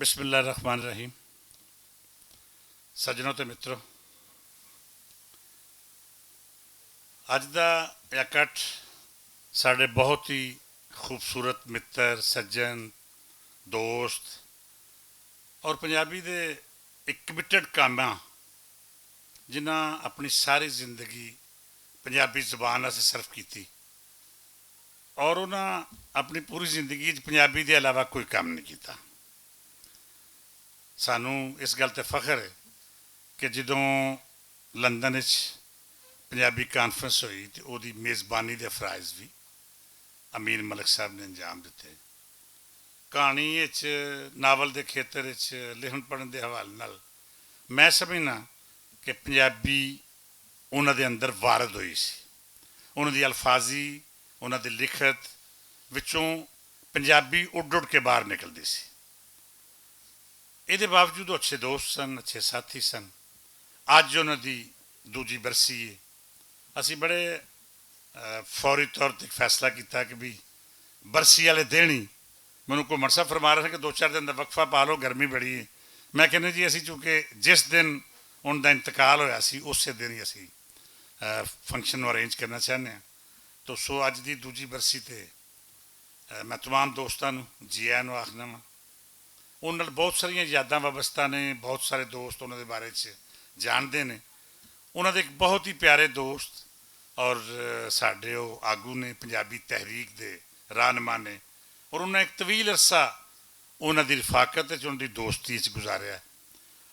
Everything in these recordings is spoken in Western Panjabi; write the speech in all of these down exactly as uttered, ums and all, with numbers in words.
بسم اللہ الرحمن الرحیم۔ سجنوں تے متروں، اج دا اکٹھ ساڈے بہت ہی خوبصورت متر سجن، دوست اور پنجابی دے اک کمیٹڈ کاماں، جنہاں اپنی ساری زندگی پنجابی زبان واسطے صرف کیتی اور انہاں اپنی پوری زندگی وچ پنجابی دے علاوہ کوئی کام نہیں کیتا۔ سانوں اس گل تے فخر ہے کہ جدوں لندن وچ پنجابی کانفرنس ہوئی تے اوہدی میزبانی دے فرائض وی امین ملک صاحب نے انجام دتے۔ کہانی وچ، ناول دے کھیتر وچ، لکھن پڑھن دے حوالے نال میں سمجھنا کہ پنجابی انہاں دے اندر وارد ہوئی سی۔ انہاں دی الفاظی، انہاں دی لکھت وچوں پنجابی اڈ اڈ کے باہر نکلدی سی۔ ایہدے باوجود اچھے دوست سن، اچھے ساتھی سن۔ اج انہاں دی دوجی برسی ہے۔ اسی بڑے فوری طور تے فیصلہ کیتا کہ بھی برسی والے دن ہی، مینوں کوئی مرسا فرما رہا کہ دو چار دن دا وقفہ پا لو، گرمی بڑی ہے۔ میں کہنے جی اسی چونکہ جس دن ان دا انتقال ہویا سی اسے دن ہی اسی فنکشن نوں ارینج کرنا چاہنے ہیں۔ تو سو اج دی دوجی برسی تے میں تمام دوستاں نوں جی آیاں نوں آکھنا واں۔ انہاں نال بہت ساریاں یاداں وابستہ نے، بہت سارے دوست انہاں دے بارے چ جاندے نے۔ انہاں دے ایک بہت ہی پیارے دوست اور ساڈے او آگو نے، پنجابی تحریک دے رہنما نے، اور انہاں ایک طویل عرصہ انہاں دی رفاقت وچ، انہاں دی دوستی وچ گزاریا۔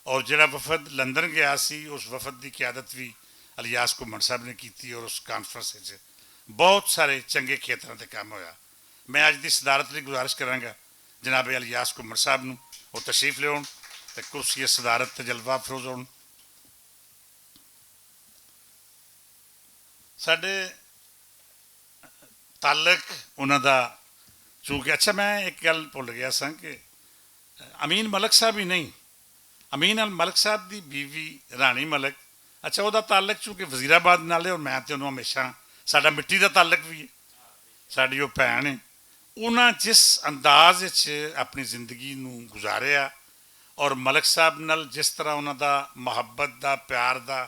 اور جڑا وفد لندن گیا سی، اس وفد دی قیادت بھی الیاس گھمن صاحب نے کیتی اور اس کانفرنس وچ بہت سارے چنگے کھیتراں تے کام ہویا۔ میں اج دی صدارت لئی گزارش کراں گا جناب الیاس گھمن صاحب نوں، وہ تشریف لیاؤن تے کرسی صدارت تے جلوہ افروز ہون۔ ساڈے تعلق انہاں دا، چونکہ، اچھا، میں ایک گل بھول گیا سا کہ امین ملک صاحب ہی نہیں، امین الملک صاحب دی بیوی رانی ملک، اچھا، وہ دا تعلق چونکہ وزیر آباد نال ہے اور میں تے انہوں ہمیشہ، ساڈا مٹی دا تعلق بھی ہے، ساڈی وہ بھن ہے۔ انہاں جس انداز وچ اپنی زندگی نوں گزاریا اور ملک صاحب نال جس طرح انہاں دا محبت دا، پیار دا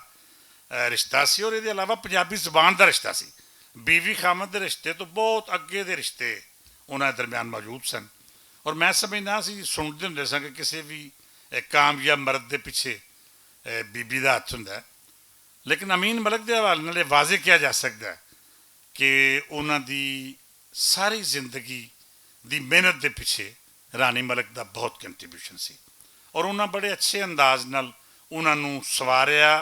رشتہ سی اور ایہدے علاوہ پنجابی زبان دا رشتہ سی، بیوی خامد دے رشتے توں بہت اگے دے رشتے انہاں دے درمیان موجود سن۔ اور میں سمجھنا سی، سنتے ہوندے ساں کہ کسے وی کامیاب مرد دے پچھے بیوی دا ہتھ ہوندا ہے۔ لیکن امین ملک دے حوالے نال ایہہ واضح کیا جا سکدا ہے کہ انہاں دی ساری زندگی دی محنت دے پچھے رانی ملک دا بہت کنٹریبیوشن سی۔ اور انہاں بڑے اچھے انداز نال انہاں نوں سواریا،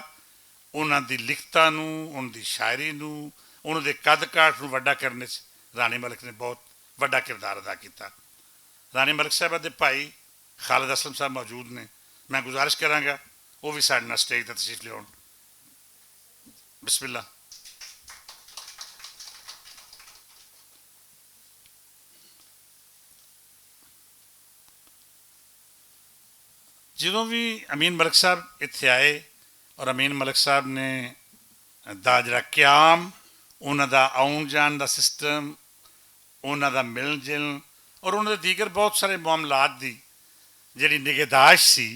انہاں دی لکھتاں نوں، انہاں دی شاعری نوں، انہاں دے قد کاٹ نوں وڈا کرنے چ رانی ملک نے بہت وڈا کردار ادا کیتا۔ رانی ملک صاحبہ دے بھائی خالد اسلم صاحب موجود نے، میں گزارش کراں گا وہ بھی ساڈے نال سٹیج تے تشریف لیاؤن۔ بسم اللہ۔ جدوں وی امین ملک صاحب اتھے آئے اور امین ملک صاحب نے دا جڑا قیام، انہاں دا آؤن جان دا سسٹم، انہاں دا ملن جلن اور انہاں دے دیگر بہت سارے معاملات دی جڑی نگہداشت سی،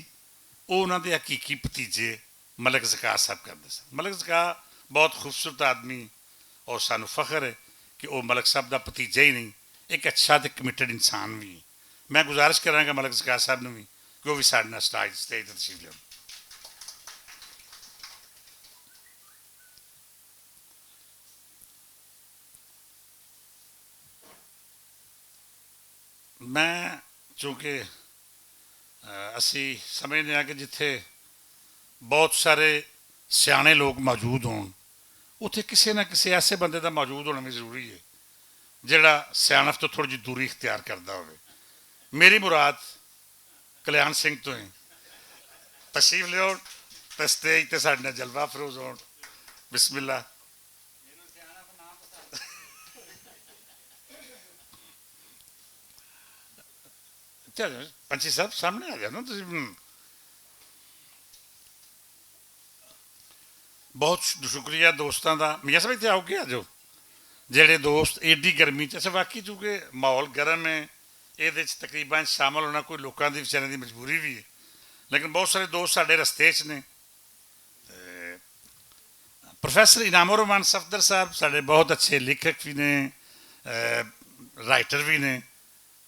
او انہاں دے حقیقی بھتیجے ملک ذکا صاحب کردے سن۔ ملک ذکا بہت خوبصورت آدمی اور سانوں فخر ہے کہ او ملک صاحب دا بھتیجا ہی نہیں، ایک اچھا تے کمیٹڈ انسان وی ہے۔ میں گزارش کراں گا ملک ذکا صاحب نوں وی کہ او وی ساڈے نال سٹیج سٹیج تے تشریف لیاؤن۔ میں چونکہ اسی سمجھنے ہاں کہ جتھے بہت سارے سیانے لوگ موجود ہون، اتھے کسے نہ کسے ایسے بندے دا موجود ہونا بھی ضروری ہے جڑا سیانف تو تھوڑی جی دوری اختیار کردا ہوئے۔ میری مراد کلیان سنگھ تو ہیں۔ تشریف لیو تے سٹیج تے ساڈے نال جلوہ افروز ہون۔ بسم اللہ۔ چلو، پنچھی صاحب سامنے آ جاؤ نا تسی۔ بہت شکریہ دوستاں دا۔ میاں صاحب اتھے آؤ، کے آ جاؤ؟ جڑے دوست ایڈی گرمی چ، اچھا، واقعی چونکہ ماحول گرم ہے، یہ تقریباً شامل ہونا کوئی لوکاں دی وچاریاں دی مجبوری بھی ہے، لیکن بہت سارے دوست ساڈے رستے چ نے۔ تے پروفیسر انعام الرحمان صفدر صاحب ساڈے بہت اچھے لیکھک بھی نے، رائٹر بھی نے۔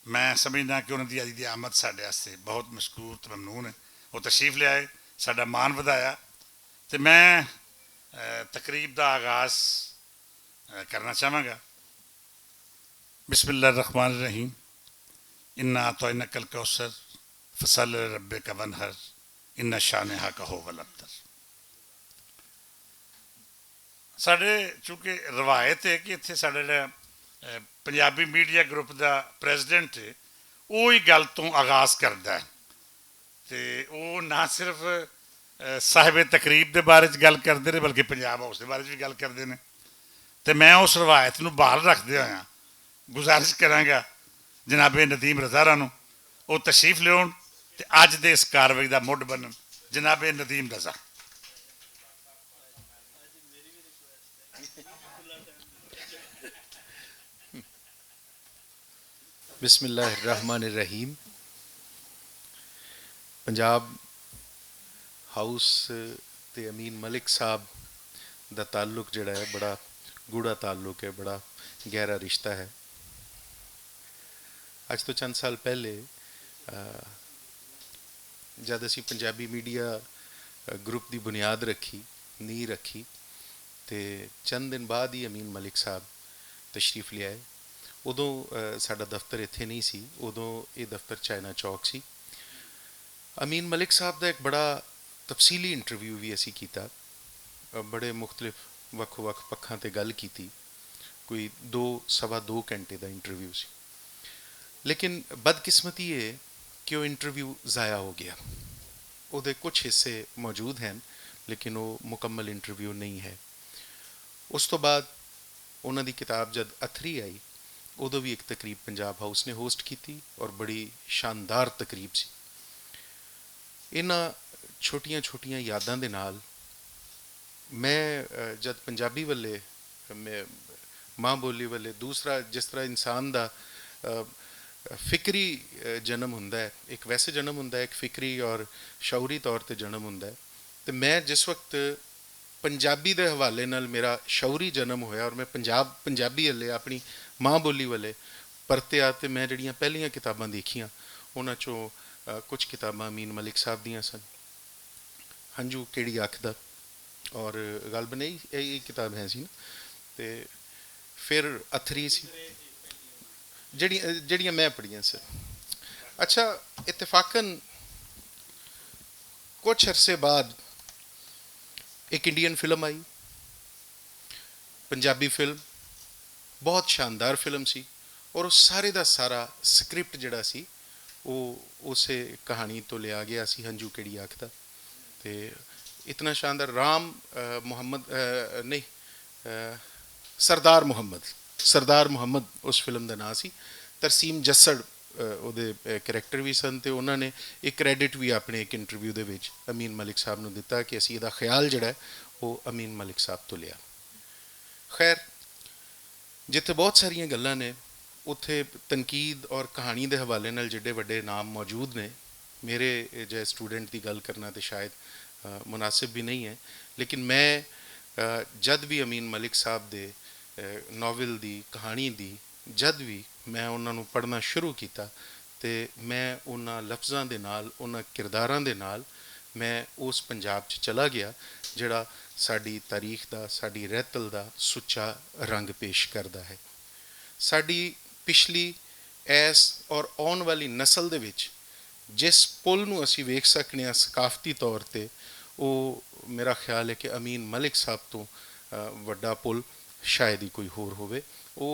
میں سمجھنا کہ انہاں دی اج دی آمد ساڈے واسطے بہت مشکور تے ممنون ہے۔ وہ تشریف لے آئے، ساڈا مان ودھایا۔ تے میں تقریب دا آغاز کرنا چاہواں گا۔ بسم اللہ الرحمن الرحیم۔ انا اعطیناک الکوثر، فصل لربک وانحر، ان شانئک ھو الابتر۔ ساڈے چونکہ روایت ہے کہ اتھے ساڈا جڑا پنجابی میڈیا گروپ دا پریزیڈنٹ ہے، وہی گل توں آغاز کردا ہے۔ تے او نہ صرف صاحب تقریب دے بارے چ گل کردے نے، بلکہ پنجاب ہاؤس دے بارے چ وی گل کردے نے۔ تے میں اس روایت نوں بحال رکھدے ہویاں گزارش کراں گا، جناب ندیم رضا ہورا نوں او تشریف لیون تے اج دے اس کاروائی دا مڈ بنن۔ جناب ندیم رضا۔ بسم اللہ الرحمن الرحیم۔ پنجاب ہاؤس تے امین ملک صاحب دا تعلق جڑا ہے، بڑا گوڑا تعلق ہے، بڑا گہرا رشتہ ہے۔ اج تو چند سال پہلے، آ، جد اسی پنجابی میڈیا گروپ دی بنیاد رکھی، نی رکھی، تے چند دن بعد ہی امین ملک صاحب تشریف لے آئے۔ ادوں ساڈا دفتر اتھے نہیں سی، ادوں یہ دفتر چائنا چوک سی۔ امین ملک صاحب دا ایک بڑا تفصیلی انٹرویو بھی اسی کیتا۔ بڑے مختلف وکھ وکھ پکھاں تے گل کیتی۔ کوئی دو سوا دو گھنٹے دا انٹرویو سی۔ لیکن بدقسمتی یہ کہ وہ انٹرویو ضائع ہو گیا۔ وہ دے کچھ حصے موجود ہیں، لیکن وہ مکمل انٹرویو نہیں ہے۔ اس تو بعد انہاں دی کتاب جد اتھری آئی، ادو بھی ایک تقریب پنجاب ہاؤس نے ہوسٹ کیتی اور بڑی شاندار تقریب سی۔ انہاں چھوٹیاں چھوٹیاں یاداں دے نال میں جد پنجابی والے، ماں بولی والے دوسرا جس طرح انسان دا فکری جنم ہوندا ہے، ایک ویسے جنم ہوندا ہے، ایک فکری اور شعوری طور تے جنم ہوندا ہے۔ تے میں جس وقت پنجابی دے حوالے نال میرا شعوری جنم ہویا اور میں پنجاب پنجابی والے اپنی ماں بولی والے پرتیا، تے میں جڑیاں پہلیاں کتاباں دیکھیاں، انہاں چوں کچھ کتاباں امین ملک صاحب دیاں سن۔ ہنجو کیڑی اکھ دا، اور غالباً یہی یہی کتاب ہے سی نا۔ تے پھر اتھری سی، جڑیاں جڑیاں میں پڑھیاں سر۔ اچھا، اتفاقاً کچھ عرصے بعد ایک انڈین فلم آئی، پنجابی فلم، بہت شاندار فلم سی۔ اور وہ سارے دا سارا سکرپٹ جڑا سی، وہ اسے کہانی تو لیا گیا سی، ہنجو کیڑی آکھدا۔ تے اتنا شاندار رام محمد، نہیں، سردار محمد، سردار محمد اس فلم دا ناں سی۔ ترسیم جسڑ اودے کریکٹر وی سن تے انہاں نے ایک کریڈٹ وی اپنے ایک انٹرویو دے وچ امین ملک صاحب نوں دتا کہ اسی ادا خیال جڑا ہے، او امین ملک صاحب توں لیا۔ خیر، جتھے بہت ساریاں گلاں نے، اتھے تنقید اور کہانی دے حوالے نال جڈے وڈے نام موجود نے۔ میرے جے سٹوڈنٹ دی گل کرنا تے شاید مناسب بھی نہیں ہے، لیکن میں جد بھی امین ملک صاحب دے ناول دی کہانی دی جد وی میں انہاں نوں پڑھنا شروع کیتا، تے میں انہاں لفظاں دے نال، انہاں کرداراں دے نال میں اس پنجاب چ چلا گیا، جڑا ساڈی تاریخ دا، ساڈی رہتل دا سچا رنگ پیش کردا ہے۔ ساڈی پچھلی ایس اور آن والی نسل دے وچ جس پل نوں اسی ویکھ سکنے ہاں ثقافتی طور تے، او میرا خیال ہے کہ امین ملک صاحب توں وڈا پل شاید ہی کوئی ہور ہووے۔ او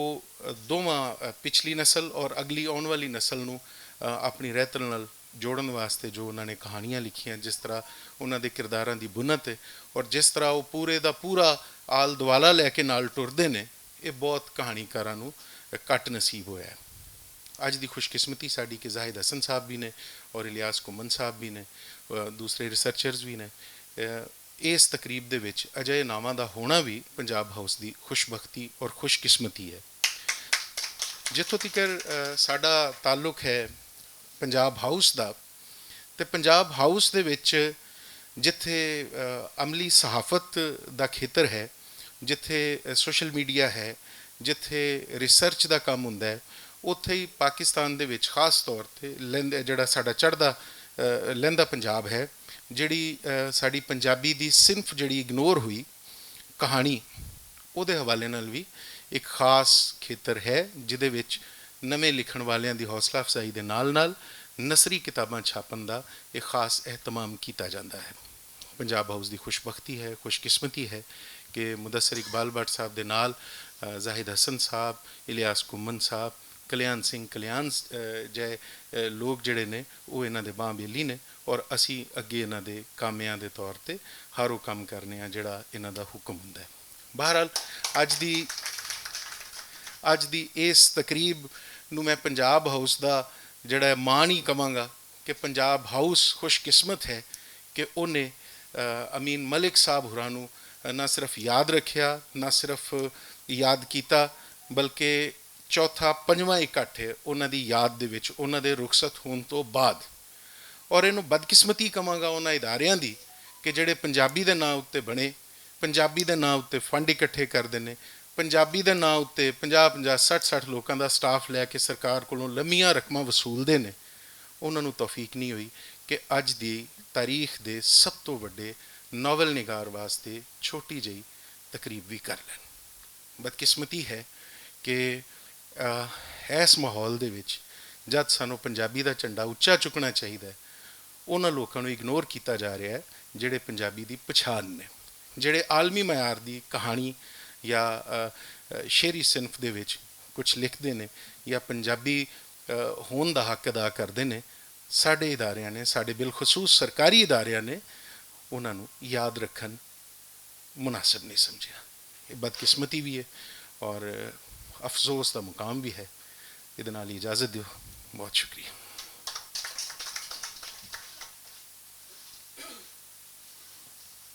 دوواں پچھلی نسل اور اگلی آن والی نسل نوں اپنی رہتل نال جوڑن واسطے جو انہاں نے کہانیاں لکھیاں، جس طرح انہاں دے کرداراں دی بنت ہے اور جس طرح او پورے دا پورا آل دوالا لے کے نال ٹردے نے، ایہہ بہت کہانی کاراں نوں کٹ نصیب ہویا ہے۔ اج دی خوش قسمتی ساڈی کہ زاہد حسن صاحب بھی نے اور الیاس کمن صاحب بھی نے، دوسرے ریسرچرز بھی نے۔ اس تقریب دے وچ اجہے ناواں دا ہونا وی پنجاب ہاؤس دی خوش بختی اور خوش قسمتی ہے۔ جتھوں تیکر ساڈا تعلق ہے پنجاب ہاؤس دا، تے پنجاب ہاؤس دے وچ جتھے عملی صحافت دا کھیتر ہے، جتھے سوشل میڈیا ہے، جتھے ریسرچ دا کم ہوندا ہے، اتھے ہی پاکستان دے وچ خاص طور تے جڑا ساڈا چڑھدا لہندا پنجاب ہے، جڑی ساڈی پنجابی دی صنف جڑی اگنور ہوئی کہانی، اوہدے حوالے نال وی اک خاص کھیتر ہے جدے وچ نویں لکھن والیاں دی حوصلہ افزائی دے نال نال نثری کتاباں چھاپن دا اک خاص اہتمام کیتا جاندا ہے۔ پنجاب ہاؤس دی خوش بختی ہے، خوش قسمتی ہے کہ مدثر اقبال بٹ صاحب دے نال زاہد حسن صاحب، الیاس کمن صاحب، کلیان سنگھ کلیان جے لوگ جڑے نے، او انہاں دے باں بیلی نے، اور اسی اگے انہاں دے کامیاں دے طور تے ہر او کم کرنے آں جڑا انہاں دا حکم ہوندا ہے۔ بہرحال، اج دی اج دی اس تقریب نوں میں پنجاب ہاؤس دا جڑا ہے مان ہی کہواں گا کہ پنجاب ہاؤس خوش قسمت ہے کہ انہیں امین ملک صاحب ہوراں نوں نہ صرف یاد رکھیا، نہ صرف یاد کیتا، بلکہ چوتھا پنجواں اکٹھ ہے انہاں دی یاد دے وچ انہاں دے رخصت ہون تو بعد۔ اور اینوں بدقسمتی کہواں گا انہاں اداریاں دی کہ جڑے پنجابی دے ناں اُتے بنے، پنجابی دے ناں اُتے فنڈ اکٹھے کردے نے، پنجابی دے ناں اُتے پنجاہ پنجاہ سٹھ سٹھ لوکاں دا سٹاف لے کے سرکار کولوں لمیاں رقماں وصول دے نے، انہاں نوں توفیق نہیں ہوئی کہ اج دی تاریخ دے سب توں وڈے ناول نگار واسطے چھوٹی جئی تقریب وی کر لین۔ بدقسمتی ہے کہ ایس ماحول دے وچ جد سانوں پنجابی دا جھنڈا اچا چکنا چاہیدا ہے، انہاں لوکاں نوں اگنور کیتا جا رہیا ہے جڑے پنجابی دی پچھان نے، جڑے عالمی معیار دی کہانی یا شعری صنف دے وچ کچھ لکھدے نے یا پنجابی ہون دا حق ادا کردے نے۔ ساڈے اداریاں نے، ساڈے بالخصوص سرکاری اداریاں نے انہاں نوں یاد رکھن مناسب نہیں سمجھیا۔ یہ بدقسمتی بھی ہے اور افسوس دا مقام بھی ہے۔ ادھے نال ہی اجازت دیو۔ بہت شکریہ۔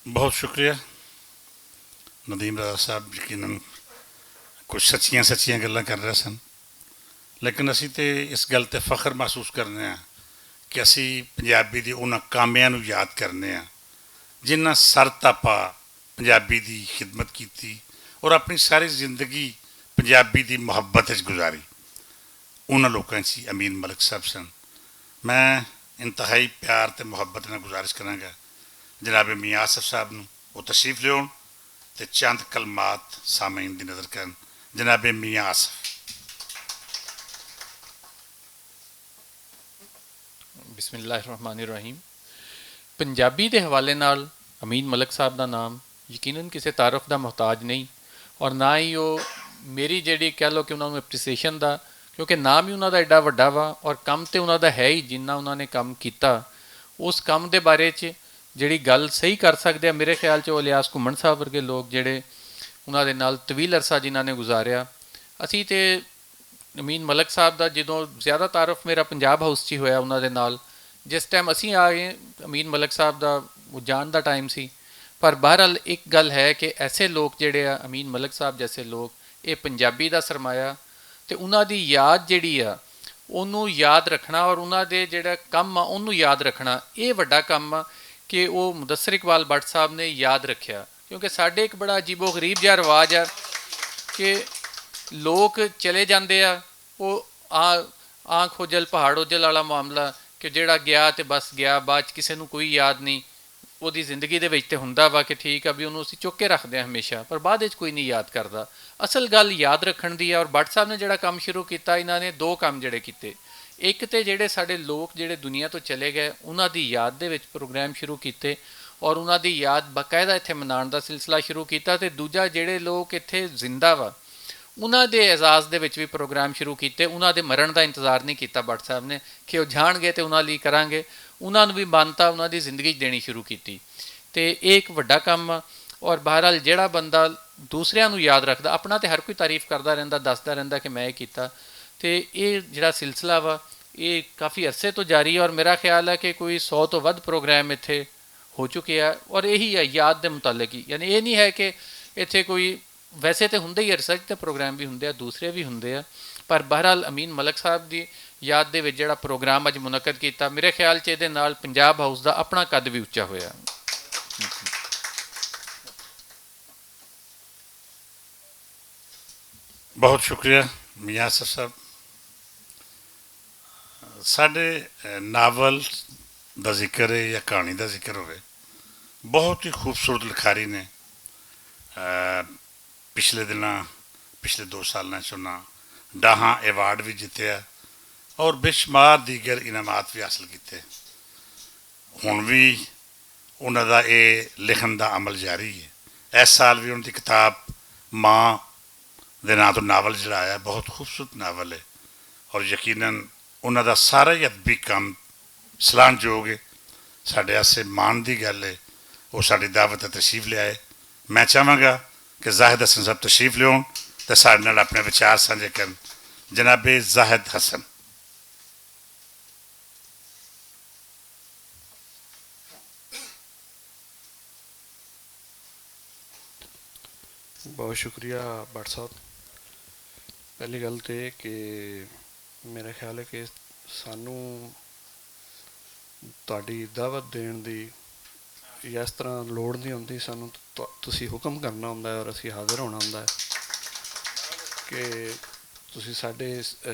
بہت شکریہ۔ ندیم رضا صاحب یقیناً کچھ سچیاں سچیاں گلاں کر رہے سن، لیکن اسی تے اس گل تے فخر محسوس کرنے ہاں کہ اسی پنجابی دی انہاں کامیاں نوں یاد کرنے ہاں جنہاں سر تاپا پنجابی دی خدمت کیتی اور اپنی ساری زندگی پنجابی دی محبت وچ گزاری۔ انہاں لوکاں چ امین ملک صاحب سن۔ میں انتہائی پیار تے محبت نال گزارش کراں گا جناب میاں آصف صاحب نوں وہ تشریف لیون تے چند کلمات سامعین دی نظر کرن۔ جناب میاں آصف۔ بسم اللہ الرحمن الرحیم۔ پنجابی دے حوالے نال امین ملک صاحب دا نام یقیناً کسے تعارف دا محتاج نہیں، اور نہ ہی وہ میری جیڑی کہہ لو کہ انہاں نوں اپریسیشن دا، کیونکہ نام ہی انہاں دا ایڈا وڈا وا اور کم تے انہاں دا ہے ہی جنہ انہاں نے کم کیتا۔ اس کم دے بارے چ جیڑی گل صحیح کر سکدے آ میرے خیال چ وہ الیاس گھمن صاحب ورگے لوگ جیڑے انہاں دے نال طویل عرصہ جنہاں نے گزاریا۔ اسی تے امین ملک صاحب دا جدوں زیادہ تعارف میرا پنجاب ہاؤس چ ہی ہویا انہاں دے نال، جس ٹائم اسی آ گئے امین ملک صاحب دا وہ جان دا ٹائم سی۔ پر بہرحال ایک گل ہے کہ ایسے لوگ جڑے آ امین ملک صاحب جیسے لوگ، اے پنجابی دا سرمایہ تے انہاں دی یاد جڑی آ، اونوں یاد رکھنا اور انہاں دے جڑا کم آ اونوں یاد رکھنا، اے وڈا کم آ کہ او مدثر اقبال بٹ صاحب نے یاد رکھیا۔ کیونکہ ساڈے ایک بڑا عجیب و غریب جہا رواج ہے کہ لوگ چلے جاندے آ، وہ آنکھ اوجل پہاڑ اوجل والا معاملہ کہ جیڑا گیا تے بس گیا، بعد چ کسے نوں کوئی یاد نہیں۔ وہ دی زندگی دے وچ تے ہوندا وا کہ ٹھیک آ بھی انہوں اسی چک کے رکھدے ہیں ہمیشہ، پر بعد وچ کوئی نہیں یاد کردا۔ اصل گل یاد رکھن دی ہے۔ اور بٹ صاحب نے جیڑا کام شروع کیتا، انہاں نے دو کام جیڑے کیتے، ایک تے جیڑے ساڈے لوگ جیڑے دنیا تو چلے گئے انہاں دی یاد دے وچ پروگرام شروع کیتے، اور انہاں دی یاد باقاعدہ ایتھے منان دا سلسلہ شروع کیتا۔ تے دوجا جیڑے لوگ ایتھے زندہ وا انہاں دے اعزاز دے وچ وی پروگرام شروع کیتے، انہاں دے مرن دا انتظار نہیں کیتا بٹ صاحب نے کہ او جان گئے تے انہاں لئی کراں گے۔ انہاں نوں وی مانتا انہاں دی زندگی چ دینی شروع کیتی۔ تے ایک وڈا کم آ۔ اور بہرحال جیڑا بندہ دوسریاں نوں یاد رکھدا، اپنا تے ہر کوئی تعریف کردا رہندا، دسدا رہندا کہ میں اے کیتا۔ تے اے جیڑا سلسلہ وا، اے کافی عرصے تو جاری ہے اور میرا خیال ہے کہ کوئی سو تو ودھ پروگرام ایتھے ہو چکے آ۔ اور یہی ہے یاد دے متعلق ہی، یعنی اے نہیں ہے کہ ایتھے کوئی ویسے تے ہوندے ہی ریسرچ دے پروگرام وی ہوندے آ، دوسرے وی ہوندے آ، پر بہرحال امین ملک صاحب دی یاد دے وچ جیہڑا پروگرام اج منعقد کیتا، میرے خیال چ ایہدے نال پنجاب ہاؤس دا اپنا قد وی اچا ہویا۔ بہت شکریہ میاں صاحب۔ ساڈے ناول دا ذکر ہے یا کہانی دا ذکر ہوئے، بہت ہی خوبصورت لکھاری نے پچھلے دناں، پچھلے دو سالاں چ انہاں ڈاہاں ایوارڈ وی جتیا اور بے شمار دیگر انعامات وی حاصل کیتے۔ ہن وی انہاں دا اے لکھن دا عمل جاری ہے۔ اس سال وی انہاں دی کتاب ماں دے ناں تو ناول جڑا آیا، بہت خوبصورت ناول ہے اور یقیناً انہاں دا سارا ہی ادبی کم سلان جوگ ہے۔ ساڈے آسے مان دی گل ہے، وہ ساڈی دعوت تے تشریف لے آئے۔ میں چاہواں گا کہ زاہد حسن صاحب تشریف لیون تے ساڈے نال اپنے وچار سانجھے کرن۔ جناب زاہد حسن۔ بہت شکریہ بٹ صاحب۔ پہلی گل تے کہ میرا خیال ہے کہ سانوں تہاڈی دعوت دین دی یا اس طرح لوڑ نہیں ہوندی، سانوں ت-، تسی حکم کرنا ہوندا ہے اور اسی حاضر ہونا ہوندا ہے کہ تسی ساڈے،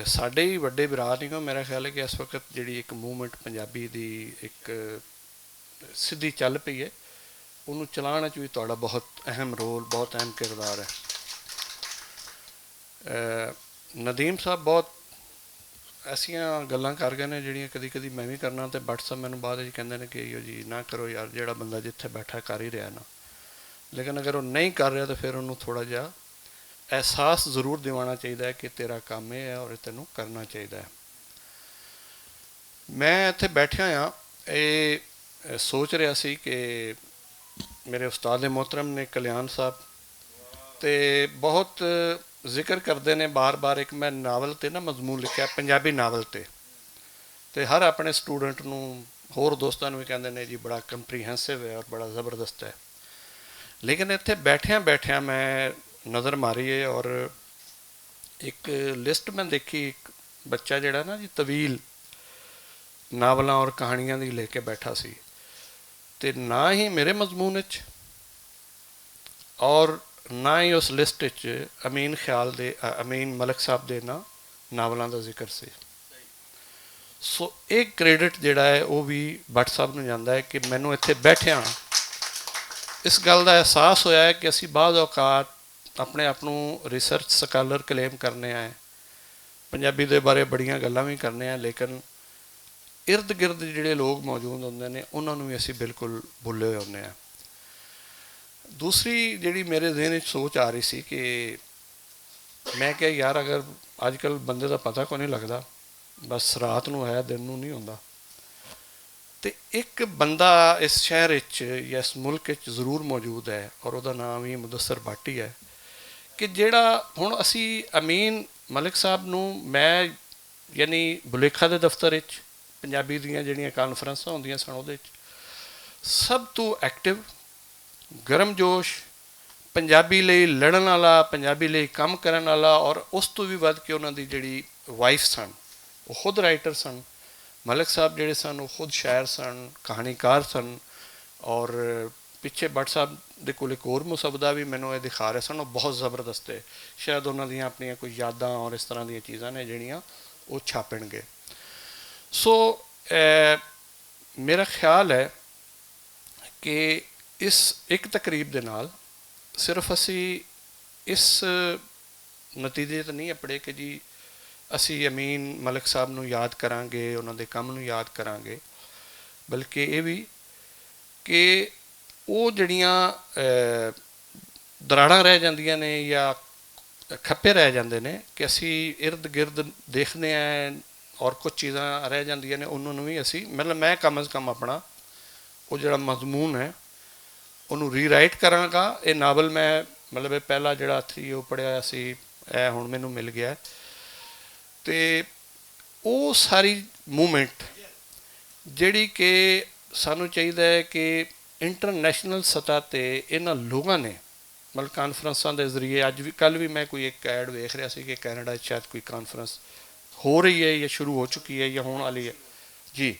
ساڈے ہی وڈے برا نہیں ہو۔ میرا خیال ہے کہ اس وقت جڑی ایک موومنٹ پنجابی دی ایک سدھی چل پئی ہے، انہوں چلان وچ بھی تہاڈا بہت اہم رول، بہت اہم کردار ہے۔ ندیم صاحب بہت ایسیاں گلاں کر گئے نے جڑیاں کدی کدی میں بھی کرنا، تے بٹ صاحب مینوں بعد وچ کہندے نے کہ ایہو جی نہ کرو یار، جیڑا بندہ جتھے بیٹھا کر ہی رہیا نا۔ لیکن اگر وہ نہیں کر رہیا تو پھر انہوں تھوڑا جہا احساس ضرور دیوانا چاہیدا ہے کہ تیرا کام یہ ہے اور یہ تینوں کرنا چاہیدا ہے۔ میں اتھے بیٹھیا ہاں، یہ سوچ رہا سی کہ میرے استاد محترم نے کلیان صاحب تے بہت ذکر کردے نے بار بار، ایک میں ناول تے نا مضمون لکھیا پنجابی ناول تے، تے ہر اپنے سٹوڈنٹ نوں، ہور دوستاں نوں وی کہندے نے جی بڑا کمپریہنسو ہے اور بڑا زبردست ہے۔ لیکن اتھے بیٹھیاں بیٹھیاں میں نظر ماری ہے اور ایک لسٹ میں دیکھی، ایک بچہ جڑا نا جی طویل ناولاں اور کہانیاں دی لے کے بیٹھا سی، تے نہ ہی میرے مضمون وچ اور نہ ہی اس لسٹ وچ امین خیال دے، امین ملک صاحب دے نہ ناولاں دا ذکر سی۔ سو ایک کریڈٹ جڑا ہے وہ بھی بٹ صاحب نوں جاندا ہے کہ مینوں اتھے بیٹھے ہاں اس گل دا احساس ہویا ہے کہ اسی بعض اوقات اپنے آپ نوں ریسرچ سکالر کلیم کرنے آئے، پنجابی دے بارے بڑیاں گلاں وی کرنے آئے، لیکن ارد گرد جڑے لوگ موجود ہوندے نے انہاں نوں وی اسی بالکل بھلے ہوئے ہوندے آں۔ دوسری جڑی میرے ذہن وچ سوچ آ رہی سی کہ میں کہیا یار اگر اج کل بندے دا پتہ کوئی نہیں لگدا، بس رات نوں ہے، دن نوں نہیں ہوندا۔ تے ایک بندہ اس شہر وچ یا اس ملک وچ ضرور موجود ہے اور اوہدا نام وی مدثر بھاٹی ہے کہ جیہڑا ہن اسی امین ملک صاحب نوں میں یعنی بلیکھا دے دفتر وچ پنجابی دیاں جیہڑیاں کانفرنساں ہوندیاں سن اوہدے وچ سب توں ایکٹیو، گرم جوش، پنجابی لئی لڑن والا، پنجابی لئی کم کرن والا اور اس توں وی ودھ کے انہاں دی جیہڑی وائف سن، وہ خود رائٹر سن۔ ملک صاحب جیہڑے سن وہ خود شاعر سن، کہانی کار سن۔ اور پچھے بٹ صاحب دے کول ایک ہور مسودہ وی مینوں اے دکھا رہے سن، وہ بہت زبردست ہے۔ شاید انہاں دیاں اپنیاں کوئی یاداں اور اس طرح دیاں چیزاں نے جیہڑیاں وہ چھاپن گے۔ سو میرا خیال ہے کہ اس ایک تقریب دے نال صرف اسی اس نتیجے تے نہیں اپڑے کہ جی اسی امین ملک صاحب نوں یاد کراں گے، انہاں دے کم نوں یاد کراں گے، بلکہ ایہہ وی کہ او جیہڑیاں دراڑاں رہ جاندیاں نے یا کھپے رہ جاندے نے کہ اسی ارد گرد دیکھنے ہیں اور کچھ چیزاں رہ جاندیاں نے انہوں نوں وی اسی مطلب میں کم از کم اپنا او جیہڑا مضمون ہے انہوں ری رائٹ کراں گا۔ اے ناول میں مطلب اے پہلا جیہڑا تھری او پڑھیا سی، اے ہن مینوں مل گیا ہے۔ تے او ساری موومنٹ جیہڑی کہ سانوں چاہیدا ہے کہ انٹرنیشنل سطح تے انہاں لوگاں نے کانفرنساں دے ذریعے اج وی، کل وی میں کوئی ایک ایڈ ویکھ رہیا سی کہ کینیڈا 'چ شاید کوئی کانفرنس ہو رہی ہے یا شروع ہو چکی ہے یا ہون والی ہے۔ جی،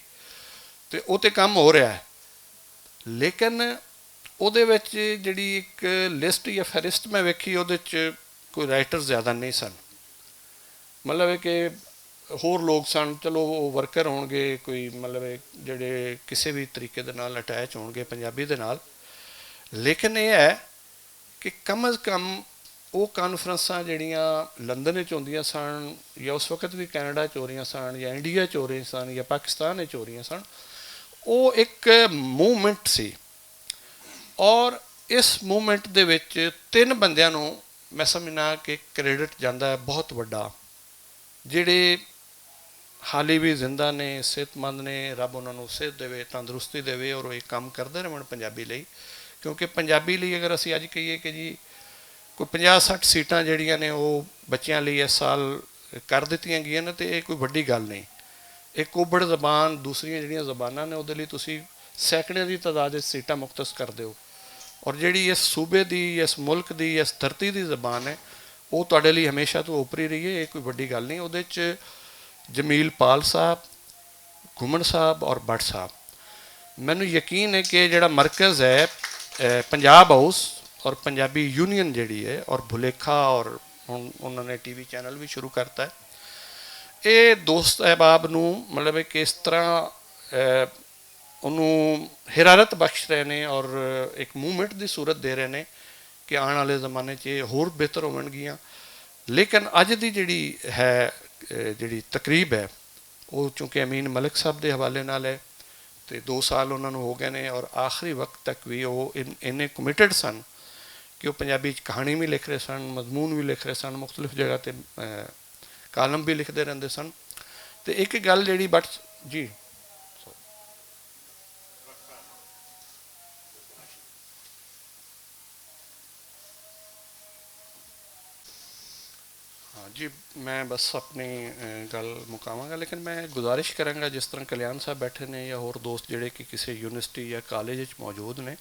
تے او تے کم ہو رہیا ہے، لیکن اودے وچ جڑی ایک لسٹ یا فہرست میں ویکھی، اودے وچ کوئی رائٹر زیادہ نہیں سن۔ مطلب ہے کہ ہور لوگ سن، چلو، وہ ورکر ہون گے، کوئی، مطلب ہے، جڑے کسے بھی طریقے دے نال اٹیچ ہون گے پنجابی دے نال۔ لیکن یہ ہے کہ کم از کم وہ کانفرنساں جڑیاں لندن وچ ہوندیاں سن، یا اس وقت بھی کینیڈا چ ہو رہیاں سن، یا انڈیا چ ہو رہیاں سن، یا پاکستان وچ ہو رہیاں سن، وہ ایک موومنٹ سی۔ اور اس موومنٹ دے وچ تین بندیاں نوں میں سمجھنا کہ کریڈٹ جاندا ہے بہت وڈا، جڑے حالی بھی زندہ نے، صحت مند نے، رب انہاں نوں صحت دے، تندرستی دے اور وہ یہ کام کردے رہن پنجابی لئی۔ کیونکہ پنجابی لئی اگر اسی اج کہیے کہ جی کوئی پنجاہ سٹھ سیٹاں جڑیاں نے وہ بچیاں لئی اس سال کر دتیاں گئیاں نے، تے یہ کوئی وڈی گل نہیں۔ ایک اوبڑ زبان دوسریاں جڑیاں زباناں نے، اودے لئی تسی سینکڑیاں دی تعداد وچ سیٹاں مختص کر دیو۔ اور جڑی اس صوبے دی، اس ملک دی، اس دھرتی دی زبان ہے، وہ تہاڈے لئی ہمیشہ تو اوپری رہی ہے، یہ کوئی وڈی گل نہیں۔ اودے وچ جمیل پال صاحب، گھمن صاحب اور بٹ صاحب، مینوں یقین ہے کہ جڑا مرکز ہے، اے، پنجاب ہاؤس اور پنجابی یونین جڑی ہے اور بھلیکھا اور ہن انہوں نے ٹی وی چینل بھی شروع کرتا ہے، اے دوست احباب نوں، مطلب ہے کہ اس طرح، اے، انہوں حرارت بخش رہے نے اور ایک موومنٹ دی صورت دے رہے نے کہ آن والے زمانے چ یہ ہور بہتر ہون گیاں۔ لیکن اج دی جڑی ہے، اے، جڑی تقریب ہے، وہ چونکہ امین ملک صاحب دے حوالے نال ہے، تے دو سال انہاں نوں ہو گئے نے اور آخری وقت تک بھی وہ ان-، انہیں کمیٹڈ سن کہ وہ پنجابی چ کہانی بھی لکھ رہے سن، مضمون بھی لکھ رہے سن، مختلف جگہ تے، اے، کالم بھی لکھدے رہندے سن۔ تے ایک گل جڑی بٹ، جی، ہاں جی، میں بس اپنی، اے، گل مکاواں گا، لیکن میں گزارش کراں گا، جس طرح کلیان صاحب بیٹھے نے یا ہور دوست جڑے کہ کسی یونیورسٹی یا کالج وچ موجود نے،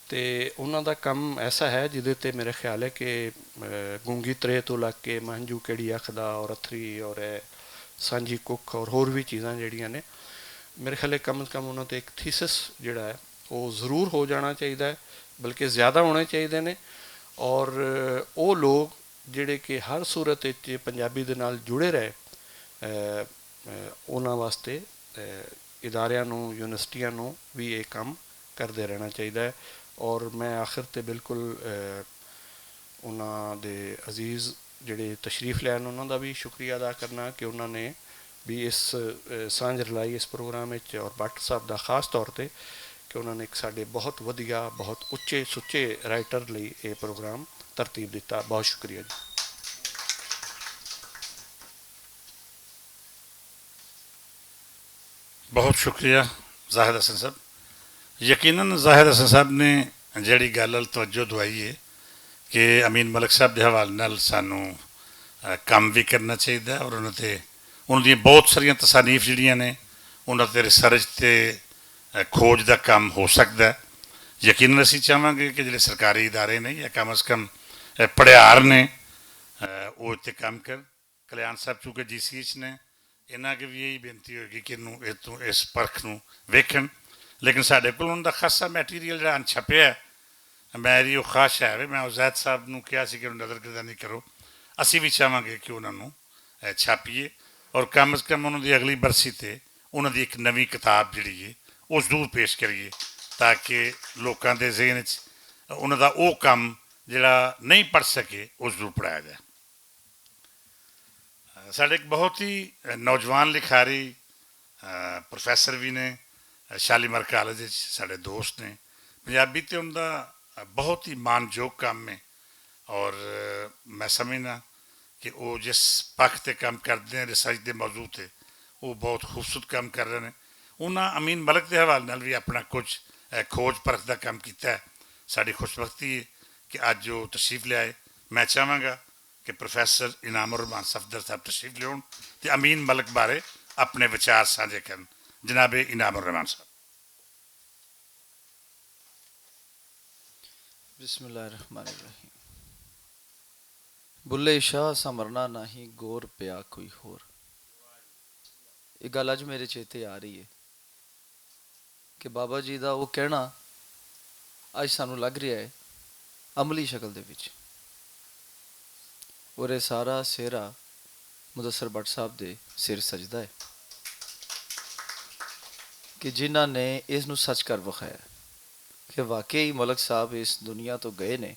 تے انہاں دا کم ایسا ہے جدے تے میرے خیال ہے کہ، اے، گونگی ترے تو لگ کے مہنجو کیڑی اکھ دا اور اتھری اور اے سانجھی کک اور ہور بھی چیزاں جڑیاں نے، میرے خیال ہے کم از کم انہاں تے ایک تھیسس جڑا ہے، وہ ضرور ہو جانا چاہیدا ہے، بلکہ زیادہ ہونے چاہیدے نے۔ اور، اے، وہ لوگ جڑے کہ ہر صورت وچ پنجابی دے نال جڑے رہے، اے، اے، انہاں واسطے، اے، اداریاں نوں، یونیورسٹیاں نوں وی اے کم کردے رہنا چاہیدا ہے۔ اور میں آخر تے بالکل، اے، انہاں دے عزیز جڑے تشریف لین، انہاں دا وی شکریہ ادا کرنا کہ انہاں نے وی اس، اے، سانجھ رلائی اس پروگرام وچ، اور بٹ صاحب دا خاص طور تے کہ انہاں نے ایک ساڈے بہت ودھیا، بہت اچے سچے رائٹر لئی اے پروگرام ترتیب دتا۔ بہت شکریہ جی۔ بہت شکریہ زاہد حسن صاحب۔ یقیناً زاہد حسن صاحب نے جڑی گل ال توجہ دوائی ہے کہ امین ملک صاحب دے حوالے نال سانوں، اے، کم بھی کرنا چاہیدا ہے اور انہاں تے، انہاں دی بہت ساریاں تصانیف جڑیاں نے، انہاں تے ریسرچ تے، اے، کھوج دا کم ہو سکدا ہے۔ یقیناً اسی چاہواں گے کہ جڑے سرکاری ادارے نے یا کم از کم، اے، پڑھیار نے، اے، او تے کم کر۔ کلیان صاحب چونکہ جی سی ایچ نے، انہاں کے بھی یہی بینتی ہوئے گی کہ انہوں، اتوں اس پرکھ نوں ویکھن۔ لیکن ساڈے کول انہاں دا خاصا میٹیریل جڑا انچھپیا ہے، میری وہ خواہش ہے، میں عزید صاحب نوں کہا سی کہ انہوں نظر گردانی کرو، اسی بھی چاہواں گے کہ انہاں نوں، اے، چھاپیے اور کم از کم انہاں دی اگلی برسی تے انہاں دی ایک نویں کتاب جڑی ہے، اس دور پیش کریے، تاکہ لوکاں دے ذہن وچ انہاں دا او کم جڑا نہیں پڑھ سکے، اس دور پڑھایا جائے۔ ساڈے ایک بہت ہی نوجوان لکھاری، پروفیسر بھی نے، شالیمار کالج وچ ساڈے دوست نے۔ پنجابی تے ان دا بہت ہی مان جوگ کام ہے، اور میں سمجھنا کہ وہ جس پکھ تے کام کردے ہیں، ریسرچ دے موضوع تے، وہ بہت خوبصورت کام کر رہے ہیں۔ انہاں امین ملک دے حوالے نال بھی اپنا کچھ، اے، کھوج پرکھ دا کام کیتا ہے۔ ساڈی خوش بختی ہے کہ اج وہ تشریف لے آئے۔ میں چاہواں گا کہ پروفیسر انعام الرحمان صفدر صاحب تشریف لیون تے امین ملک بارے اپنے وچار سانجھے کرن۔ جناب انعام الرحمان صاحب۔ بسم اللہ الرحمن الرحیم۔ بلے شاہ سمرنا نہ ہی گور پیا کوئی ہور۔ یہ گل اج میرے چیتے آ رہی ہے کہ بابا جی دا وہ کہنا اج سانوں لگ رہا ہے عملی شکل دے وچ۔ اور یہ سارا سہرا مدثر بٹ صاحب دے سر سجدہ ہے کہ جنہاں نے اس نوں سچ کر وکھایا کہ واقعی ملک صاحب اس دنیا تو گئے نے،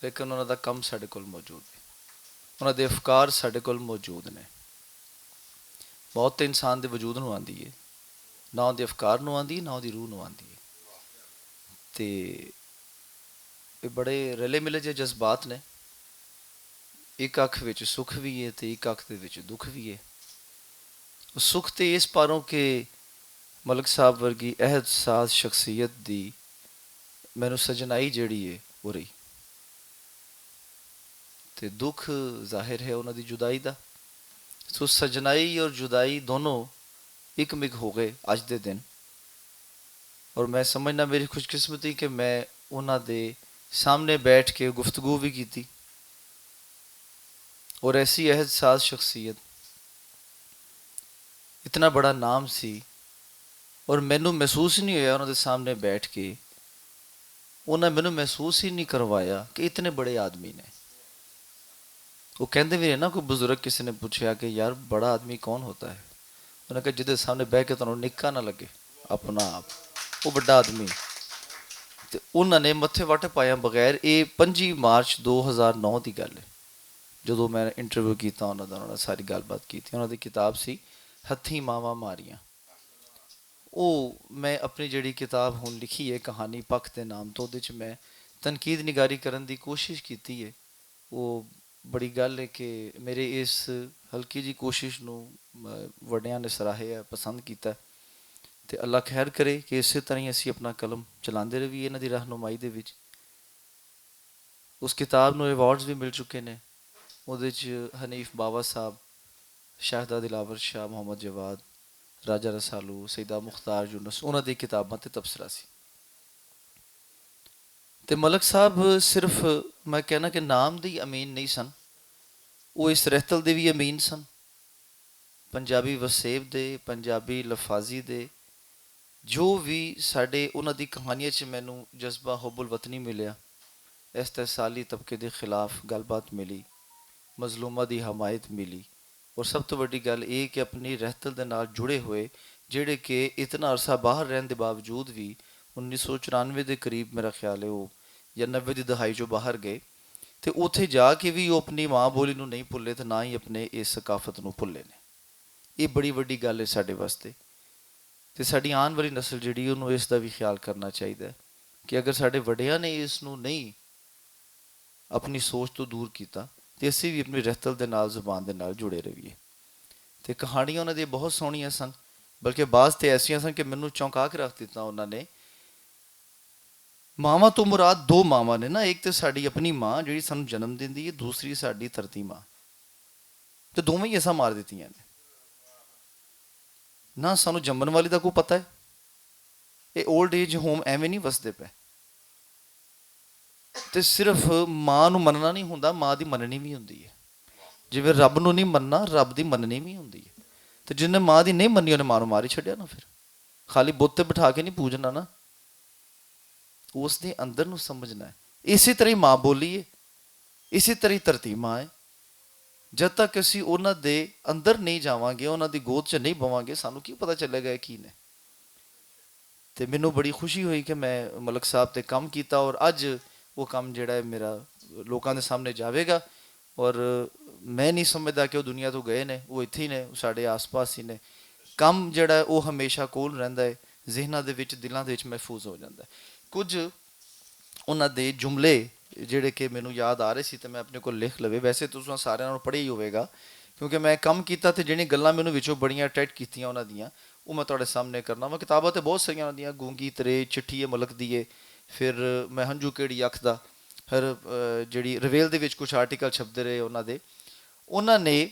لیکن انہاں دا کم ساڈے کول موجود ہے، انہاں دے افکار ساڈے کول موجود نے۔ موت تے انسان دے وجود نوں آندی ہے، نہ اوندے افکار نوں آندی، نہ اوندی روح نوں آندی ہے۔ تے اے بڑے رلے ملے جے جذبات نے۔ اک اکھ وچ سکھ وی ہے تے اک اکھ دے وچ دکھ وی ہے۔ سکھ تے اس پاروں کہ ملک صاحب ورگی عہد ساز شخصیت دی مینوں سجنائی جیڑی ہے، او رہی۔ تے دکھ ظاہر ہے انہاں دی جدائی دا۔ سو سجنائی اور جدائی دونوں اک مک ہو گئے اج دے دن۔ اور میں سمجھنا میری خوش قسمتی کہ میں انہاں دے سامنے بیٹھ کے گفتگو بھی کیتی۔ اور ایسی عہد ساز شخصیت، اتنا بڑا نام سی، اور مینوں محسوس ہی نہیں ہویا انہاں دے سامنے بیٹھ کے، انہاں مینوں محسوس ہی نہیں کروایا کہ اتنے بڑے آدمی نے۔ وہ کہندے بھی رہے نا، کوئی بزرگ کسی نے پوچھا کہ یار، بڑا آدمی کون ہوتا ہے؟ انہاں کہا، جدے سامنے بہ کے تانوں نکا نہ لگے اپنا آپ، وہ بڑا آدمی۔ تے انہاں نے متھے وٹ پایا بغیر، اے پنجی مارچ دو ہزار نو دی گل ہے، جدوں میں انٹرویو کیتا انہاں دا، انہاں نے ساری گل بات کیتی۔ انہاں دی کتاب سی ہتھی ماواں ماریاں۔ او، میں اپنی جڑی کتاب ہن لکھی ہے کہانی پکھ دے نام تو، اودے چ میں تنقید نگاری کرن دی کوشش کیتی ہے۔ او بڑی گل ہے کہ میرے اس ہلکی جی کوشش نوں، م-، وڈیاں نے سراہیا ہے، پسند کیتا ہے۔ تے اللہ خیر کرے کہ اسے طرح ہی اسی اپنا قلم چلاندے رہیے انہاں دی رہنمائی دے وچ۔ اس کتاب نوں ایوارڈز بھی مل چکے نے۔ اودے چ حنیف باوا صاحب، شاہدہ دلاور شاہ، محمد جواد، راجہ رسالو، سیدہ مختار یونس، انہاں دی کتاباں تے تبصرہ سی۔ تے ملک صاحب صرف، میں کہنا کہ نام دے ہی امین نہیں سن، وہ اس رہتل دے بھی امین سن۔ پنجابی وسیب دے، پنجابی لفاظی دے، جو بھی ساڈے انہاں دی کہانیاں چ مینوں جذبہ حب الوطنی ملیا، استحصالی طبقے دے خلاف گل بات ملی، مظلومہ دی حمایت ملی، اور سب تو وڈی گل اے کہ اپنی رہتل دے نال جڑے ہوئے، جڑے کہ اتنا عرصہ باہر رہن دے باوجود بھی انیس سو چورانوے دے قریب میرا خیال ہے وہ، یا نوے دی دہائی جو باہر گئے، تے اوتھے جا کے بھی وہ اپنی ماں بولی نوں نہیں بھلے تے نہ ہی اپنے اس ثقافت نوں بھلے نے۔ یہ بڑی وڈی گل ہے ساڈے واسطے۔ تے ساڈی آن والی نسل جڑی، انہوں اس دا بھی خیال کرنا چاہیدا ہے کہ اگر ساڈے وڈیاں نے اس نوں نہیں اپنی سوچ تو دور کیتا، تے اسی بھی اپنی رہتل دے نال، زبان دے نال جڑے رہیے۔ تے کہانیاں انہاں دی بہت سوہنیاں سن، بلکہ بعض تے ایسیاں سن کہ مینوں چونکا کے رکھ دتا انہاں نے۔ ماواں تو مراد دو ماواں نے نا، ایک تے ساڈی اپنی ماں جڑی سانوں جنم دیندی ہے، دوسری ساڈی دھرتی ماں۔ تے دوویں ہی اساں مار دتیاں نے۔ نہ سانوں جمن والی دا کوئی پتہ ہے۔ اے اولڈ ایج ہوم ایویں نہیں وسدے پے۔ تے صرف ماں نوں مننا نہیں ہوندا، ماں دی مننی وی ہوندی ہے۔ جیویں رب نوں نہیں مننا، رب دی مننی وی ہوندی ہے۔ تے جن نے ماں دی نہیں مننی، انہیں ماں نوں مار ہی چھڈیا نا پھر۔ خالی بت تے بٹھا کے نہیں پوجنا نا۔ اس دے اندر نوں سمجھنا ہے۔ اسی طرح ہی ماں بولی ہے، اسی طرح ہی دھرتی ماں ہے۔ جد تک اسی انہاں دے اندر نہیں جاواں گے، انہاں دی گود چ نہیں بواں گے، سانوں کی پتہ چلے گا یہ کی نے۔ تے مینوں بڑی خوشی ہوئی کہ میں ملک صاحب تے کم کیتا اور اج وہ کم جڑا ہے میرا لوکاں دے سامنے جاوے گا۔ اور میں نہیں سمجھدا کہ وہ دنیا تو گئے نے، وہ اتھے ہی نے، وہ ساڈے آس پاس ہی نے۔ کم جڑا ہے وہ ہمیشہ کول رہندا ہے، ذہناں دے وچ، دلاں دے وچ محفوظ ہو جاندا ہے۔ کچھ انہاں دے جملے جڑے کہ مینوں یاد آ رہے سی تے میں اپنے کول لکھ لوے۔ ویسے تساں سارے نال پڑھے ہی ہوئے گا، کیونکہ میں کم کیتا تے جڑیاں گلاں مینوں وچوں بڑیاں اٹریکٹ کیتیاں انہاں دیاں، وہ میں تہاڈے سامنے کرنا وا۔ کتاباں تے بہت ساریاں انہاں دیاں، گونگی ترے، چٹھی ہے ملک دی ہے، پھر میں ہنجو کیڑی اکھ دا، پھر، اہ، جڑی ریویل دے وچ کچھ آرٹیکل چھپدے رہے انہاں دے۔ انہاں نے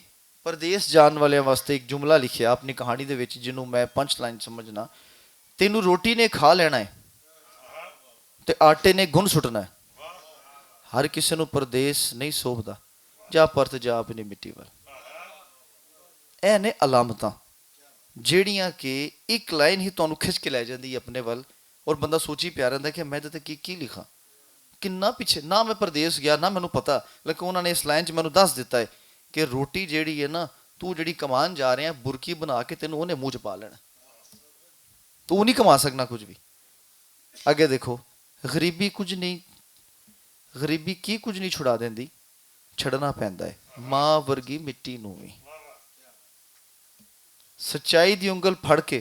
پردیس جان والیاں واسطے ایک جملہ لکھیا اپنی کہانی دے وچ، جنوں میں پنچ لائن سمجھنا، تینوں روٹی نے کھا لینا ہے تے آٹے نے گن سٹنا ہے۔ ہر کسے نوں پردیس نہیں سوبھدا۔ جا پرت جا اپنی مٹی ول۔ اے نے علامتاں جیڑیاں کہ اک لائن ہی تانوں کھچ کے لے جاندی ہے اپنے ول۔ اور بندہ سوچی پیا رہندا کہ میں تے کی کی لکھاں؟ کنا پچھے نہ میں پردیس گیا نہ مینوں پتا، لیکن انہاں نے اس لائن چ مینوں دس دتا ہے کہ روٹی جیڑی ہے نا، تو جیڑی کمان جا رہے ہیں، برکی بنا کے تینوں انہیں منہ چ پا لینا۔ تو وہ نہیں کما سکنا کچھ بھی۔ اگے دیکھو، غریبی کچھ نہیں، غریبی کی کچھ نہیں چھڑا دیندی، چھڑنا پیندا ہے ماں ورگی مٹی نوں وی۔ سچائی دی انگل پھڑ کے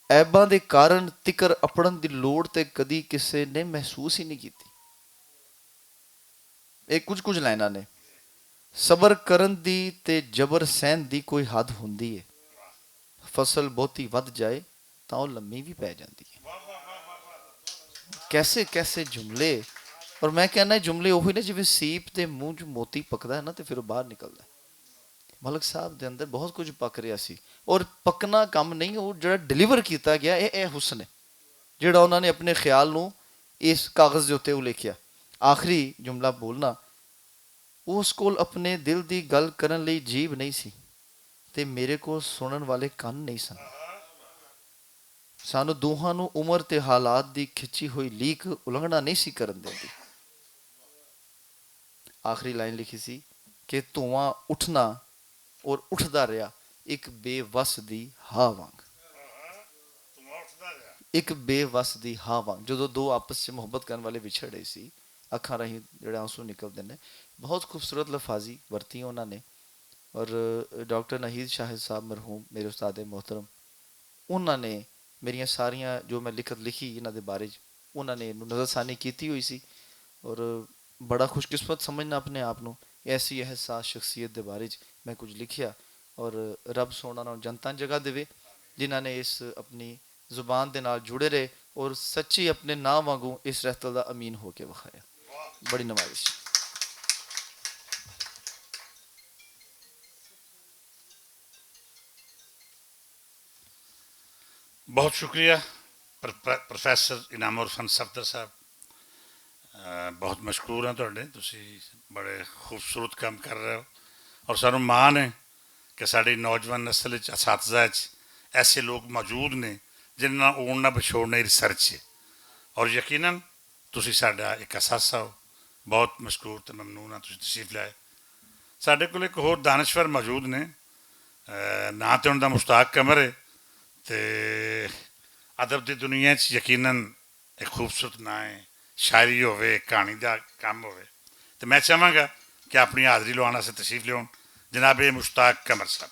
عیباں دے کارن تکر اپڑن دی لوڑ تے کدی کسے نے محسوس ہی نہیں کیتی۔ اے کچھ کچھ لائناں نے۔ صبر کرن دی تے جبر سہن دی کوئی حد ہوندی ہے۔ فصل بہتی ودھ جائے تاں او لمی وی پے جاندی ہے۔ کیسے کیسے جملے۔ اور میں کہنا، جملے اوہی نے جویں سیپ دے منہ چ موتی پکدا ہے نا، تے پھر او باہر نکلدا ہے۔ ملک صاحب دے اندر بہت کچھ پک رہیا سی۔ اور پکنا کم نہیں، او جڑا ڈیلیور کیتا گیا، اے اے حسن ہے، جڑا انہاں نے اپنے خیال نوں اس کاغذ دے اُتے الیکھیا۔ آخری جملہ بولنا، اس کول اپنے دل دی گل کرن لئی جیب نہیں سی، تے میرے کول سنن والے کن نہیں سن۔ سانوں دوہاں نوں عمر تے حالات دی کھچی ہوئی لیک النگھنا نہیں سی کرن دیندی۔ آخری لائن لکھی سی کہ دھواں اٹھنا اور اٹھدا رہیا، اک بے وس دی ہا وانگ۔ اک بے وس دی ہا وانگ۔ جدوں دو آپس چ محبت کرن والے وچھڑ رہے سی، اکھاں راہیں جڑے آنسو نکلدے نے۔ بہت خوبصورت لفاظی ورتی انہاں نے۔ اور ڈاکٹر ناہید شاہد صاحب مرحوم، میرے استاد محترم، انہاں نے میریاں ساریاں جو میں لکھت لکھی انہاں دے بارے چ، انہاں نے اینوں نظر ثانی کیتی ہوئی سی۔ اور بڑا خوش قسمت سمجھنا اپنے آپ نوں، ایسی احساس شخصیت دے بارے چ میں کچھ لکھیا۔ اور رب سونا نال جنتاں جگہ دے، جنہاں نے اس اپنی زبان دے نال جڑے رہے اور سچی اپنے ناں وانگوں اس رہتل دا امین ہو کے وکھایا۔ بڑی نوازش۔ بہت شکریہ پروفیسر انعام عرفان صفدر صاحب۔ بہت مشکور ہاں تہاڈے، تسی بڑے خوبصورت کام کر رہے ہو۔ اور سانوں مان ہے کہ ساڈی نوجوان نسل وچ، اساتذہ وچ ایسے لوگ موجود نے جنہاں نال اوڑھنا بچھوڑنا ہی ریسرچ ہے۔ اور یقینا تسی ساڈا اک اثاثہ ہو۔ بہت مشکور تے ممنون ہاں تسی تشریف لائے۔ ساڈے کول اک ہور دانشور موجود نے، ناں تے انہاں دا مشتاق قمر ہے۔ تے ادب دی دنیا وچ یقینا اک خوبصورت ناں ہے۔ شاعری ہووے، کہانی دا کم ہووے، تے میں چاہواں گا کہ اپنی حاضری لوانا سے تشریف لیون جناب مشتاق قمر صاحب۔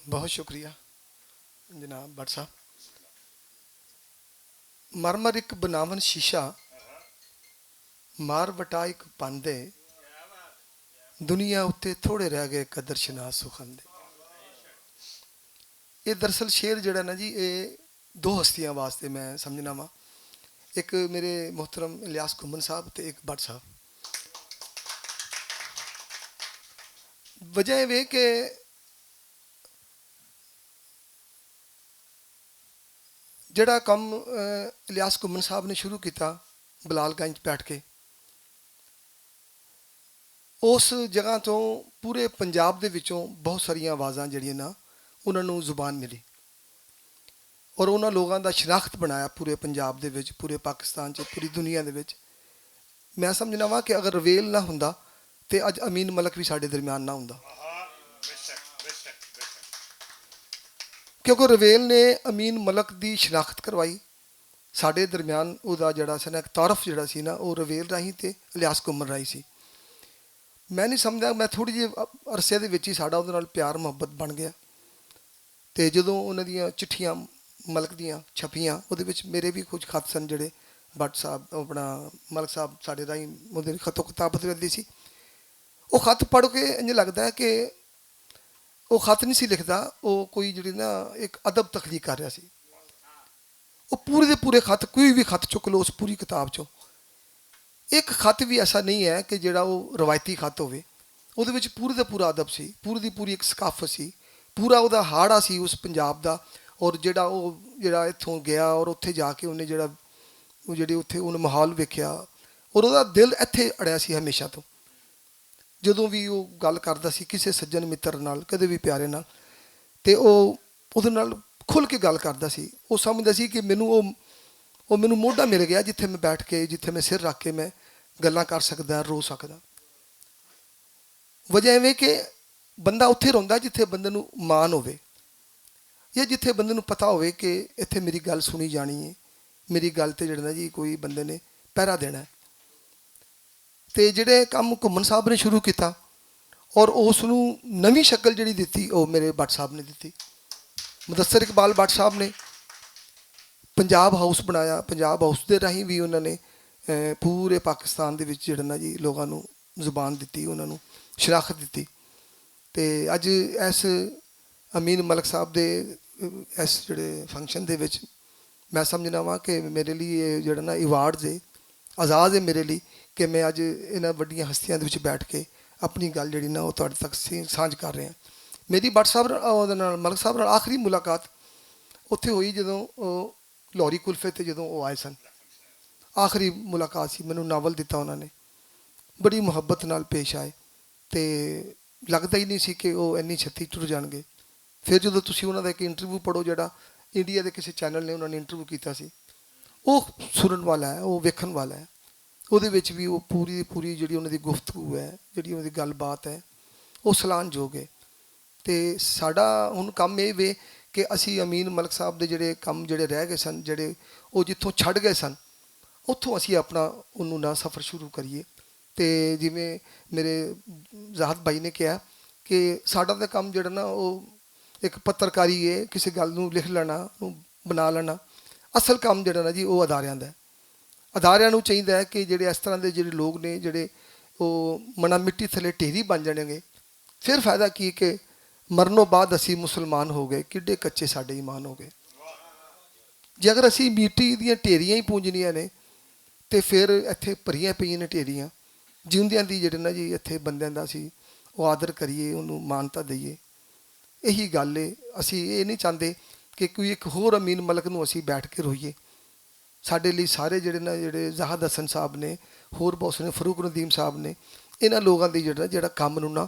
بہت شکریہ جناب بٹ صاحب۔ مرمر اک بناون شیشہ، مار وٹا اک پندے، دنیا اتے تھوڑے رہ گئے قدر شناس سخن دے۔ یہ دراصل شعر جڑا نا جی، یہ دو ہستیاں واسطے میں سمجھنا وا۔ ایک میرے محترم الیاس گھمن صاحب تے ایک بٹ صاحب۔ وجہ یہ وے کہ جڑا کم الیاس گھمن صاحب نے شروع کیتا بلال گنج بیٹھ کے، اس جگہ توں پورے پنجاب دے وچوں بہت ساریاں آوازاں جڑیاں نا، انہاں نوں زبان ملی اور انہاں لوگاں دا شناخت بنایا پورے پنجاب دے وچ، پورے پاکستان چ، پوری دنیا دے وچ۔ میں سمجھنا وا کہ اگر رویل نہ ہوندا تے اج امین ملک وی ساڈے درمیان نہ ہوندا۔ کیونکہ رویل نے امین ملک دی شناخت کروائی۔ ساڈے درمیان او دا جڑا سی نا، اک تعارف جڑا سی نا، او رویل راہیں تے الیاس گھمن راہیں سی۔ میں نہیں سمجھدا، میں تھوڑی جی عرصے دے وچ ہی ساڈا اودے نال پیار محبت بن گیا۔ تے جدوں انہاں دیاں چٹھیاں ملک دیاں چھپیاں، اودے وچ میرے وی کچھ خط سن جڑے بٹ صاحب، اپنا ملک صاحب ساڈے راہیں اودے خط و کتابت رہندی سی۔ او خط پڑھ کے انج لگدا ہے کہ او خط نہیں سی لکھدا، او کوئی جڑی نا اک ادب تخلیق کر رہیا سی۔ او پورے دے پورے خط، کوئی وی خط چک لو اس پوری کتاب چوں، اک خط وی ایسا نہیں ہے کہ جڑا او روایتی خط ہووے۔ اودے وچ پورے دا پورا ادب سی، پوری دی پوری اک ثقافت سی، پورا او دا ہاڑا سی اس پنجاب دا۔ اور جڑا او جڑا اتھوں گیا اور اتھے جا کے انہیں جڑا، وہ جڑی اتھے انہیں ماحول ویکھیا اور اوہدا دل اتھے اڑیا سی ہمیشہ توں۔ جدوں وی او گل کردا سی کسے سجن متر نال، کدے وی پیارے نال، تے او اوہدے نال کھل کے گل کردا سی۔ او سمجھدا سی کہ مینوں او او مینوں موڈا مل گیا، جتھے میں بیٹھ کے، جتھے میں سر رکھ کے میں گلاں کر سکدا، رو سکدا۔ وجہ ایویں کہ بندہ اتھے روندا جتھے بندے نوں مان ہووے، یا جتھے بندے نوں پتہ ہووے کہ اتھے میری گل سنی جانی ہے، میری گل تے جڑنا جی کوئی بندے نے پہرا دینا ہے۔ تے جڑے کم گھمن صاحب نے شروع کیتا اور اس نوں نویں شکل جڑی دتی، او میرے بٹ صاحب نے دتی۔ مدثر اقبال بٹ صاحب نے پنجاب ہاؤس بنایا۔ پنجاب ہاؤس دے راہیں وی انہاں نے پورے پاکستان دے وچ جڑنا جی لوگاں نوں زبان دتی، انہاں نوں شراخت دتی۔ تے اج ایس امین ملک صاحب دے ایس جڑے فنکشن دے وچ میں سمجھنا واں کہ میرے لئی ایہہ جڑا نا ایوارڈز اے، اعزاز اے میرے لئی کہ میں اج انہاں وڈیاں ہستیاں دے وچ بیٹھ کے اپنی گل جڑی نا او تہاڈے تک سانجھ کر رہے ہیں۔ میری بٹ صاحب نال ملک صاحب نال آخری ملاقات اتھے ہوئی جدوں او لوری کلفے تے جدوں او آئے سن، آخری ملاقات سی، مینوں ناول دتا انہاں نے، بڑی محبت نال پیش آئے۔ تے لگدا ہی نہیں سی کہ او اینی چھتی ٹر جان گے۔ فیر جدوں تسی انہاں دا اک انٹرویو پڑھو جیہڑا انڈیا دے کسے چینل نے انہاں نے انٹرویو کیتا سی، او سنن والا ہے، او ویکھن والا ہے۔ اوہدے وچ وی او پوری پوری جیہڑی انہاں دی گفتگو ہے، جیہڑی انہاں دی گل بات ہے، او سلان جوگ ہے۔ تے ساڈا ہن کم ایہہ وے کہ اسی امین ملک صاحب دے جیہڑے کم جیہڑے رہ گئے سن، جیہڑے او جتھوں چھڈ گئے سن، اتھوں اسی اپنا انہوں نہ سفر شروع کریے۔ تے جیویں میرے زاہد بھائی نے کہیا کہ ساڈا تے کم جیہڑا نا او اک پترکاری ہے، کسے گل نوں لکھ لینا، بنا لینا۔ اصل کم جیہڑا نا جی او اداریاں دا ہے۔ اداریاں نوں چاہیدا ہے کہ جیہڑے اس طرح دے جیہڑے لوگ نے جیہڑے او منا مٹی تھلے ٹیری بن جانے گے، فیر فائدہ کی کہ مرنوں بعد اسی مسلمان ہو گئے، کڈے کچے ساڈے ایمان ہو گئے۔ جے اگر اسی میٹی دیاں ٹیریاں ہی پونجنیاں نے تے فیر اتھے پریاں پیاں نے ٹیریاں، جیوندیاں دی جیہڑے نا جی اتھے بندیاں دا اسی او آدر کریے، انہوں مانتا دئیے۔ ایہی گل اے۔ اسی ایہہ نہیں چاہندے کہ کوئی اک ہور امین ملک نوں اسی بیٹھ کے روئیے۔ ساڈے لئی سارے جیہڑے نا جیہڑے زاہد حسن صاحب نے، ہور بہت سارے فاروق ندیم صاحب نے، انہاں لوگاں دی جیہڑا جیہڑا کم نوں نا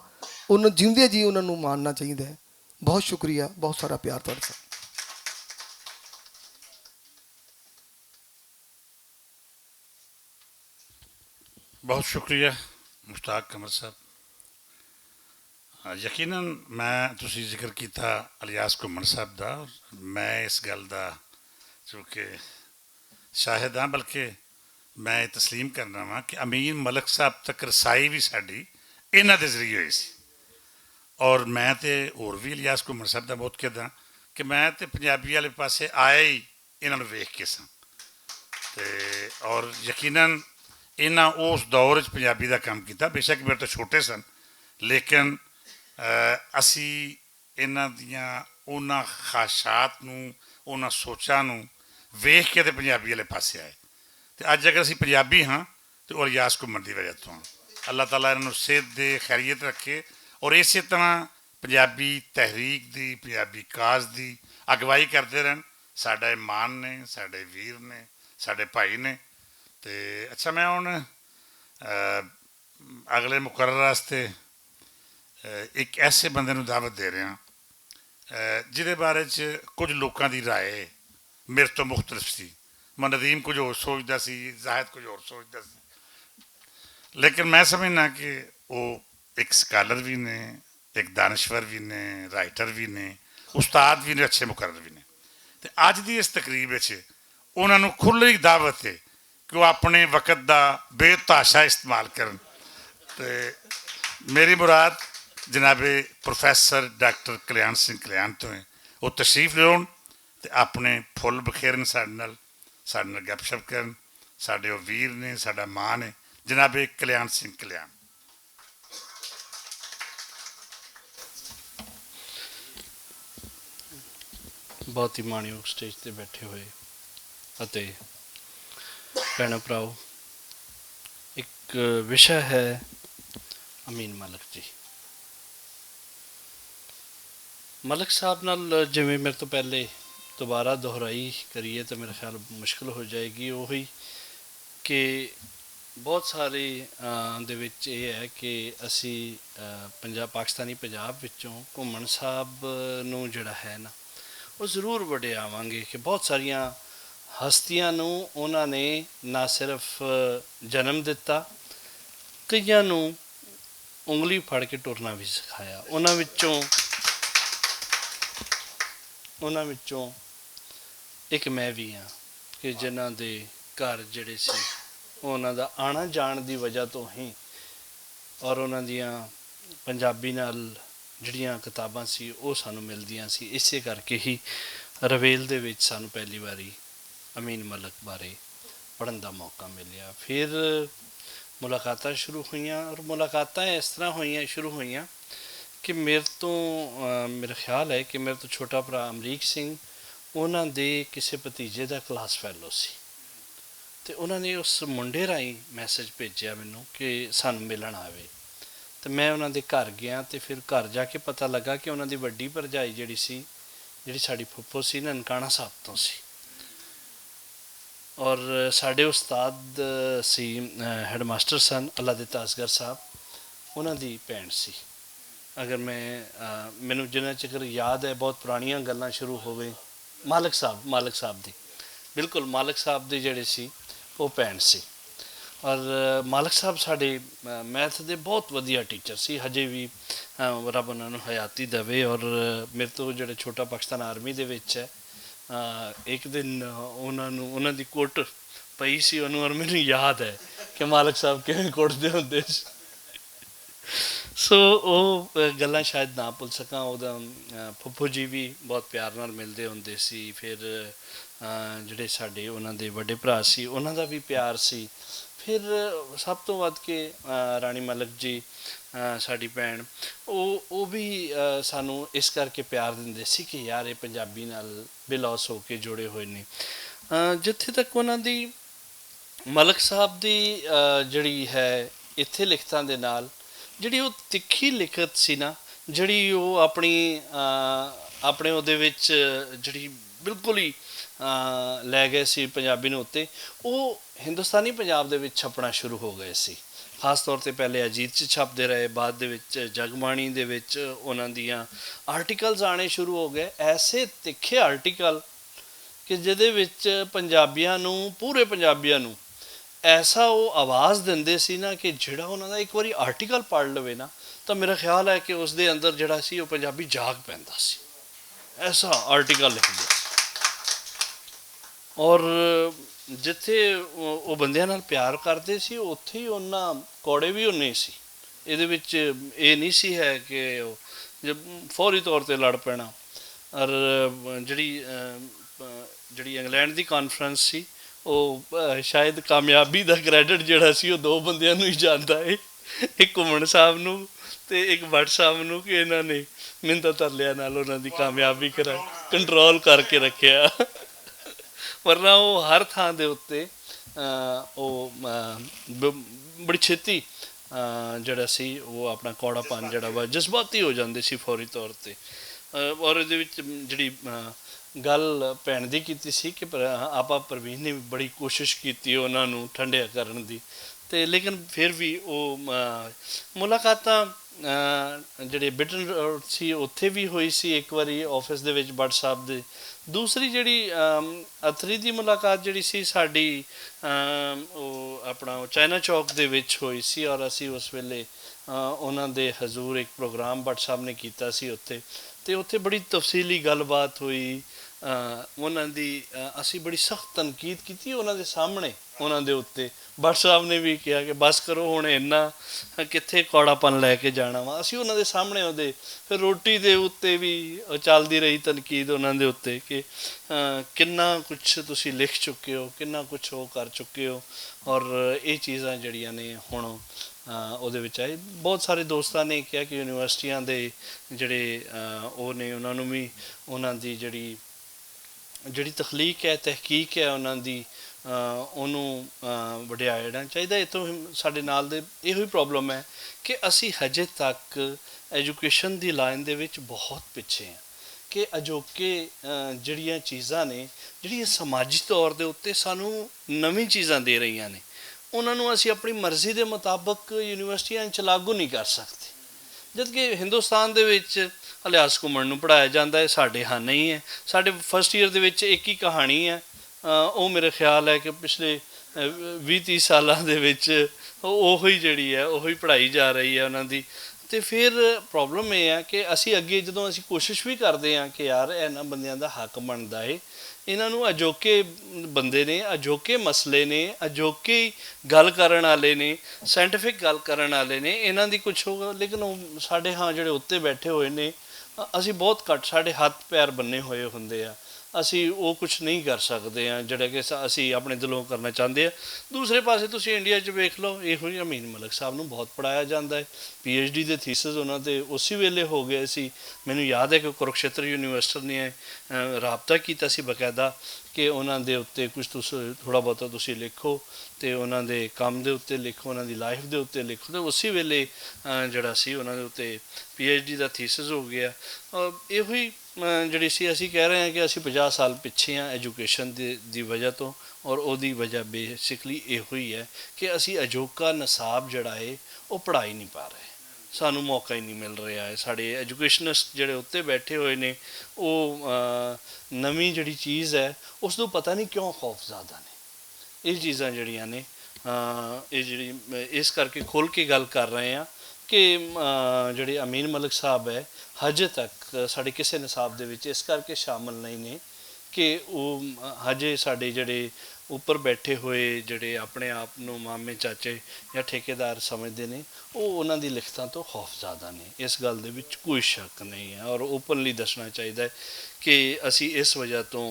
انہاں جیوندے جی انہاں نوں ماننا چاہیدا ہے۔ بہت شکریہ، بہت سارا پیار تہاڈا۔ بہت شکریہ مشتاق قمر صاحب۔ یقینا میں تسی ذکر کیتا الیاس گھمن صاحب دا، میں اس گل دا چونکہ شاہد ہاں، بلکہ میں یہ تسلیم کرنا وا کہ امین ملک صاحب تک رسائی وی ساڈی انہاں دے ذریعے ہوئی سی۔ اور میں تے ہور وی الیاس گھمن صاحب دا موت کہدا کہ میں تے پنجابی والے پاسے آیا ہی انہاں نوں ویکھ کے ساں۔ تے اور یقینا انہاں اس دور وچ پنجابی دا کم کیتا، بے شک میرے تو چھوٹے سن، لیکن اسی انہاں دیاں انہاں خواہشات نوں، انہاں سوچاں نوں ویکھ کے تے پنجابی والے پاسے آئے۔ تے اج اگر اسی پنجابی ہاں تے او الیاس گھمن دی وجہ توں ہاں۔ اللہ تعالیٰ انہاں نوں صحت دے، خیریت رکھے، اور اسی طرح پنجابی تحریک دی، پنجابی کاز دی اگوائی کردے رہن۔ ساڈا ایمان نے، ساڈے ویر نے، ساڈے بھائی نے۔ تے اچھا، میں ہن اگلے مقرر واسطے اک ایسے بندے نوں دعوت دے رہے ہاں جس دے بارے چ کچھ لوکاں دی رائے میرے توں مختلف سی۔ میں ندیم کچھ ہور سوچدا سی، زاہد کچھ ہور سوچدا سی، لیکن میں سمجھنا کہ او اک سکالر وی نے، اک دانشور وی نے، رائٹر وی نے، استاد وی نے، اچھے مقرر وی نے۔ تے اج دی اس تقریب وچ انہاں نوں کھلی دعوت ہے کہ وہ اپنے وقت دا بے تحاشا استعمال کرن۔ تے میری مراد جناب پروفیسر ڈاکٹر کلیان سنگھ کلیان تو ہیں، وہ تشریف لون تے اپنے پھل بکھیرن ساڈے نال، ساڈے نال گپ شپ کرن۔ ساڈے وہ ویر نے، ساڈا ماں نے، جناب کلیان سنگھ کلیان۔ بہت ہی مانیو سٹیج تے بیٹھے ہوئے اتے بھینو پراؤ، ایک وشا ہے امین ملک جی۔ ملک صاحب نال جویں میرے تو پہلے دوبارہ دہرائی کریے تو میرا خیال مشکل ہو جائے گی۔ وہی کہ بہت سارے دے وچ یہ ہے کہ اسی پنجاب، پاکستانی پنجاب وچوں گھومن صاحب نوں جڑا ہے نا، وہ ضرور وڈے آواں گے کہ بہت ساریاں ہستیاں نوں انہاں نے نہ صرف جنم دتا، کئیاں نوں انگلی پھڑ کے ٹرنا بھی سکھایا۔ انہاں وچوں انہاں وچوں ایک میں بھی ہاں کہ جنہاں دے گھر جڑے سی، انہاں دا آنا جان دی وجہ تو ہی، اور انہاں دیاں پنجابی نال جڑیاں کتاباں سی، او سانوں ملدیاں سی۔ اسے کر کے ہی رویل دے وچ سانوں پہلی واری امین ملک بارے پڑھن دا موقع ملیا۔ پھر ملاقاتاں شروع ہوئیاں، اور ملاقاتاں اس طرح ہوئیاں، شروع ہوئیاں کہ میرے تو، میرا خیال ہے کہ میرے تو چھوٹا بھرا امریک سنگھ انہاں دے کسے بھتیجے دا کلاس فیلو سی، تے انہاں نے اس منڈے راہیں میسج بھیجیا مینوں کہ سانوں ملن آوے۔ تے میں انہاں دے گھر گیا، تے پھر گھر جا کے پتہ لگا کہ انہاں دی وڈی بھرجائی جڑی سی، جڑی ساڈی پھپھو سی، ننکانہ صاحب تو سی۔ اور ساڈے استاد سی، ہیڈ ماسٹر سن اللہ دتا اصغر صاحب، انہاں دی بھین سی۔ اگر میں، مینوں جنہاں چکر یاد ہے، بہت پرانیاں گلاں شروع ہووے، مالک صاحب، مالک صاحب دی، بالکل مالک صاحب دی جڑی سی، وہ بھین سی۔ اور مالک صاحب ساڈے میتھ دے بہت ودیا ٹیچر سی، ہجے بھی رب انہاں نوں حیاتی دے۔ اور میرے تو جڑے چھوٹا پاکستان آرمی دے وچ ہے، ایک دن انہاں نوں، انہاں دی کوٹ پئی سی انہوں، اور مینوں یاد ہے کہ مالک صاحب کیویں کوٹ دے ہوندے سی۔ سو او گلاں شاید نہ بھول سکاں۔ او پھپھو جی بھی بہت پیار نال ملدے ہوندے سی۔ پھر جڑے ساڈے انہاں دے وڈے بھرا سی، انہاں دا بھی پیار سی۔ پھر سب توں ودھ کے رانی ملک جی، ساڈی بھین، او او بھی سانوں اس کر کے پیار دیندے سی کہ یار، اے پنجابی نال بے لوس ہو کے جڑے ہوئے نے۔ جتھے تک انہاں دی ملک صاحب دی جڑی ہے اتھے لکھتاں دے نال، جڑی او تکھی لکھت سی نا، جڑی او اپنی اپنے اودے وچ جڑی بالکل ہی لے گئے سی پنجابی نوں اُتے، او ہندوستانی پنجاب دے وچ چھپنا شروع ہو گئے سی۔ خاص طور تے پہلے اجیت چ چھپدے رہے، بعد دے وچ جگ بانی دے وچ انہاں دیاں آرٹیکلز آنے شروع ہو گئے، ایسے تکھے آرٹیکل کہ جدے وچ پنجابیاں نوں، پورے پنجابیاں نوں ایسا او آواز دیندے سی نا کہ جڑا انہاں دا ایک واری آرٹیکل پڑھ لوے نا، تاں میرا خیال ہے کہ اس دے اندر جڑا سی او پنجابی جاگ پیندا سی۔ ایسا آرٹیکل لکھدے سی۔ اور جتھے او بندیاں نال پیار کردے سی، اتھے ہی انہاں کوڑے وی ہونے سی۔ ایہدے وچ ایہہ نئیں سی ہے کہ فوری طور تے لڑ پینا۔ اور جڑی جڑی انگلینڈ دی کانفرنس سی، او شاید کامیابی دا کریڈٹ جڑا سی او دو بندیاں نوں ہی جاندا ہے، ایک گھمن صاحب نوں تے ایک بٹ صاحب نوں، کہ انہاں نے منتاں ترلیاں نال انہاں دی کامیابی کرا کنٹرول کر کے رکھیا۔ ورنہ او ہر تھاں دے اُتے او بڑی چھتی جڑا سی وہ اپنا کوڑا پن جڑا وا جذباتی ہو جاندے سی فوری طور تے۔ اور ایہدے وچ جڑی گل بھین دی کیتی سی کہ آپا پروین نے بڑی کوشش کیتی انہاں نوں ٹھنڈیا کرن دی، تے لیکن پھر وی او ملاقاتاں جڑے بٹن روڈ سی اتھے وی ہوئی سی ایک واری آفس دے وچ بٹ صاحب دے۔ دوسری جڑی اتری دی ملاقات جڑی سی ساڈی، او اپنا چائنا چوک دے وچ ہوئی سی، اور اسی اس ویلے انہاں دے حضور ایک پروگرام بٹ صاحب نے کیتا سی اتھے، تے اتھے بڑی تفصیلی گل بات ہوئی۔ انہاں دی اسی بڑی سخت تنقید کیتی انہاں دے سامنے، انہاں دے اُتے۔ بٹ صاحب نے وی کہیا کہ بس کرو، ہن اینا کتھے کوڑا پن لے کے جانا وا۔ اسی انہاں دے سامنے اودے، پھر روٹی دے اُتے وی چلدی رہی تنقید انہاں دے اُتے کہ کنا کچھ تسی لکھ چکے ہو، کنا کچھ او کر چکے ہو۔ اور ایہہ چیزاں جڑیاں نے ہن اودے وچ آئی۔ بہت سارے دوستاں نے کہیا کہ یونیورسٹیاں دے جڑے او نے انہاں نوں وی انہاں دی جڑی جڑی تخلیق ہے، تحقیق ہے انہاں دی، انہوں وڈیا ایڈا چاہیدا۔ اتھوں ساڈے نال دے ایہو ہی پرابلم ہے کہ اسی ہجے تک ایجوکیشن دی لائن دے وچ بہت پچھے ہیں۔ کہ اجوکے جڑیاں چیزاں نے، جڑیاں سماجی طور دے اُتے سانوں نویں چیزاں دے رہیاں نے، انہاں نوں اسی اپنی مرضی دے مطابق یونیورسٹیاں وچ لاگو نہیں کر سکتے۔ جدکہ ہندوستان دے وچ الیاس گھمن نوں پڑھایا جاندا ہے، ساڈے ہاں نہیں ہے۔ ساڈے فرسٹ ایئر دے وچ ایک ہی کہانی ہے، او میرے خیال ہے کہ پچھلے ویہہ تیہہ سالاں دے وچ اوہی جڑی ہے اوہی پڑھائی جا رہی ہے انہاں دی۔ تے فیر پرابلم ایہہ ہے کہ اسی اگے جدوں اسی کوشش وی کردے آں کہ یار انہاں بندیاں دا حق بندا ہے، انہاں نوں اجوکے بندے نے، اجوکے مسئلے نے، اجوکے گل کرن آلے نے، سائنٹیفک گل کرن آلے نے، انہاں دی کچھ ہوگا۔ لیکن ساڈے ہاں جڑے اُتے بیٹھے ہوئے نے، اسی بہت گھٹ ساڈے ہتھ پیر بنے ہوئے ہوندے آ۔ اسی او کچھ نہیں کر سکدے آں جڑا کہ اسی اپنے دلوں کرنا چاہندے آں۔ دوسرے پاسے تسی انڈیا چ ویکھ لو، ایہو ہی امین ملک صاحب نوں بہت پڑھایا جاندا ہے۔ پی ایچ ڈی دے تھیسز انہاں تے اسی ویلے ہو گئے سی۔ مینوں یاد ہے کہ کرکشیتر یونیورسٹی نے رابطہ کیتا سی باقاعدہ کہ انہاں دے اُتے کچھ تھوڑا بہت تسی لکھو، تے انہاں دے کم دے اُتے لکھو، انہاں دی لائف دے اُتے لکھو۔ تے اسی ویلے جڑا سی انہاں دے اُتے پی ایچ ڈی دا تھیسز ہو گیا۔ ایہو ہی جڑی سی اسی کہہ رہے ہیں کہ اسی پنجاہ سال پچھے ہیں ایجوکیشن دی وجہ توں، اور اوہدی وجہ بیسکلی ایہو ہی ہے کہ اسی اجوکا نصاب جڑا ہے او پڑھائی نہیں پا رہے۔ سانوں موقع ہی نہیں مل رہا ہے۔ ساڈے ایجوکیشنسٹ جڑے اُتے بیٹھے ہوئے نے، او نویں جڑی چیز ہے اس نوں پتہ نہیں کیوں خوف زیادہ نے۔ ایہہ چیزاں جڑیاں نے، ایہہ جڑی اس کر کے کھول کے گل کر رہے آں کہ جڑے امین ملک صاحب ہے، ہجے تک ساڈے کسے نصاب دے وچ اس کر کے شامل نہیں نے کہ او ہجے ساڈے جڑے اوپر بیٹھے ہوئے جڑے اپنے آپ نوں مامے چاچے یا ٹھیکیدار سمجھدے نے، او انہاں دی لکھتاں توں خوف زیادہ نے۔ اس گل دے وچ کوئی شک نہیں ہے اور اوپنلی دسنا چاہیدا ہے کہ اسی اس وجہ توں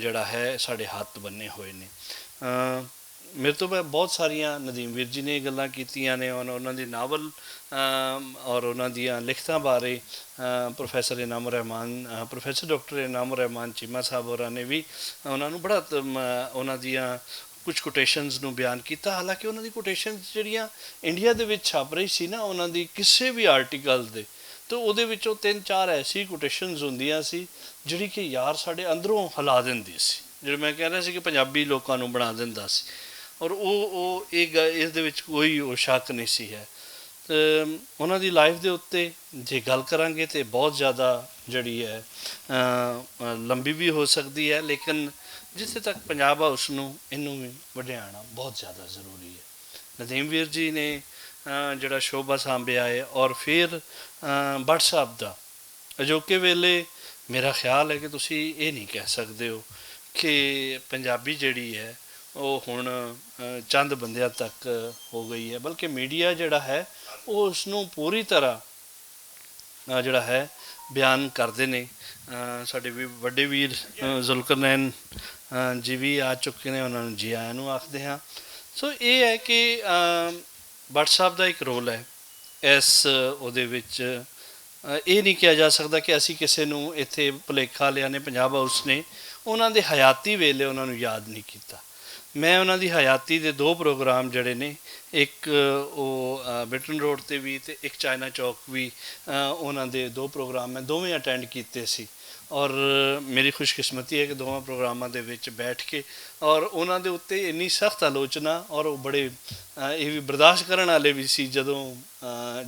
جڑا ہے ساڈے ہتھ بنے ہوئے نے۔ میرے توں بہت ساریاں ندیم ویر جی نے گلاں کیتیاں نے، انہاں دی ناول اور انہاں دیاں لکھتاں بارے پروفیسر انعام الرحمان، پروفیسر ڈاکٹر انعام الرحمان چیمہ صاحب ہوراں نے وی انہاں نوں بڑا انہاں دیاں کچھ کوٹیشنز نوں بیان کیتا۔ حالانکہ انہاں دی کوٹیشنز جڑیاں انڈیا دے وچ چھپ رہی سی نا، انہاں دی کسے وی آرٹیکل دے، تے اوہدے وچ او تن چار ایسی کوٹیشنز ہوندیاں سی جڑی کہ یار ساڈے اندروں ہلا دیندی سی، جڑی میں کہہ رہا سی کہ پنجابی لوکاں نوں بنا دیندا سی۔ اور او او ایہہ گل اس دے وچ کوئی او شک نہیں سی ہے۔ تے انہاں دی لائف دے اُتے جے گل کراں گے تے بہت زیادہ جڑی ہے لمبی وی ہو سکدی ہے، لیکن جتھے تک پنجاب ہاؤس نوں اینوں وی وڈیانا بہت زیادہ ضروری ہے۔ ندیم ویر جی نے جڑا شعبہ سانبھیا ہے اور فیر بٹ صاحب دا اجوکے ویلے میرا خیال ہے کہ تسی ایہہ نہیں کہہ سکدے ہو کہ پنجابی جڑی ہے او ہن چند بندیاں تک ہو گئی ہے، بلکہ میڈیا جڑا ہے او اس نوں پوری طرح جڑا ہے بیان کردے نے۔ ساڈے وڈے ویر ذوالقرنین جی وی آ چکے نے، انہاں نوں جی آیاں نوں آکھدے ہاں۔ سو ایہہ ہے کہ بٹ صاحب دا اک رول ہے اس اوہدے وچ۔ ایہہ نہیں کہا جا سکدا کہ اسی کسے نوں اتھے پلیکھا لیا نے پنجاب ہاؤس نے انہاں دے حیاتی ویلے انہاں نوں یاد نہیں کیتا۔ میں انہاں دی حیاتی دے دو پروگرام جڑے نے، اک او بٹن روڈ تے وی تے اک چائنا چوک وی، انہاں دے دو پروگرام میں دوویں اٹینڈ کیتے سی۔ اور میری خوش قسمتی ہے کہ دوواں پروگراماں دے وچ بیٹھ کے اور انہاں دے اُتے انی سخت آلوچنا اور او بڑے ایہہ وی برداشت کرن آلے وی سی، جدوں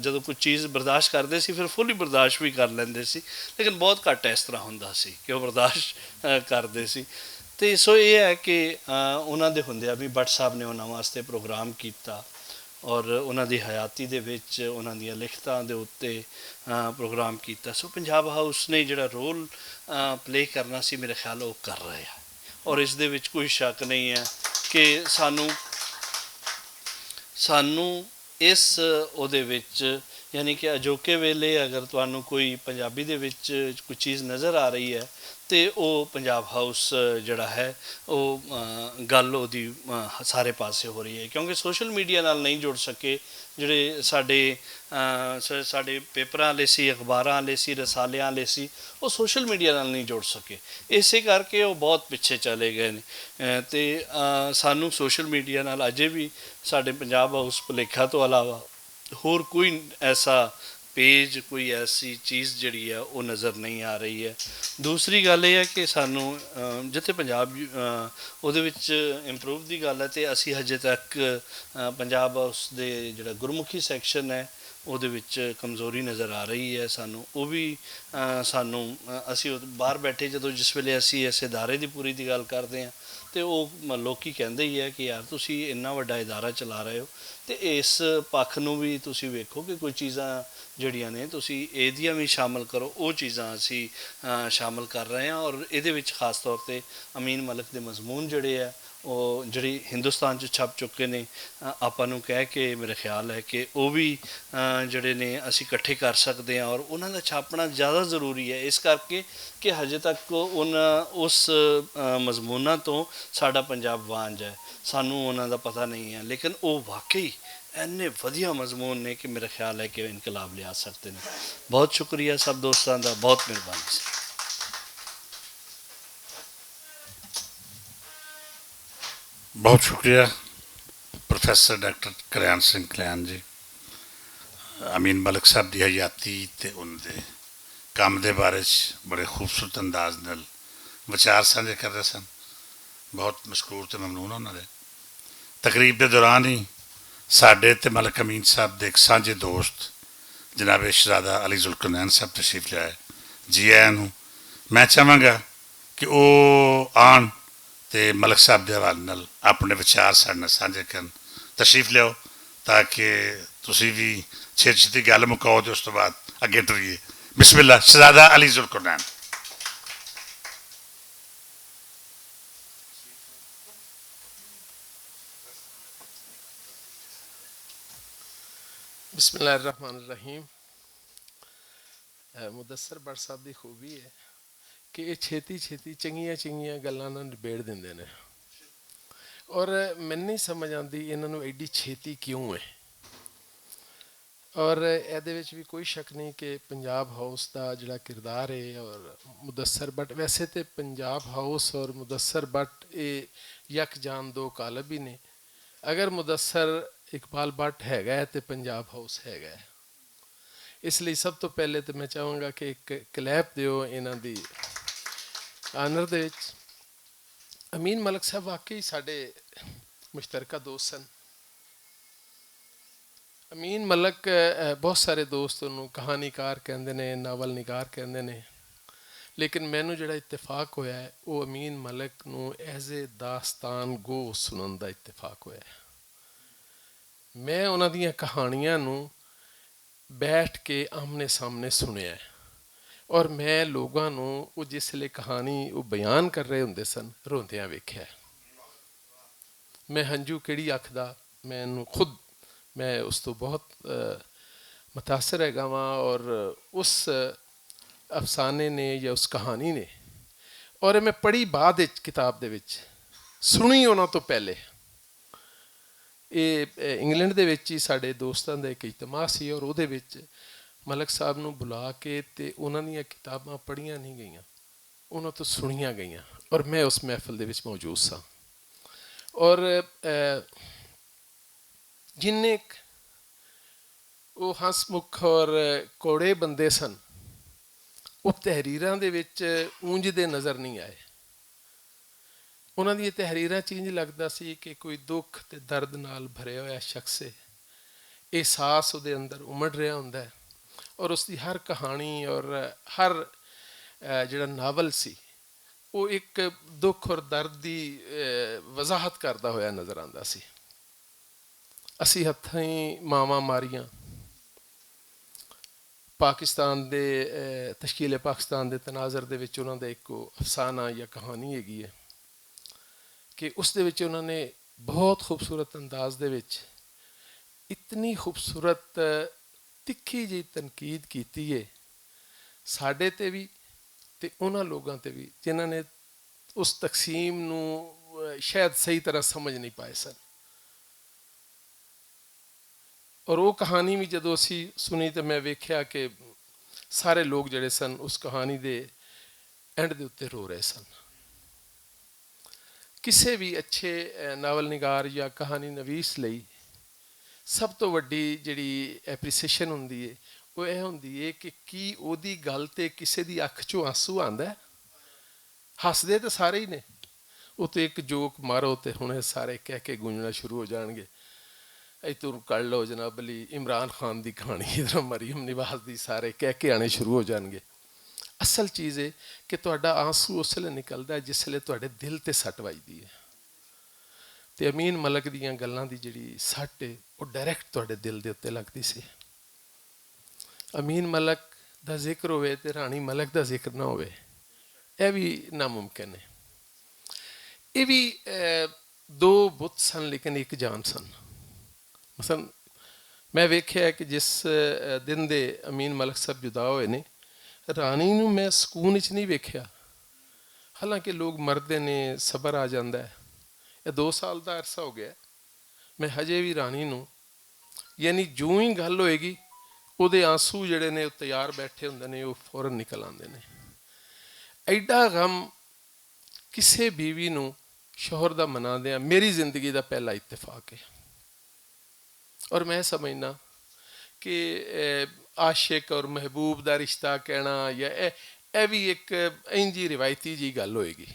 جدوں کچھ چیز برداشت کردے سی فیر فلی برداشت وی کر لیندے سی، لیکن بہت گھٹ اس طرح ہوندا سی کہ او برداشت کردے سی۔ تے سو ایہہ ہے کہ انہاں دے ہوندے ابھی بٹ صاحب نے انہاں واسطے پروگرام کیتا اور انہاں دی حیاتی دے وچ انہاں دیاں لکھتاں دے اُتے پروگرام کیتا۔ سو پنجاب ہاؤس نے جڑا رول پلے کرنا سی میرے خیال او کر رہے ہیں۔ اور اس دے وچ کوئی شک نہیں ہے کہ سانوں سانوں اس اوہدے وچ یعنی کہ اجوکے ویلے اگر تہانوں کوئی پنجابی دے وچ کوئی چیز نظر آ رہی ہے تے او پنجاب ہاؤس جڑا ہے او گل اوہدی سارے پاسے ہو رہی ہے، کیونکہ سوشل میڈیا نال نہیں جڑ سکے۔ جڑے ساڈے ساڈے پیپراں آلے سی، اخباراں آلے سی، رسالیاں آلے سی، او سوشل میڈیا نال نہیں جڑ سکے۔ اسے کر کے او بہت پچھے چلے گئے نے۔ تے سانوں سوشل میڈیا نال اجے وی ساڈے پنجاب ہاؤس پلیکھا توں علاوہ ہور کوئی ایسا پیج کوئی ایسی چیز جڑی ہے وہ نظر نہیں آ رہی ہے۔ دوسری گل یہ ہے کہ سانوں جتھے پنجاب اودے وچ امپروو دی گل ہے تے اسی ہجے تک پنجاب اس دے جڑا گرمکھی سیکشن ہے اودے وچ کمزوری نظر آ رہی ہے سانوں۔ او وی سانوں اسی باہر بیٹھے جدوں جس ویلے اسی اس ادارے دی پوری دی گل کردے ہاں، تے او لوکی کہندے ہی ہے کہ یار تسی انہاں وڈا ادارہ چلا رہے ہو، تے اس پکھ نوں وی تسی ویکھو کہ کوئی چیزاں جڑیاں نے تسی ایہدیاں وی شامل کرو۔ او چیزاں اسی شامل کر رہے ہاں اور ایہدے وچ خاص طور تے امین ملک دے مضمون جڑے ہے او جڑی ہندوستان چ چھپ چکے نے، آپاں نوں کہہ کے میرا خیال ہے کہ او وی جڑے نے اسی اکٹھے کر سکدے ہاں اور انہاں دا چھاپنا زیادہ ضروری ہے اس کر کے کہ ہجے تک ان اس مضموناں توں ساڈا پنجاب وانج ہے، سانوں انہاں دا پتہ نہیں ہے، لیکن او واقعی اینے ودھیا مضمون نے کہ میرا خیال ہے کہ انقلاب لیا سکتے نے۔ بہت شکریہ سب دوستاں دا، بہت مہربانی سی۔ بہت شکریہ پروفیسر ڈاکٹر کلیان سنگھ کلیان جی۔ امین ملک صاحب دی حیاتی تے ان دے کم دے بارے چ بڑے خوبصورت انداز نال وچار سانجھے کر رہے سن۔ بہت مشکور تے ممنون ہاں انہاں دے۔ تقریب دے دوران ہی ساڈے تے ملک امین صاحب دے ایک سانجھے دوست جناب شہزادہ علی ذوالقرنین صاحب تشریف لے آئے۔ جی آیاں نوں۔ میں چاہواں گا کہ او آن تے ملک صاحب دے حوالے نال اپنے وچار ساڈے نال سانجھے کرن۔ تشریف لیاؤ تاکہ تسی وی چھتی چھتی گل مکاؤ تے اس تو بعد اگے ٹریے۔ بسم اللہ، شہزادہ علی ذوالقرنین۔ بسم اللہ الرحمن الرحیم۔ اے مدثر بٹ صاحب دی خوبی ہے کہ یہ چھیتی چھیتی چنگیاں چنگیاں گلاں نال نبیڑ دیندے نے۔ اور مینوں نہیں سمجھ آندی انہاں نوں ایڈی چھیتی کیوں ہے۔ اور ایہدے وچ وی کوئی شک نہیں کہ پنجاب ہاؤس دا جڑا کردار ہے اور مدثر بٹ، ویسے تے پنجاب ہاؤس اور مدثر بٹ اے یک جان دو کالب ہی نے۔ اگر مدثر اقبال بٹ ہے گا ہے تے پنجاب ہاؤس ہے گا ہے۔ اس لئی سب تو پہلے تے میں چاہوں گا کہ ایک کلیپ دیو انہاں دی آنر دے وچ۔ امین ملک صاحب واقعی ساڈے مشترکہ دوست سن۔ امین ملک، بہت سارے دوست انہوں کہانی کار کہندے نے، ناول نگار کہندے نے، لیکن مینوں جڑا اتفاق ہویا ہے وہ امین ملک نوں ایز اے داستان گو سنن دا اتفاق ہویا ہے۔ میں انہاں دیاں کہانیاں نوں بیٹھ کے آمنے سامنے سنیا ہے اور میں لوگاں نوں وہ جس لے کہانی وہ بیان کر رہے ہوندے سن، روندیاں ویکھیا ہے۔ میں ہنجو کیڑی اکھ دا، میں انہوں خود، میں اس تو بہت متاثر ہے گاواں اور اس افسانے نے یا اس کہانی نے، اور میں پڑھی بعد وچ کتاب دے وچ، سنی انہاں تو پہلے۔ اے انگلینڈ دے وچ ہی ساڈے دوستاں دا ایک اجتماع سی اور اودے وچ ملک صاحب نوں بلا کے تے انہاں دیاں کتاباں پڑھیاں نہیں گئیاں، انہاں تو سنیاں گئیاں، اور میں اس محفل دے وچ موجود ساں۔ اور جنہیں وہ ہنس مکھ اور کوڑے بندے سن، وہ تحریراں دے وچ اونجدے نظر نہیں آئے۔ انہاں دی تحریراں چ انج لگدا سی کہ کوئی دکھ تے درد نال بھریا ہویا شخص ہے۔ احساس اودے اندر امڑ رہیا ہوندا ہے اور اس دی ہر کہانی اور ہر جڑا ناول سی، وہ ایک دکھ اور درد دی وضاحت کردا ہویا نظر آندا سی۔ اسی ہتھیں ماواں ماریاں، پاکستان دے تشکیل پاکستان دے تناظر دے وچ انہاں دا ایک افسانہ یا کہانی ہیگی ہے کہ اس دے وچ انہاں نے بہت خوبصورت انداز دے وچ اتنی خوبصورت تکھی جی تنقید کیتی ہے ساڈے تے وی تے انہاں لوگاں تے وی جنہاں نے اس تقسیم نوں شاید صحیح طرح سمجھ نہیں پائے سن۔ اور وہ کہانی وی جدوں اسی سنی تے میں ویکھیا کہ سارے لوگ جڑے سن اس کہانی دے اینڈ دے اتے رو رہے سن۔ کسے وی اچھے ناول نگار یا کہانی نویس لئی سب توں وڈی جڑی اپریسیشن ہوندی ہے، او ایہہ ہوندی اے کہ کی اوہدی گل تے کسے دی اکھ چوں آنسو آندا اے؟ ہسدے تے سارے ہی نے۔ او تے اک جوک مارو تے ہن اے سارے کہہ کے گونجنا شروع ہو جانگے۔ ایتھوں کڑ لو جناب علی عمران خان دی کہانی، ادھر مریم نواز دی، سارے کہہ کے آنے شروع ہو جانگے۔ اصل چیز اے کہ تہاڈا آنسو اس لے نکلدا اے جس لے تہاڈے دل تے سٹ وجدی اے۔ تے امین ملک دیاں گلاں دی جیہڑی سٹ اے او ڈائریکٹ تہاڈے دل دے اتے لگدی سی۔ امین ملک دا ذکر ہووے تے رانی ملک دا ذکر نہ ہووے، ایہہ وی ناممکن اے۔ ایہہ وی دو بت سن لیکن اک جان سن۔ مثلا میں ویکھیا کہ جس دن دے امین ملک صاحب جدا ہوئے نے، رانی نوں میں سکون وچ نئیں ویکھیا۔ حالانکہ لوگ مردے نے، صبر آ جاندا اے۔ ایہہ دو سال دا عرصہ ہو گیا اے۔ میں ہجے وی رانی نوں، یعنی جوں ہی گل ہوئے گی، اوہدے آنسو جیہڑے نے او تیار بیٹھے ہوندے نے او فورا نکل آندے نے۔ ایڈا غم کسے بیوی نوں شوہر دا مناندیاں میری زندگی دا پہلا اتفاق اے۔ اور میں سمجھنا کہ عاشق اور محبوب دا رشتہ کہنا یا ایہہ وی اک اینجی روایتی جی گل ہوئے گی۔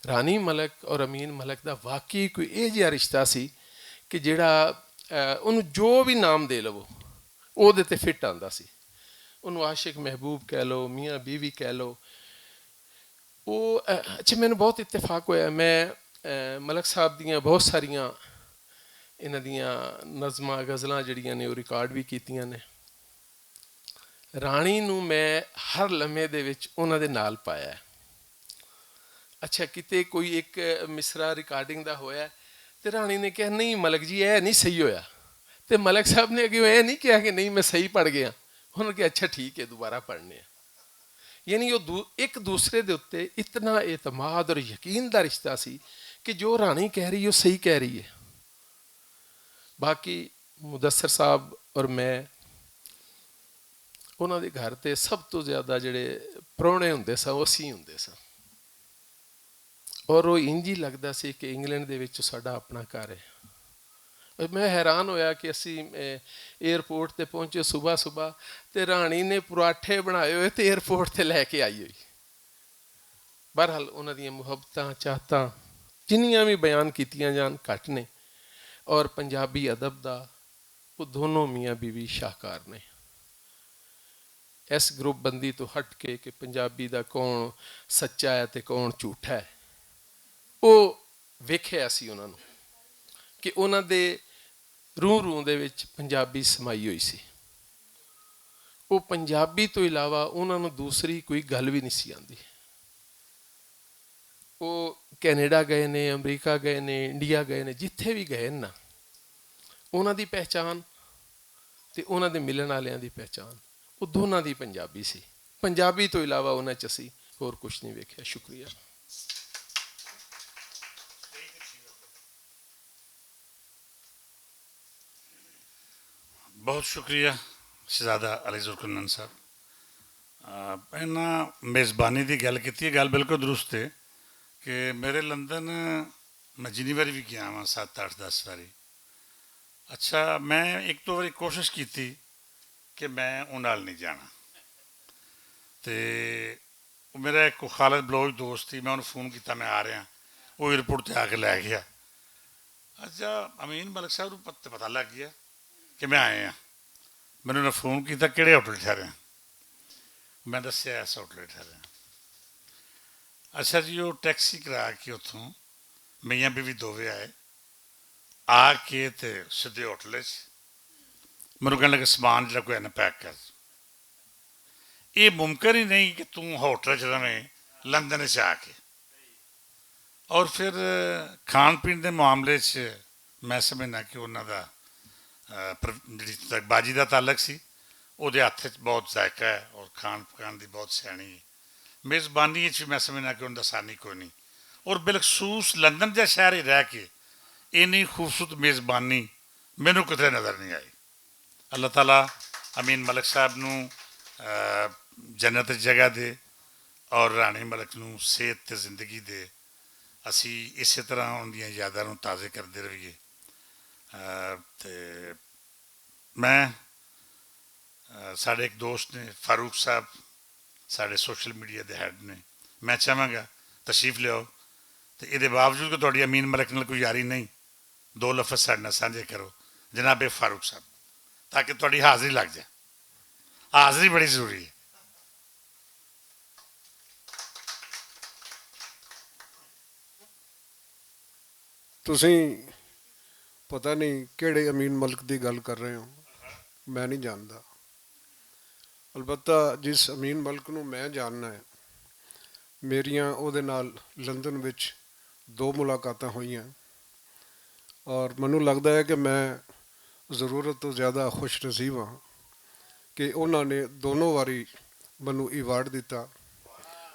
رانی ملک اور امین ملک دا واقعی کوئی ایہہ جیہا رشتہ سی کہ جیہڑا انوں جو وی نام دے لوو اوہدے تے فٹ آندا سی۔ انوں عاشق محبوب کہہ لو، میاں بیوی کہہ لو۔ او اچھا، مینوں بہت اتفاق ہویا، میں ملک صاحب دیاں بہت ساریاں انہاں دیاں نظماں غزلاں جیہڑیاں نے او ریکارڈ وی کیتیاں نے۔ رانی نوں میں ہر لمحے دے وچ انہاں دے نال پایا ہے۔ اچھا، کتے کوئی اک مصرعہ ریکارڈنگ دا ہویا ہے تے رانی نے کہیا، نئیں ملک جی، ایہہ نئیں صحیح ہویا۔ تے ملک صاحب نے اگے ایہہ نئیں کہیا کہ نئیں، میں صحیح پڑھ گیا۔ انہاں نے کہیا، اچھا ٹھیک ہے، دوبارہ پڑھنے ہیں۔ یعنی او اک دوسرے دے اتے اتنا اعتماد اور یقین دا رشتہ سی کہ جو رانی کہہ رہی او صحیح کہہ رہی ہے۔ باقی مدثر صاحب اور میں، انہاں دے گھر تے سب توں زیادہ جیہڑے پرونے ہوندے ساں او اسی ہوندے ساں۔ اور او انجی لگدا سی کہ انگلینڈ دے وچ ساڈا اپنا گھر ہے۔ میں حیران ہویا کہ اسی ایئرپورٹ تے پہنچے صبح صبح، تے رانی نے پراٹھے بنائے ہوئے تے ایئرپورٹ تے لے کے آئی ہوئی۔ بہرحال انہاں دیاں محبتاں چاہتاں جنیاں وی بیان کیتیاں جان گھٹ نے۔ اور پنجابی ادب دا او دونوں میاں بیوی شاہکار نے۔ ایس گروپ بندی توں ہٹ کے کہ پنجابی دا کون سچا ہے تے کون جھوٹا ہے، او ویکھیا سی انہاں نوں کہ انہاں دے روح روح دے وچ پنجابی سمائی ہوئی سی۔ او پنجابی توں علاوہ انہاں نوں دوسری کوئی گل وی نئیں سی آندی۔ او کینیڈا گئے نے، امریکہ گئے نے، انڈیا گئے نے، جتھے وی گئے نا، انہاں دی پہچان تے انہاں دے ملن آلیاں دی پہچان او دوناں دی پنجابی سی۔ پنجابی توں علاوہ انہاں چ اسی ہور کچھ نئیں ویکھیا۔ شکریہ۔ بہت شکریہ شہزادہ علی ذوالقرنین صاحب۔ انہاں میزبانی دی گل کیتی ہے، گل بالکل درست ہے کہ میرے لندن میں جنی واری وی گیا واں، ست اٹھ دس واری۔ اچھا، میں اک دو واری کوشش کیتی کہ میں انہاں نال نئیں جانا۔ تے میرا اک خالد بلوچ دوست سی، میں انہوں فون کیتا، میں آ رہا۔ وہ ایئرپورٹ تے آ کے لے گیا۔ اچھا، امین ملک صاحب نوں پت- پتہ لگ گیا کہ میں آیا ہاں۔ میں انہوں نے فون کیتا، کہڑے ہوٹل ٹھہرے ہیں؟ میں دسیا ایسا ہوٹل ٹھہرے ہیں۔ اچھا جی، وہ ٹیکسی کرا کے اتھوں میاں بیوی دووے آئے، آ کے تے سدھے ہوٹل وچ مینوں کہن لگے، سامان جڑا کوئی نہ پیک کر۔ یہ ممکن ہی نہیں کہ توں ہوٹل وچ رہویں لندن وچ آ کے۔ اور پھر کھان پین دے معاملے چ میں سمجھنا کہ انہاں دا جڑی تک باجی دا تعلق سی، او دے ہتھ وچ بہت ذائقہ ہے اور کھان پکان دی بہت سیانی ہے۔ میزبانی وچ میں سمجھنا کہ انہاں دا ثانی کوئی نہیں۔ اور بالخصوص لندن جا شہر ہی رہ کے اینی خوبصورت میزبانی مینوں کتنے نظر نہیں آئی۔ اللہ تعالیٰ امین ملک صاحب نوں جنت جگہ دے اور رانی ملک نوں صحت تے زندگی دے۔ اسی اسے طرح ان دیاں یاداں نوں تازے کردے رہیے۔ تے میں ساڈے ایک دوست نے فاروق صاحب، ساڈے سوشل میڈیا دے ہیڈ نے۔ میں چاہواں گا تشریف لیاؤ، تے ایہدے باوجود کہ تہاڈی امین ملک نال کوئی یاری نہیں، دو لفظ ساڈے نال سانجھے کرو، جناب فاروق صاحب، تاکہ تہاڈی حاضری لگ جائے۔ حاضری بڑی ضروری ہے۔ تسیں پتہ نہیں کہڑے امین ملک دی گل کر رہے ہو، میں نہیں جاندا۔ البتہ جس امین ملک نوں میں جاننا ہے، میریاں او دے نال لندن وچ دو ملاقاتاں ہوئیاں، اور مینوں لگدا ہے کہ میں ضرورت توں زیادہ خوش نصیب ہاں کہ انہاں نے دونوں واری مینوں ایوارڈ دتا۔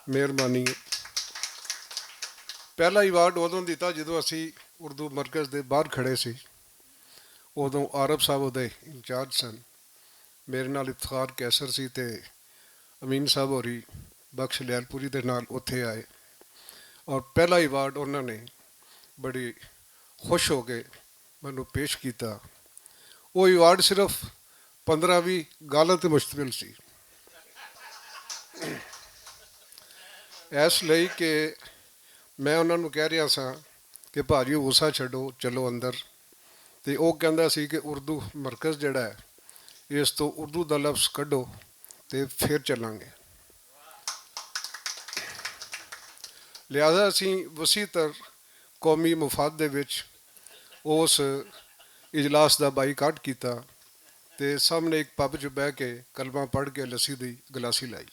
مہربانی۔ پہلا ایوارڈ ادوں دتا جدوں اسی اردو مرکز دے باہر کھڑے سی، ادوں عارف صاحب ادے انچارج سن، میرے نال افتخار قیصر سی تے امین صاحب ہوری بخش لیلپوری دے نال اتھے آئے، اور پہلا ایوارڈ انہاں نے بڑی خوش ہو کے مینوں پیش کیتا۔ وہ ایوارڈ صرف پندرہ وی گالاں تے مشتمل سی۔ اس لئی کہ میں انہاں نوں کہہ رہا سا کہ بھاجی غصہ چھڈو، چلو اندر۔ تے او کہندا سی کہ اردو مرکز جڑا ہے، اس تو اردو دا لفظ کڈو تے پھر چلاں گے۔ لہذا اسی وسیع تر قومی مفاد دے وچ اس اجلاس دا بائی کاٹ کیتا تے سامنے ایک پب چ بہ کے کلمہ پڑھ کے لسی دی گلاسی لائی۔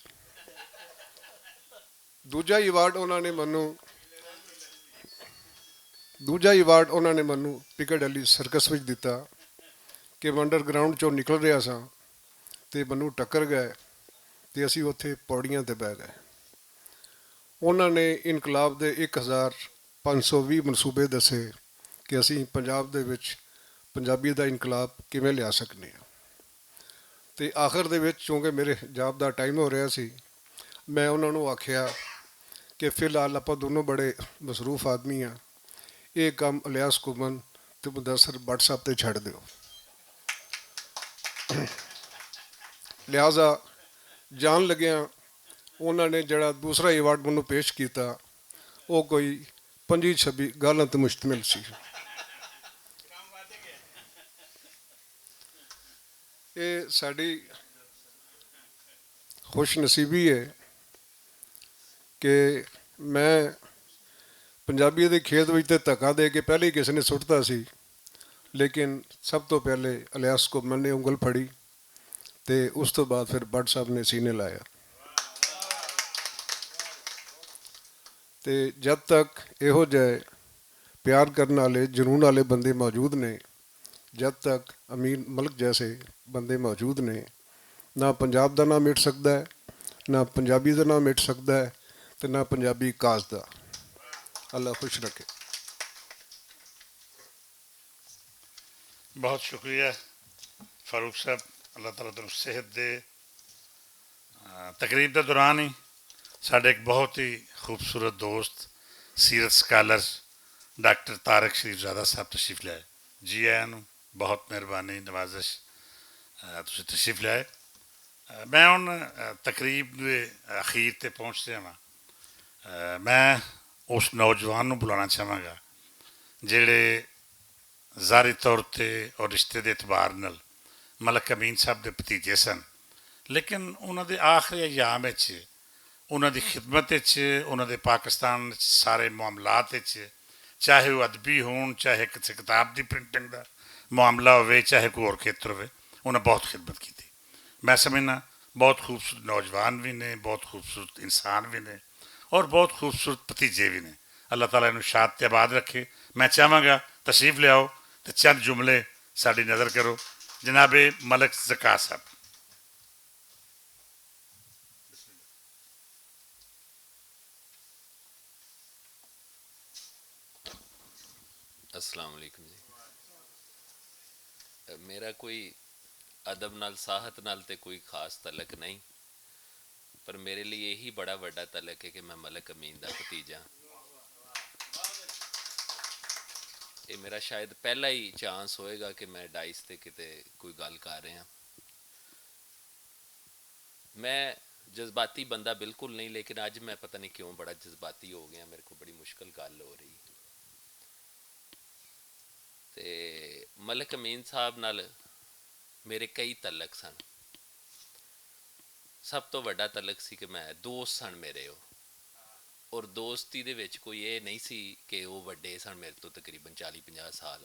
دوجا ایوارڈ انہاں نے منوں دوجا ایوارڈ انہاں نے منوں پکڑ علی سرکس وچ دتا کہ میں انڈر گراؤنڈ چوں نکل رہیا ساں تے منوں ٹکر گئے تے اسی اوتھے پوڑیاں تے بہ گئے۔ انہاں نے انقلاب دے ایک ہزار پنج سو وی منصوبے دسے کہ اسی پنجاب دے وچ پنجابی دا انقلاب کیویں لیا سکنے ہاں۔ تے آخر دے وچ چونکہ میرے جاب دا ٹائم ہو رہیا سی، میں انہاں نوں آکھیا کہ فی الحال آپاں دونوں بڑے مصروف آدمی ہاں، ایہہ کم الیاس کمن تے مدثر بٹ صاحب تے چھڈ دیو۔ لہذا جان لگیاں انہاں نے جڑا دوسرا ایوارڈ مینوں پیش کیتا، او کوئی پنجی چھبی گالاں تے مشتمل سی۔ اے ساڈی خوش نصیبی ہے کہ میں پنجابی دے کھیت وچ تے دھکا دے کے پہلے ہی کسے نے سٹتا سی، لیکن سب تو پہلے الیاس کو میں نے انگل پھڑی تے اس تو بعد پھر بٹ صاحب نے سینے لایا۔ تے جد تک ایہو جائے پیار کرن والے جنون والے بندے موجود نے، جد تک امین ملک جیسے بندے موجود نے، نہ پنجاب دا نام مٹ سکدا ہے، نہ پنجابی دا نام مٹ سکدا ہے، تے نہ پنجابی کاز دا۔ اللہ خوش رکھے۔ بہت شکریہ فاروق صاحب، اللہ تعالیٰ تمہیں صحت دے۔ تقریب دے دوران ہی ساڈے ایک بہت ہی خوبصورت دوست، سیرت سکالر ڈاکٹر طارق شریف زادہ صاحب تشریف لے آئے۔ جی آیاں نوں، بہت مہربانی، نوازش، تسی تشریف لے آئے۔ میں ہن تقریب دے اخیر تے پہنچ رہا ہاں۔ میں اس نوجوان نوں بلانا چاہواں گا جڑے ظاہری طور تے اور رشتے دے اعتبار نال ملک امین صاحب دے بھتیجے سن، لیکن انہاں دے آخری ایام وچ انہاں دی خدمت وچ، انہاں دے پاکستان وچ سارے معاملات وچ، چاہے وہ ادبی ہون، چاہے کسی کتاب دی پرنٹنگ دا معاملہ ہوئے، چاہے کوئی اور کھیتر ہوئے، انہاں بہت خدمت کیتی۔ میں سمجھنا بہت خوبصورت نوجوان بھی نے، بہت خوبصورت انسان بھی نے، اور بہت خوبصورت بھتیجے بھی نے۔ اللہ تعالیٰ انہوں شاد تے آباد رکھے۔ میں چاہواں گا تشریف لے آؤ تے چند جملے ساڈی نظر کرو۔ جناب ملک زکا صاحب۔ السلام علیکم جی۔ میرا کوئی ادب نال ساہت نال تے کوئی خاص تعلق نہیں، پر میرے لیے یہی بڑا وڈا تعلق ہے کہ میں ملک امین دا بھتیجا ہاں۔ یہ میرا شاید پہلا ہی چانس ہوئے گا کہ میں ڈائس تے کتے کوئی گل کر رہا ہاں۔ میں جذباتی بندہ بالکل نہیں، لیکن اج میں پتہ نہیں کیوں بڑا جذباتی ہو گیا، میرے کو بڑی مشکل گل ہو رہی۔ تے ملک امین صاحب نال میرے کئی تعلق سن۔ سب تو وڈا تعلق سی کہ میں دوست سن میرے، او اور دوستی دے وچ کوئی اے نہیں سی کہ او وڈے سن میرے تو تقریباً چالی پنجاہ سال،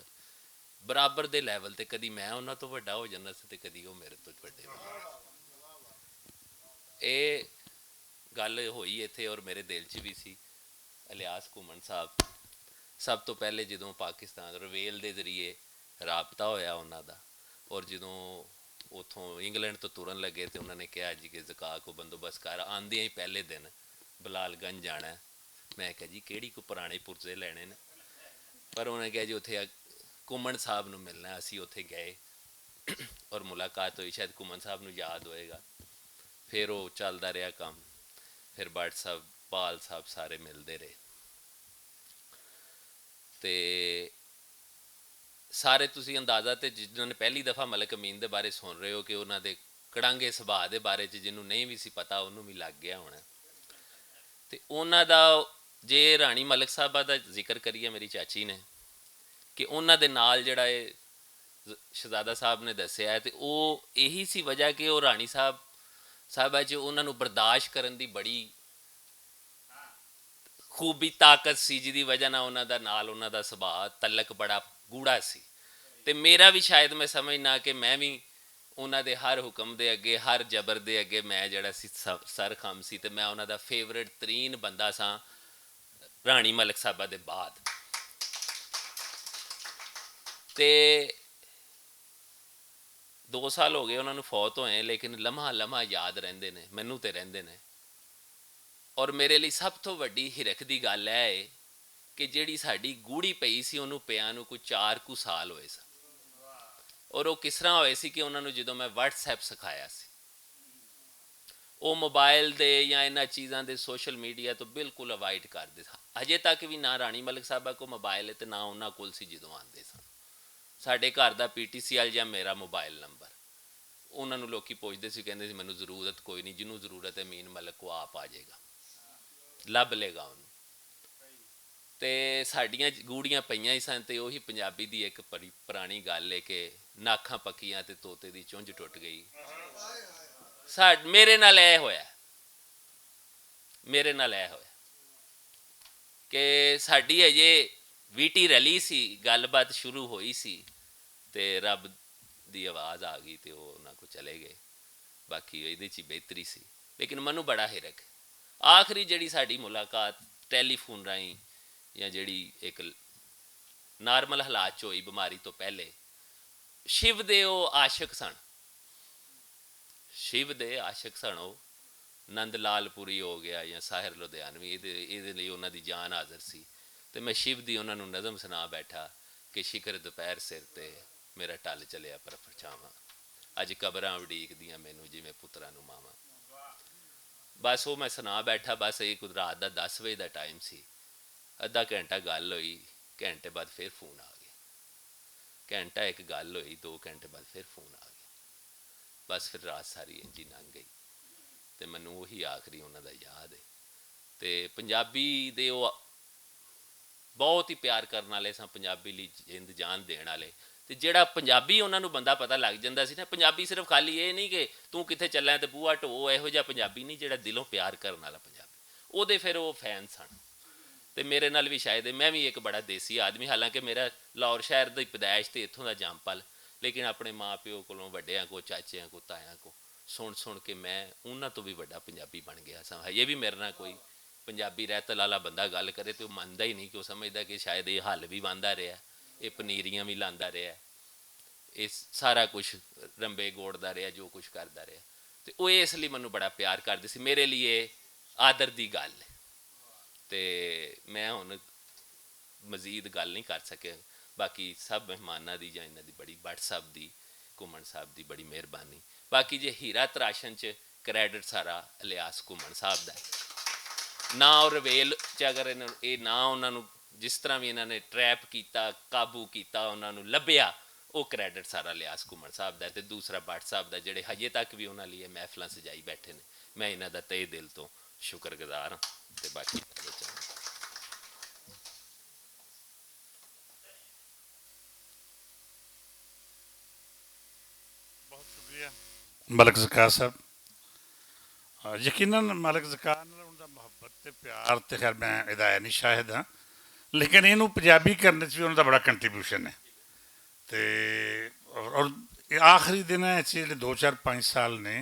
برابر دے لیول تے، کدی میں انہاں تو وڈا ہو جانا سی تے کدی او میرے تو وڈے ہو جانا سی۔ اے گل ہوئی ایتھے اور میرے دل چ بھی سی۔ الیاس گھومن صاحب، سب تو پہلے جدوں پاکستان ریل دے ذریعے رابطہ ہویا انہاں دا، اور جدوں اتھوں انگلینڈ تو ترن لگے تے انہاں نے کہا جی کہ زکا کو بندوبست کر، آندیاں ہی پہلے دن بلال گنج جانا ہے۔ میں کہا جی کیڑی کو پرانے پرزے لینے نے؟ پر انہاں نے کہا جی اتھے گھومن صاحب نوں ملنا ہے۔ اسی اتھے گئے اور ملاقات ہوئی، شاید گھومن صاحب نوں یاد ہوئے گا۔ پھر وہ چلدا رہیا کم، پھر بٹ صاحب، پال صاحب سارے ملدے رہے۔ تے سارے تسی اندازہ تے جنہاں نے پہلی دفعہ ملک امین دے بارے سن رہے ہو کہ انہاں دے کڑانگے سبھا دے بارے چ جنہوں نہیں بھی سی پتا، انہوں بھی لگ گیا ہونا۔ تے انہاں دا، جے رانی ملک صاحبہ دا ذکر کریے میری چاچی نے، کہ انہاں دے نال جڑا اے شہزادہ صاحب نے دسیا ہے، تے او ایہی سی وجہ کہ او رانی صاحب، صاحبہ چ انہاں نوں برداشت کرن دی بڑی خوبی، طاقت سی، جدی وجہ نال انہاں دا نال، انہاں دا سبھا، تعلق بڑا گوڑا سی۔ تے میرا بھی شاید، میں سمجھنا کہ میں بھی انہاں دے ہر حکم دے اگے، ہر جبر دے اگے میں جڑا سی، س-، سر خم سی، تے میں انہاں دا فیورٹ ترین بندہ ساں، رانی ملک صاحبہ دے بعد۔ تے دو سال ہو گئے انہاں نوں فوت ہوئے، لیکن لمحہ لمحہ یاد رہندے نے، مینوں تے رہندے نے۔ اور میرے لئی سب تو وڈی ہرک دی گل اے ہے کہ جیڑی ساڈی گوڑی پئی سی، انہوں پیاں نوں کوئی چار کو سال ہوئے سن۔ اور وہ کس طرح ہوئے سی کہ انہوں نے جدوں میں واٹس ایپ سکھایا سی، وہ موبائل دے یا انہاں چیزاں دے، سوشل میڈیا تو بالکل اوائڈ کر دے سن۔ اجے تک بھی نہ رانی ملک صاحبہ کو موبائل ہے تے نہ انہاں کول سی جدوں آندے سن۔ ساڈے گھر دا پی ٹی سی آل یا میرا موبائل نمبر، انہاں نوں لوکی پوچھدے سی، کہندے سی، "مینوں ضرورت کوئی نہیں، جنوں ضرورت ہے، مین ملک کو آپ آ جائے گا، لب لے گا انہوں۔" تے ساڈیاں گوڑیاں پئیاں ہی سن، تے اوہی پنجابی دی ایک پری-، پرانی گل ہے کہ ناکھاں پکیاں تے طوطے دی چونج ٹوٹ گئی۔ ساڈ-، میرے نال اے ہویا، میرے نال اے ہویا کہ ساڈی اجے ویٹی رلی سی، گل بات شروع ہوئی سی، تے رب دی آواز آ گئی تے او انہاں کو چلے گئے۔ باقی ایہدے چ ہی بہتری سی، لیکن مینوں بڑا ہرک ہے۔ آخری جڑی ساڈی ملاقات ٹیلی فون راہیں یا جڑی ایک نارمل حالات چ ہوئی بیماری تو پہلے، شیو دے او عاشق سن، شیو دے عاشق سن او، نند لال پوری ہو گیا یا ساحر لدھیانوی، ایہدے ایہدے لئی انہاں دی جان حاضر سی۔ تے میں شیو دی انہاں نوں نظم سنا بیٹھا کہ شکر دوپہر سر تے میرا ٹل چلیا پر پرچھاواں، اج قبراں وڈیک دیاں مینوں جویں پتراں نوں ماواں۔ بس او میں سنا بیٹھا، بس ایہہ کچھ رات دا دس وجے دا ٹائم سی۔ ادھا گھنٹہ گل ہوئی، گھنٹے بعد فیر فون آ گیا۔ گھنٹہ ایک گل ہوئی، دو گھنٹے بعد فیر فون آ گیا۔ بس فیر رات ساری انجی لنگ گئی۔ تے مینوں اوہی آخری انہاں دا یاد ہے۔ تے پنجابی دے او بہت ہی پیار کرن والے ساں، پنجابی لئی جند جان دین والے۔ تے جیہڑا پنجابی انہاں نوں بندہ پتہ لگ جاندا سی نا، پنجابی صرف خالی ایہہ نہیں کہ توں کتھے چلے تے بوہا ٹو، ایہو جا پنجابی نہیں، جیہڑا دلوں پیار کرن والا پنجابی، اوہدے فیر او فین سن۔ تے میرے نال وی شاید میں وی ایک بڑا دیسی آدمی، حالانکہ میرا لاہور شہر دی پیدائش تے اتھوں دا جمپل، لیکن اپنے ماں پیو کولوں، وڈیاں کو، چاچیاں کو، تایاں کو سن سن کے میں انہاں تو وی وڈا پنجابی بن گیا ساں۔ ہجے وی میرے نال کوئی پنجابی رہتل والا بندہ گل کرے تے او مندا ہی نہیں، کہ او سمجھدا کہ شاید ایہہ حل وی واندا رہیا، ایہہ پنیریاں وی لاندا رہیا، ایہہ سارا کچھ رمبے گوڑدا رہیا، جو کچھ کردا رہیا۔ تے او اس لئی مینوں بڑا پیار کردے سی، میرے لئی ایہہ آدر دی گل ہے۔ تے میں ہن مزید گل نہیں کر سکے۔ باقی سب مہماناں دی یا انہاں دی بڑی، بٹ صاحب دی، گھومن صاحب دی بڑی مہربانی۔ باقی جے ہیرا تراشن چ کریڈٹ سارا الیاس گھومن صاحب دا ہے۔ نہ او رویل چ اگر انہاں، اے نہ انہاں نوں جس طرح وی انہاں نے ٹریپ کیتا، قابو کیتا، انہاں نوں لبھیا، وہ کریڈٹ سارا لیاس گھومن صاحب دا ہے تے دوسرا بٹ صاحب دا، جڑے ہجے تک بھی انہاں لئی محفلاں سجائی بیٹھے نے۔ میں انہاں دا تہہ دل توں شکر گزار ہاں۔ تے باقی بہت شکریہ ملک ذکار صاحب۔ یقیناً ملک ذکار نال ان دا محبت تے پیار تے خیر میں ادا نہیں شاہد ہاں، لیکن اینوں پنجابی کرنے چ بھی ان دا بڑا کنٹریبیوشن ہے۔ تے اور آخری دن ہے چیلے دو چار پانچ سال نے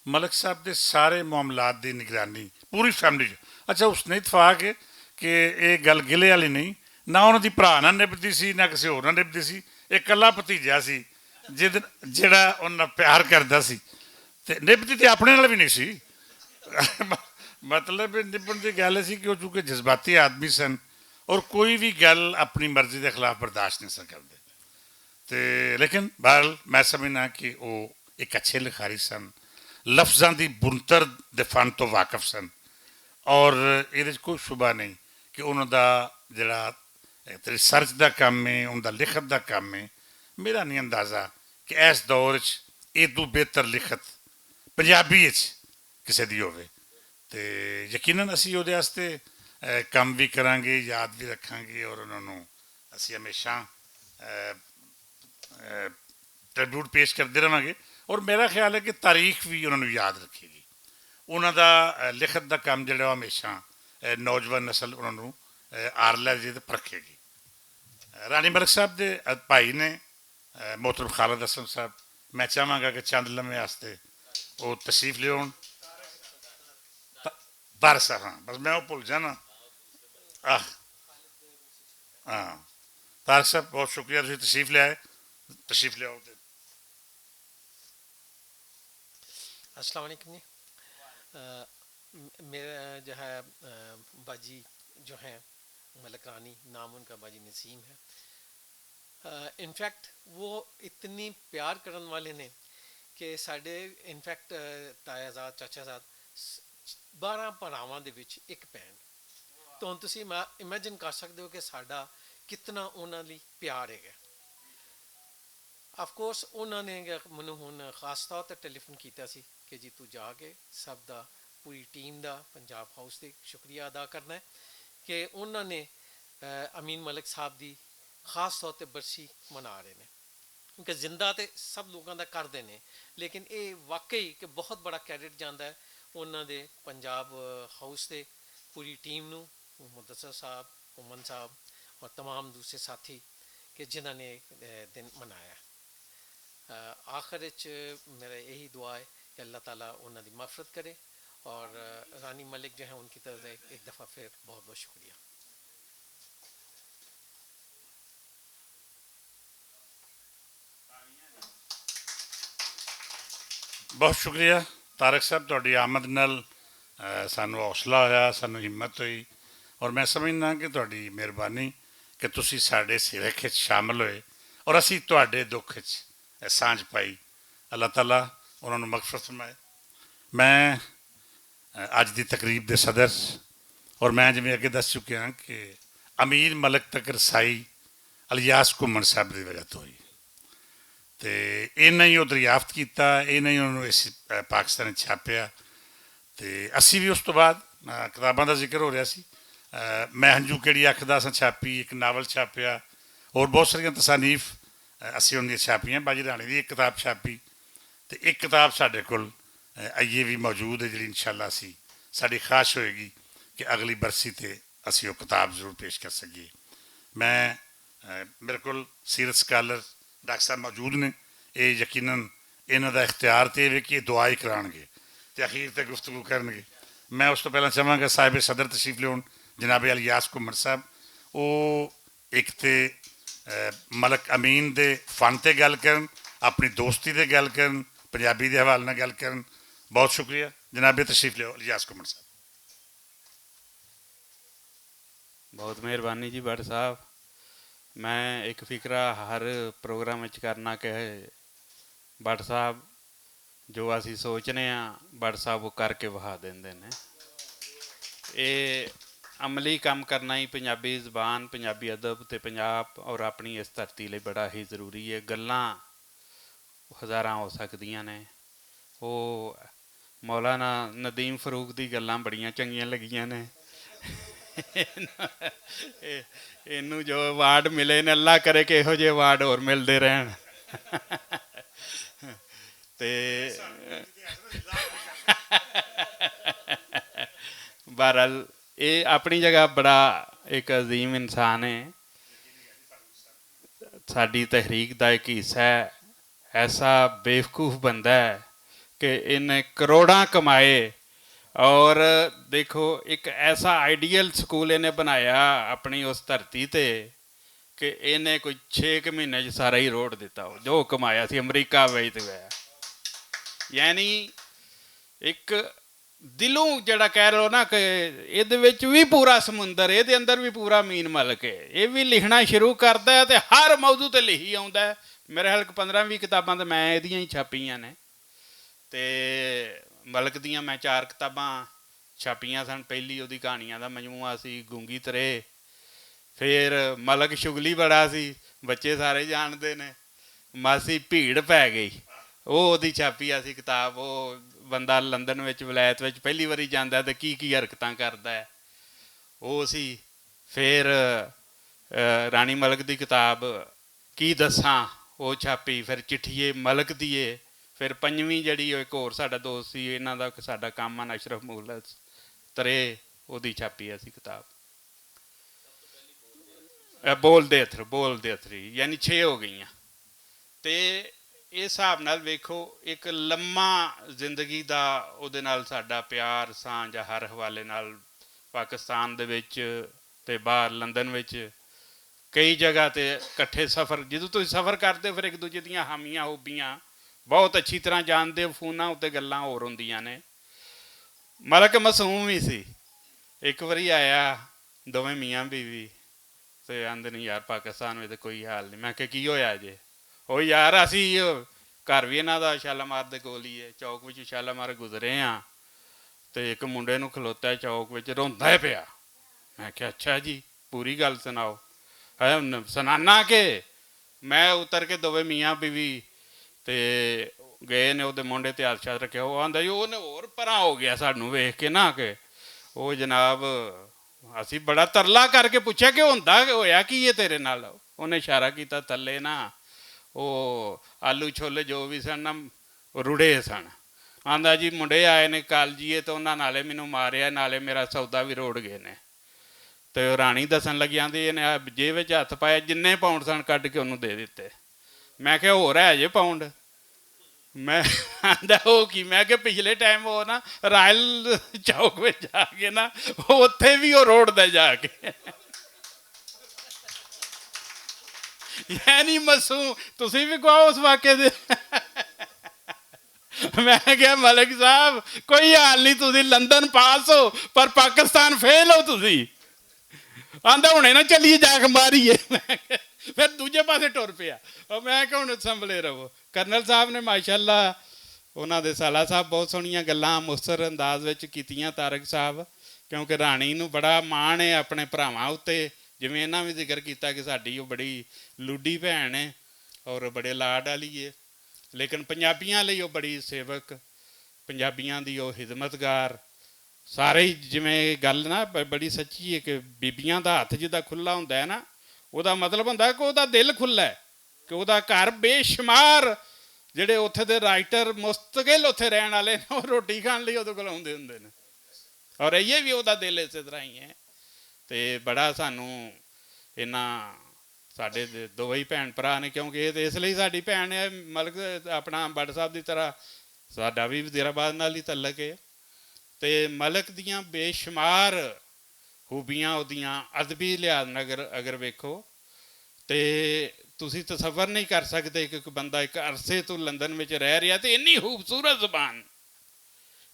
ملک صاحب دے سارے معاملات دی نگرانی پوری فیملی۔ اچھا اس نے اتفاق ہے کہ ایک گل گلے والی نہیں، نہ انہاں دی بھرا نال نبدی سی نہ کسی ہور نال نبدی سی۔ ایک کلا بھتیجا سی جس جڑا انہاں پیار کردا سی، تے نبدی تے اپنے نال بھی نہیں سی۔ مطلب نبن دی گل سی کہ وہ چونکہ جذباتی آدمی سن اور کوئی بھی گل اپنی مرضی دے خلاف برداشت نہیں سن کردے۔ تے لیکن بہرحال میں سمجھنا کہ وہ ایک اچھے لکھاری سن، لفظاں دی بنتر دے فن تو واقف سن، اور یہ کوئی شبہ نہیں کہ انہوں دا جڑا ریسرچ دا کام ہے، ان دا لکھت دا کام ہے۔ میرا نہیں اندازہ کہ اس دور چ ایدو بہتر لکھت پنجابی چ کسے دی ہووے۔ تے یقیناً اسی اودے واسطے کم بھی کراں گے، یاد بھی رکھاں گے، اور انہوں نوں اسی ہمیشہ ٹریبیوٹ پیش کردے رہواں گے۔ اور میرا خیال ہے کہ تاریخ بھی انہوں نوں یاد رکھے گی۔ انہوں دا لکھت دا کم جڑا ہمیشہ نوجوان نسل انہوں نوں آرلا جی تے پرکھے گی۔ رانی ملک صاحب دے بھائی نے، محترم خالد اسلم صاحب، میں چاہواں گا کہ چند لمحے واسطے وہ تشریف لے آن۔ طارق صاحب، ہاں، بس میں وہ بھول جانا۔ آہ، ہاں۔ طارق صاحب، بہت شکریہ، تسی تشریف لے آئے۔ تشریف لے آؤ تے۔ السلام علیکم جی۔ میرا جو ہے، باجی جو ہیں، ملک رانی، نام ان کا باجی نسیم ہے۔ انفیکٹ وہ اتنی پیار کرن والے نے کہ ساڈے انفیکٹ تایا زاد، چاچا زاد، بارہ پراواں دے وچ ایک بھین۔ تو ہن تسی امیجن کر سکدے ہو کہ ساڈا کتنا انہاں لئی پیار ہے۔ آف کورس انہاں نے مینوں ہن خاص طور تے ٹیلیفون کیتا سی کہ جی تو جا کے سب دا، پوری ٹیم دا، پنجاب ہاؤس دے شکریہ ادا کرنا ہے کہ انہاں نے امین ملک صاحب دی خاص طور تے برسی منا رہے نے۔ کیونکہ زندہ تے سب لوگاں دا کردے نے، لیکن ایہہ واقعی کہ بہت بڑا کریڈٹ جاندا ہے انہاں دے پنجاب ہاؤس دے، پوری ٹیم نوں، مدثر صاحب، امن صاحب، اور تمام دوسرے ساتھی کہ جنہاں نے دن منایا۔ آخر وچ میرا یہی دعا ہے کہ اللہ تعالی انہاں دی مغفرت کرے، اور رانی ملک جو ہے ان کی طرف سے ایک دفعہ پھر بہت بہت شکریہ۔ بہت شکریہ طارق صاحب، تہاڈی آمد نال سانوں حوصلہ ہویا، سانوں ہمت ہوئی، اور میں سمجھنا کہ تہاڈی مہربانی کہ تسی ساڈے سرکھ وچ شامل ہوئے اور اسی تہاڈے دکھ وچ سانجھ پائی۔ اللہ تعالی انہاں نوں مغفرت فرمائے۔ میں اج دی تقریب دے صدر، اور میں جویں اگے دس چکیا ہاں کہ امیر ملک تک رسائی الیاس گھمن صاحب دی وجہ تو ہوئی۔ تے انہاں ہی او دریافت کیتا، انہاں ہی انہوں اس پاکستان وچ چھاپیا۔ تے اسی بھی اس تو بعد کتاباں دا ذکر ہو رہا سی، میں ہنجو کیڑی اکھ دا اساں چھاپی، ایک ناول چھاپیا، اور بہت ساریاں تصانیف اسی انہاں دی چھاپیاں۔ باجی رانی دی ایک کتاب چھاپی، تے ایک کتاب ساڈے کول ایے بھی موجود ہے جڑی انشاءاللہ اسی، ساڈی خواہش ہوئے گی کہ اگلی برسی تے اسی وہ کتاب ضرور پیش کر سکیے۔ میں میرے کول سیرت سکالر ڈاکٹر صاحب موجود نے، اے یقیناً انہاں دا اختیار تے وے کہ دعا ہی کران گے تے اخیر تے گفتگو کرن گے۔ میں اس تو پہلا چاہواں گا صاحب صدر تشریف لیون، جناب الیاس کمر صاحب، او ایک تے ملک امین دے فن تے گل کرن، اپنی دوستی تے گل کرن، پنجابی دے حوالے نال گل کرن۔ بہت شکریہ۔ جناب تشریف لیو الیاس کمر صاحب۔ بہت مہربانی جی بٹ صاحب۔ میں ایک فکرا ہر پروگرام وچ کرنا کہ بٹ صاحب جو اسی سوچنے ہاں، بٹ صاحب وہ کر کے وہا دیندے نے۔ اے عملی کم کرنا ہی پنجابی زبان، پنجابی ادب تے پنجاب اور اپنی اس دھرتی لئی بڑا ہی ضروری ہے۔ گلاں ہزاراں ہو سکدیاں نے۔ او مولانا ندیم فاروق دی گلاں بڑیاں چنگیاں لگیاں نے۔ اے- اینوں جو ایوارڈ ملے نے، اللہ کرے کہ ایہو جے ایوارڈ ہور ملدے رہن۔ تے بہرحال، اے اپنی جگہ بڑا ایک عظیم انسان ہے، ساڈی تحریک دا ایک حصہ ہے۔ ایسا بیوقوف بندہ ہے کہ انہیں کروڑاں کمائے، اور دیکھو، ایک ایسا آئیڈیل سکول انہیں بنایا اپنی اس دھرتی تے کہ انہیں کوئی چھ کہ مہینے چ سارا ہی روڈ دتا، وہ جو کمایا سی امریکہ وچ تے گیا۔ یعنی ایک دلوں جڑا کہہ لو نا کہ ایہدے وچ وی پورا سمندر، ایہدے اندر وی پورا مین ملک ہے۔ ایہ وی لکھنا شروع کردا ہے تے ہر موضوع تے لکھی آوندا ہے۔ میرے خیال کہ پندرہ وی کتاباں تے میں ایہدیاں ہی چھاپیاں نے۔ تے ملک دیاں میں چار کتاباں چھاپیاں سن۔ پہلی اوہدی کہانیاں دا مجموعہ سی گونگی ترے، فیر ملک شگلی بڑا سی، بچے سارے جاندے نے۔ ماسی بھیڑ پے گئی، او اوہدی چھاپی آسی کتاب۔ او بندہ لندن وچ، ولایت وچ پہلی واری جاندا ہے تے کی کی حرکتاں کردا ہے، او سی۔ فیر رانی ملک دی کتاب کی دساں، او چھاپی۔ فیر چٹھیے ملک دیے۔ فیر پنجویں جڑی، او ایک ہور ساڈا دوست سی، انہاں دا ساڈا کام آن اشرف مغل ترے، اوہدی چھاپی آسی کتاب۔ اے بول دے اتھر، بول دے اتھری، یعنی چھ ہو گئیاں۔ تے اس حساب نال ویکھو، ایک لمحہ زندگی دا اودے نال ساڈا پیار سانجھ ہر حوالے نال، پاکستان دے وچ تے باہر لندن وچ کئی جگہ تے اکٹھے سفر۔ جدوں تسی سفر کردے ہو، پھر ایک دوجے دیاں حامیاں ہوبیاں بہت اچھی طرح جاندے ہو، فوناں اتے گلاں ہور ہوندیاں نے۔ ملک معصوم ہی سی۔ ایک واری آیا، دوویں میاں بیوی، تے آندے نے، "یار، پاکستان وچ تے کوئی حال نہیں۔" میں کہیا، "کی ہویا جے؟" "او یار، اسی گھر وی انہاں دا شالامار دے کول ہی ہے، چوک وچ شالامار گزرے ہاں، تے ایک منڈے نوں کھلوتا ہے چوک وچ، روندا ہے پیا۔" میں کہیا، "اچھا جی، پوری گل سناؤ۔" ہے، انہاں سنانا کہ میں اتر کے دوویں میاں بیوی تے گئے نے، اوہدے منڈے تے ہاتھ شاتھ رکھیا، او آندا جی، اوہ نے ہور پراں ہو گیا سانوں ویکھ کے نا، کہ او جناب، اسی بڑا ترلا کر کے پچھیا کہ ہوندا کہ ہویا کی ہے تیرے نال؟ انہیں اشارہ کیتا تھلے نا، او آلو چھولے جو وی سن نا، رڑے سن۔ آندا جی، منڈے آئے نے کالجیے تے انہاں نالے مینوں ماریا، نالے میرا سودا وی روڑ گئے نے۔ تے او رانی دسن لگی، آندی، "انہیں آ جیب وچ ہتھ پایا، جننے پاؤنڈ سن کڈ کے انہوں دے دتے۔" میں کہیا، "ہور ہے جے پاؤنڈ؟" میں آندا، "او کی؟" میں کہیا، "پچھلے ٹائم او نا رائل چوک وچ جا کے نا، اوتھے وی او روڈ دے جا کے۔" یعنی مسوں، تسی وی کہو اس واقعے دے۔ میں کہیا، "ملک صاحب، کوئی حال نہیں، تسی لندن پاس ہو، پر پاکستان فیل ہو تسی۔" آندا، "ہنے نہ چلیے، جا کے ماریے۔" میں کہیا، پھر دوجے پاسے ٹر پیا۔ اور میں کہیا، "ہن سنبھلے رہو۔" کرنل صاحب نے ماشاءاللہ، انہاں دے سالہ صاحب بہت سوہنیاں گلاں مختصر انداز وچ کیتیاں، طارق صاحب، کیونکہ رانی نوں بڑا مان ہے اپنے بھراواں اتے، جویں انہاں وی ذکر کیتا کہ ساڈی او بڑی لوڈی بھین ہے اور بڑے لاڈ والی ہے، لیکن پنجابیاں لئی او بڑی سیوک، پنجابیاں دی او خدمتگار۔ سارے ہی جویں اے گل نا ب-، بڑی سچی ہے کہ بیبیاں دا ہتھ جدا کھلا ہوندا ہے نا، او دا مطلب ہوندا ہے کہ او دا دل کھلا ہے، کہ او دا گھر بے شمار جڑے اوتھے دے رائٹر مستقل اوتھے رہن والے نے، او روٹی کھان لئی اودے کول آوندے ہوندے نے۔ اور یہ بھی او دا دل اسی طرح ہی ہے۔ تے بڑا سانوں انہاں ساڈے دے دووے ہی بھین بھرا نے، کیونکہ اے تے اس لئی ساڈی بھین ہے، ملک اپنا بٹ صاحب دی طرح ساڈا وی وزیر آباد نال ہی تعلق ہے۔ تے ملک دیاں بے شمار خوبیاں اودیاں ادبی لحاظ نال اگر، اگر ویکھو تے تسی تصور نہیں کر سکدے کہ کوئی بندہ ایک عرصے تو لندن وچ رہ رہیا تے انی خوبصورت زبان،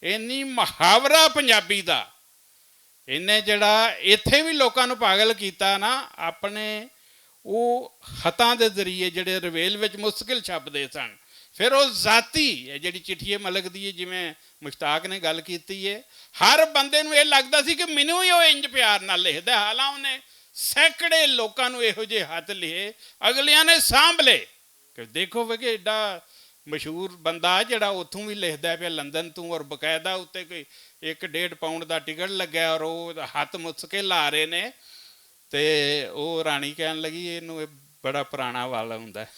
اینی محاورہ پنجابی دا، انہیں جڑا ایتھے وی لوکاں نوں پاگل کیتا نا، اپنے او خطاں دے ذریعے جڑے ریویل وچ مستقل چھپدے سن، پھر او ذاتی، اے جیہڑی چٹھی اے ملک دی اے، جیویں مشتاق نے گل کیتی اے، ہر بندے نوں اے لگدا سی کہ مینوں وی او انج پیار نال لکھدا ہے۔ حالانکہ انہیں سینکڑے لوکاں نوں ایہو جے ہتھ لکھے، اگلیاں نے سانبھ لے۔ کہ دیکھو وے کہ ایڈا مشہور بندہ جیہڑا اتھوں وی لکھدا پیا لندن توں، اور باقاعدہ اتے کوئی ایک ڈیڑھ پاؤنڈ دا ٹکٹ لگا اور او ہتھ متھ کے لا رہے نے۔ تے او رانی کہن لگی، "اینوں اے بڑا پرانا والا ہوندا ہے۔"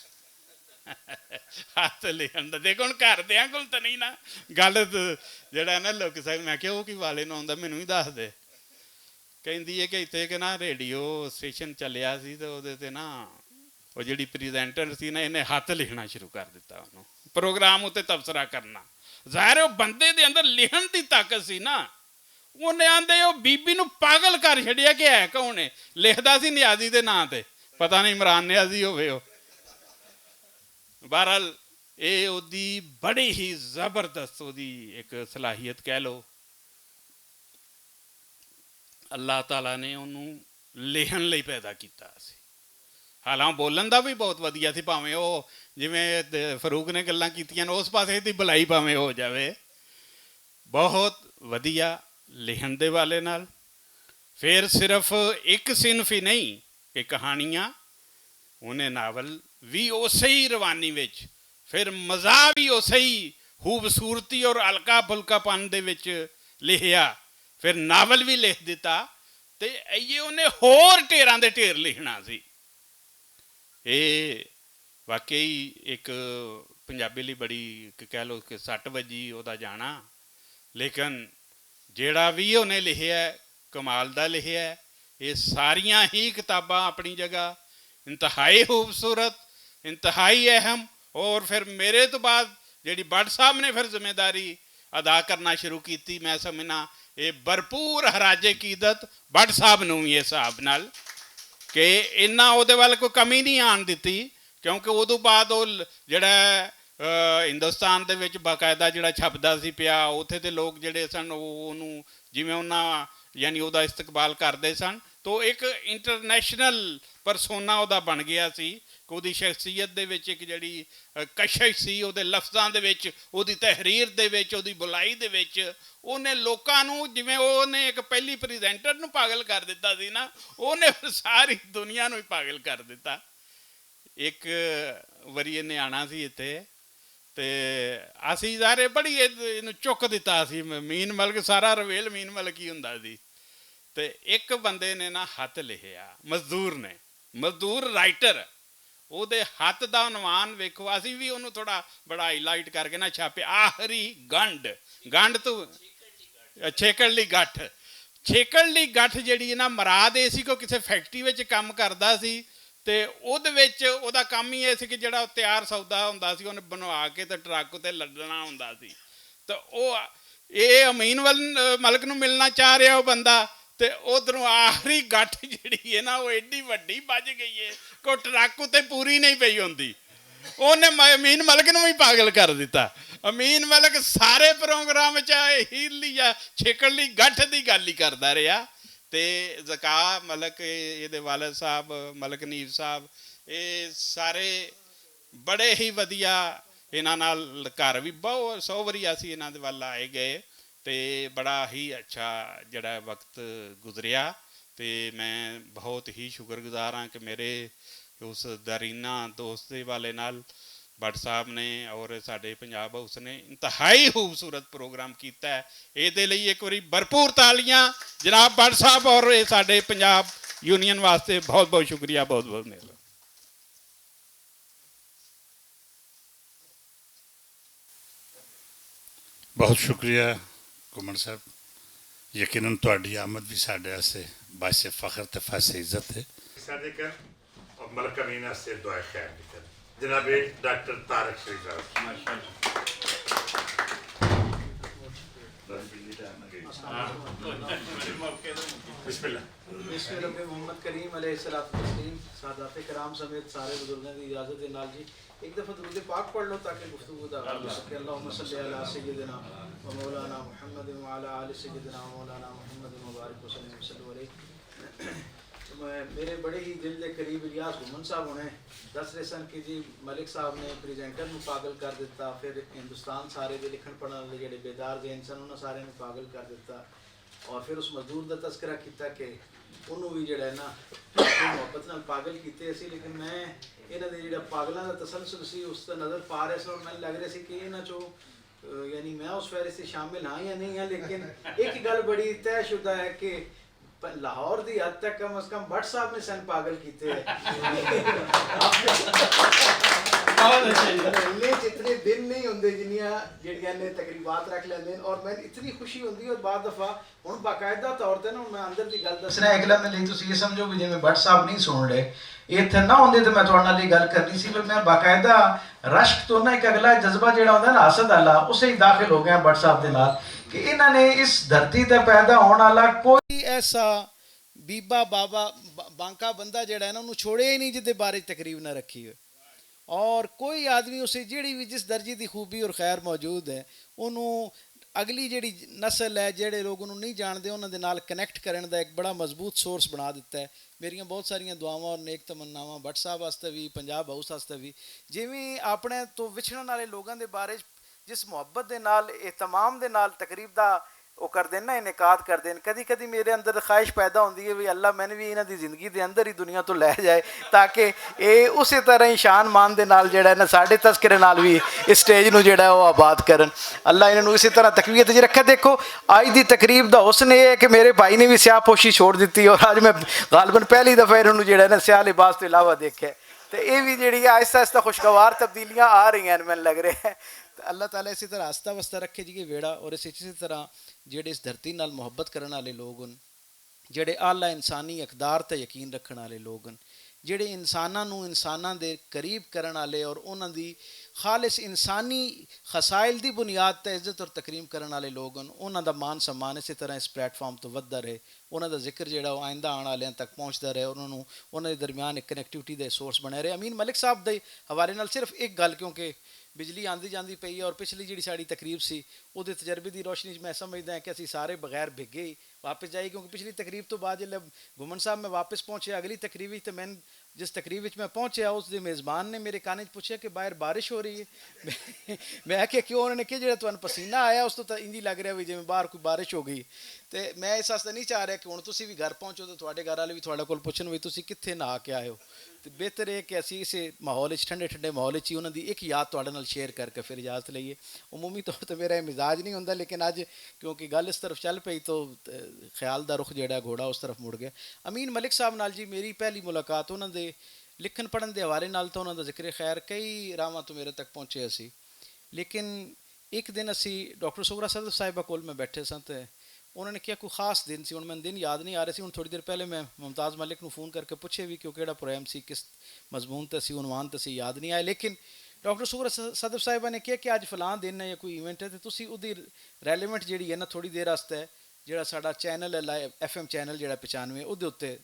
ہتھ لکھن دا۔ دیکھو، ہن گھر دیاں کول تاں نہیں نا گل، جیہڑا نا لوک سائیں، میں کہیا، "او کی والے نوں ہوندا، مینوں ہی دس دے۔" کہندی ہے کہ اتھے ایک نا ریڈیو اسٹیشن چلیا سی، تے اودے تے نا، او جیہڑی پریزنٹر سی نا، انہیں ہتھ لکھنا شروع کر دتا۔ انہوں پروگرام اتے تبصرہ کرنا۔ ظاہر ہے، او بندے دے اندر لکھن دی طاقت سی نا۔ انہیں آندے او بی بی نوں پاگل کر چھڈیا کہ ہے کون ہے؟ لکھدا سی نیازی دے ناں تے۔ پتہ نہیں عمران نیازی ہووے او۔ بہرحال، اے اودی بڑی ہی زبردست اودی ایک صلاحیت کہہ لو۔ اللہ تعالیٰ نے انہوں لکھن لئی پیدا کیتا سی۔ حالانکہ بولن دا بھی بہت ودیا سی، بھاویں او جویں فاروق نے گلاں کیتیاں نے، اس پاسے دی بھلائی بھاویں ہو جاوے۔ بہت ودیا لکھن دے والے نال۔ پھر صرف ایک صنف ہی نہیں کہ کہانیاں، انہیں ناول بھی اسی ہی روانی وچ، پھر مزاح بھی اسی ہی خوبصورتی اور ہلکا پھلکا پن دے وچ لکھیا، پھر ناول بھی لکھ دتا۔ تے ایہہ انہیں ہور ٹیراں دے ٹیر لکھنا سی۔ اے واقعی ایک پنجابی لئی بڑی، ایک کہہ لو کہ سٹ وجی اوہدا جانا۔ لیکن جیہڑا وی انہیں لکھیا ہے، کمال دا لکھیا ہے۔ اے ساریاں ہی کتاباں اپنی جگہ انتہائی خوبصورت، انتہائی اہم۔ اور پھر میرے تو بعد جیہڑی بٹ صاحب نے پھر ذمہ داری ادا کرنا شروع کیتی، میں سمجھنا اے بھرپور ہراجے قیدت بٹ صاحب نوں وی اس حساب نال کہ انہاں اوہدے ول کوئی کمی نہیں آن دتی۔ کیونکہ اوہدوں بعد او جیہڑا ہندوستان دے وچ باقاعدہ جیہڑا چھپدا سی پیا، اتھے دے لوگ جیہڑے سن، او انہوں جیویں انہاں یعنی اوہدا استقبال کردے سن، تو ایک انٹرنیشنل پرسونا اوہدا بن گیا سی۔ کہ اوہدی شخصیت دے وچ ایک جیہڑی کشش سی، اوہدے لفظاں دے وچ، اوہدی تحریر دے وچ، اوہدی بلائی دے وچ، اوہنے لوکاں نوں، جیویں اوہنے ایک پہلی پریزنٹر نوں پاگل کر دتا سی نا، اوہنے ساری دنیا نوں ہی پاگل کر دتا۔ ایک واری ایہنے آنا سی اتھے، تے اسی سارے بڑی ایہنوں چک دتا سی، مین ملک سارا رویل مین ملک ہی ہوندا سی۔ تے ایک بندے نے نا ہتھ لکھیا، مزدور نے، مزدور رائٹر، اوہدے ہتھ دا عنوان ویکھو۔ اسی وی اوہنوں تھوڑا بڑا ہائی لائٹ کر کے نا چھاپے، آخری گنڈ، گنڈ تو چھیکڑ لی گٹھ۔ چھیکڑ لی گٹھ جیہڑی ہے نا، مراد اے سی کہ کسے فیکٹری وچ کم کردا سی، تے اودے وچ اوہدا کم ہی اے سی کہ جیہڑا تیار سودا ہوندا سی، اوہنے بنوا کے تے ٹرک اتے لدنا ہوندا سی۔ تے او اے امین ول-، ملک نوں ملنا چاہ رہیا او بندہ، تے ادھروں آخری گٹھ جیہڑی ہے نا، او ایڈی وڈی بج گئی ہے کہ او ٹرک اتے پوری نہیں پئی ہوندی۔ اوہنے م-، امین ملک نوں وی پاگل کر دتا۔ امین ملک سارے پروگرام چ اے ہیلی یا چھیکڑ لی گٹھ دی گل ہی کردا رہیا۔ تے ذکا ملک، اے دے والد صاحب، ملک نیر صاحب، اے سارے بڑے ہی ودیا، انہاں نال گھر وی بہت سو واری اسی انہاں دے ول آئے گئے، تے بڑا ہی اچھا جڑا وقت گزریا۔ تے میں بہت ہی شکر گزار ہاں کہ میرے اس دیرینہ دوست دے والے نال بٹ صاحب نے اور ساڈے پنجاب ہاؤس نے انتہائی خوبصورت پروگرام کیتا ہے۔ اے دے لئی ایک واری بھرپور تالیاں جناب بٹ صاحب اور اے ساڈے پنجاب یونین واسطے۔ بہت بہت شکریہ، بہت بہت مہربانی۔ بہت شکریہ گھمن صاحب، یقیناً تہاڈی آمد بھی ساڈے واسطے باعث فخر تے باعث عزت ہے۔ ساڈے گھر اور ملک امین واسطے دعائے خیر بھی کریں۔ جناب ڈاکٹر طارق شریف صاحب۔ بسم اللہ۔ بسم رب محمد کریم علیہ الصلوۃ والتسلیم، سادات کرام سمیت سارے بزرگاں دی اجازت دے نال جی، ایک دفعہ درود پاک پڑھ لو تاکہ گفتگو دا آغاز ہو سکے۔ اللہم صلی علی سیدنا و مولانا محمد و علی آل سیدنا و مولانا محمد مبارک وسلم وسلم علیہ۔ میرے بڑے ہی دل دے قریب الیاس گھمن صاحب ہونے دس رہے سن کہ جی، ملک صاحب نے پریزنٹر نوں پاگل کر دتا، پھر ہندوستان سارے دے لکھن پڑھن والے جڑے بیدار ذہن سن، انہاں سارے نوں پاگل کر دتا۔ اور پھر اس مزدور دا تذکرہ کیتا کہ انہوں بھی جڑا ہے نا، اپنی محبت نال پاگل کیتے اسی، لیکن میں انہاں دے جڑا پاگلاں دا تسلسل سی، اس دا نظر پا رہے سن اور مینوں لگ رہا سی کہ انہاں چوں، یعنی میں اس فہرست سے شامل ہاں یا نہیں ہاں، لیکن ایک گل بڑی طے شدہ ہے کہ لاہور دی حد تک کم از کم بٹ صاحب نے سن پاگل کیتے ہیں۔ انہیں جتنے دن نہیں ہوندے جنیاں جڑیاں نے تقریبات رکھ لیندے ہیں، اور میں اتنی خوشی ہوندی ہے، اور بعض دفعہ ہن باقاعدہ طور تے نا، ہن میں اندر دی گل دسنا، اگلا میں لئی تسی یہ سمجھو بھی جے میں بٹ صاحب نہیں سن لے، یہ اتھے نہ ہوندے تے میں تہاڈے نال یہ گل کرنی سی، پر میں باقاعدہ رشک تو نا ایک اگلا جذبہ جڑا ہوندا نا، حسد والا، اسے ہی داخل ہو گیا بٹ صاحب دے نال، کہ انہاں نے اس دھرتی تے پیدا ہون والا کوئی ایسا بیبا بابا ب- بانکا بندہ جڑا ہے نا، انہوں چھوڑے ہی نہیں جدے بارے تقریب نہ رکھی ہوئے۔ اور کوئی آدمی اسے جڑی بھی جس درجے دی خوبی اور خیر موجود ہے، انہوں اگلی جڑی نسل ہے، جڑے لوگ انہوں نہیں جانتے، انہوں دے نال کنیکٹ کرن دا ایک بڑا مضبوط سورس بنا دیتا ہے۔ میریاں بہت ساریاں دعاواں اور نیک تمناواں بٹ صاحب واسطے بھی، پنجاب ہاؤس واسطے بھی۔ جویں اپنے تو وچھڑن والے لوگاں دے بارے جس محبت دے نال، اہتمام دے نال تقریب دا او کردے نا، انعقاد کردے نے، کدی کدی میرے اندر خواہش پیدا ہوندی ہے وی اللہ، میں نے وی انہاں دی زندگی دے اندر ہی دنیا تو لے جائے، تاکہ اے اسی طرح ہی شان مان دے نال جڑا ہے نا، ساڈے تذکرے نال وی اس سٹیج نو جڑا ہے او آباد کرن۔ اللہ انہاں نو اسی طرح تقویت وچ رکھے۔ دیکھو، اج دی تقریب دا حسن اے ہے کہ میرے بھائی نے وی سیاہ پوشی چھوڑ دتی، اور اج میں غالباً پہلی دفعہ انہاں نو جڑا ہے نا، سیاہ لباس تو علاوہ دیکھے۔ تے اے وی جڑی آہستہ آہستہ خوشگوار تبدیلیاں آ رہیاں ہن، مینوں لگ رہا ہے۔ تے اللہ تعالیٰ اسی طرح آہستہ وستا رکھے جی ویڑا، اور اس وچ اسی طرح جڑے اس دھرتی نال محبت کرن والے لوگ ہن، جڑے اعلیٰ انسانی اقدار تے یقین رکھن والے لوگ ہن، جڑے انساناں نوں انساناں دے قریب کرن والے اور انہاں دی خالص انسانی خصائل دی بنیاد تے عزت اور تکریم کرن والے لوگ ہن، انہاں دا مان سمان اسی طرح اس پلیٹ فارم تو ودھدا رہے۔ انہاں دا ذکر جڑا او آئندہ آن والیاں تک پہنچدا رہے، انہاں نوں، انہاں دے درمیان ایک کنیکٹیوٹی دے سورس بنے رہے۔ امین ملک صاحب دے حوالے نال صرف ایک گل، کیونکہ بجلی آندی جاندی پئی ہے اور پچھلی جڑی ساڈی تقریب سی، اودے تجربے دی روشنی وچ میں سمجھدا ہاں کہ اسی سارے بغیر بھگے ہی واپس جائیے، کیونکہ پچھلی تقریب تو بعد جلے گھمن صاحب میں واپس پہنچیا اگلی تقریب وچ، تے میں جس تقریب وچ میں پہنچیا، اس دے میزبان نے میرے کان وچ پوچھیا کہ باہر بارش ہو رہی ہے؟ میں آکھیا کیوں؟ انہاں نے کہا جڑا تانوں پسینہ آیا، اس تو تاں انج ہی لگ رہا وی جویں باہر کوئی بارش ہو گئی۔ تے میں اس واسطے نہیں چاہ رہا کہ ہن تسی وی گھر پہنچو تے تہاڈے گھر والے وی تہاڈے کول پوچھن وی تسی کتھے نہا کے آئے ہو۔ تے بہتر ہے کہ اسی اسے ماحول وچ، ٹھنڈے ٹھنڈے ماحول وچ ہی انہاں دی ایک یاد تہاڈے نال شیئر کر کے پھر اجازت لئیے۔ عمومی طور تے میرا یہ مزاج نہیں ہوندا، لیکن اج کیونکہ گل اس طرف چل پئی تو، تے، خیال دا رخ جیڑا گھوڑا اس طرف مڑ گیا۔ امین ملک صاحب نال جی میری پہلی ملاقات انہاں دے لکھن پڑھن دے حوالے نال تاں انہاں دا ذکر خیر کئی راہواں توں میرے تک پہنچیا سی، لیکن ایک دن اسی ڈاکٹر سغرا صدف صاحبہ کول میں بیٹھے ساں تے انہاں نے کہیا کوئی خاص دن سی، ہن میں دن یاد نہیں آ رہے سی۔ ہن تھوڑی دیر پہلے میں ممتاز ملک نوں فون کر کے پچھے وی کہ او کیڑا پروگرام سی، کس مضمون تے سی، عنوان تے سی، یاد نہیں آئے۔ لیکن ڈاکٹر سغرا صدف صاحبہ نے کہیا کہ اج فلاں دن ہے یا کوئی ایونٹ ہے تے تسی اودی ریلیونٹ جیڑی ہے نا، تھوڑی دیر واسطے جیڑا ساڈا چینل ہے، لائیو ایف ایم چینل جیڑا پچانوے، اودے اُتے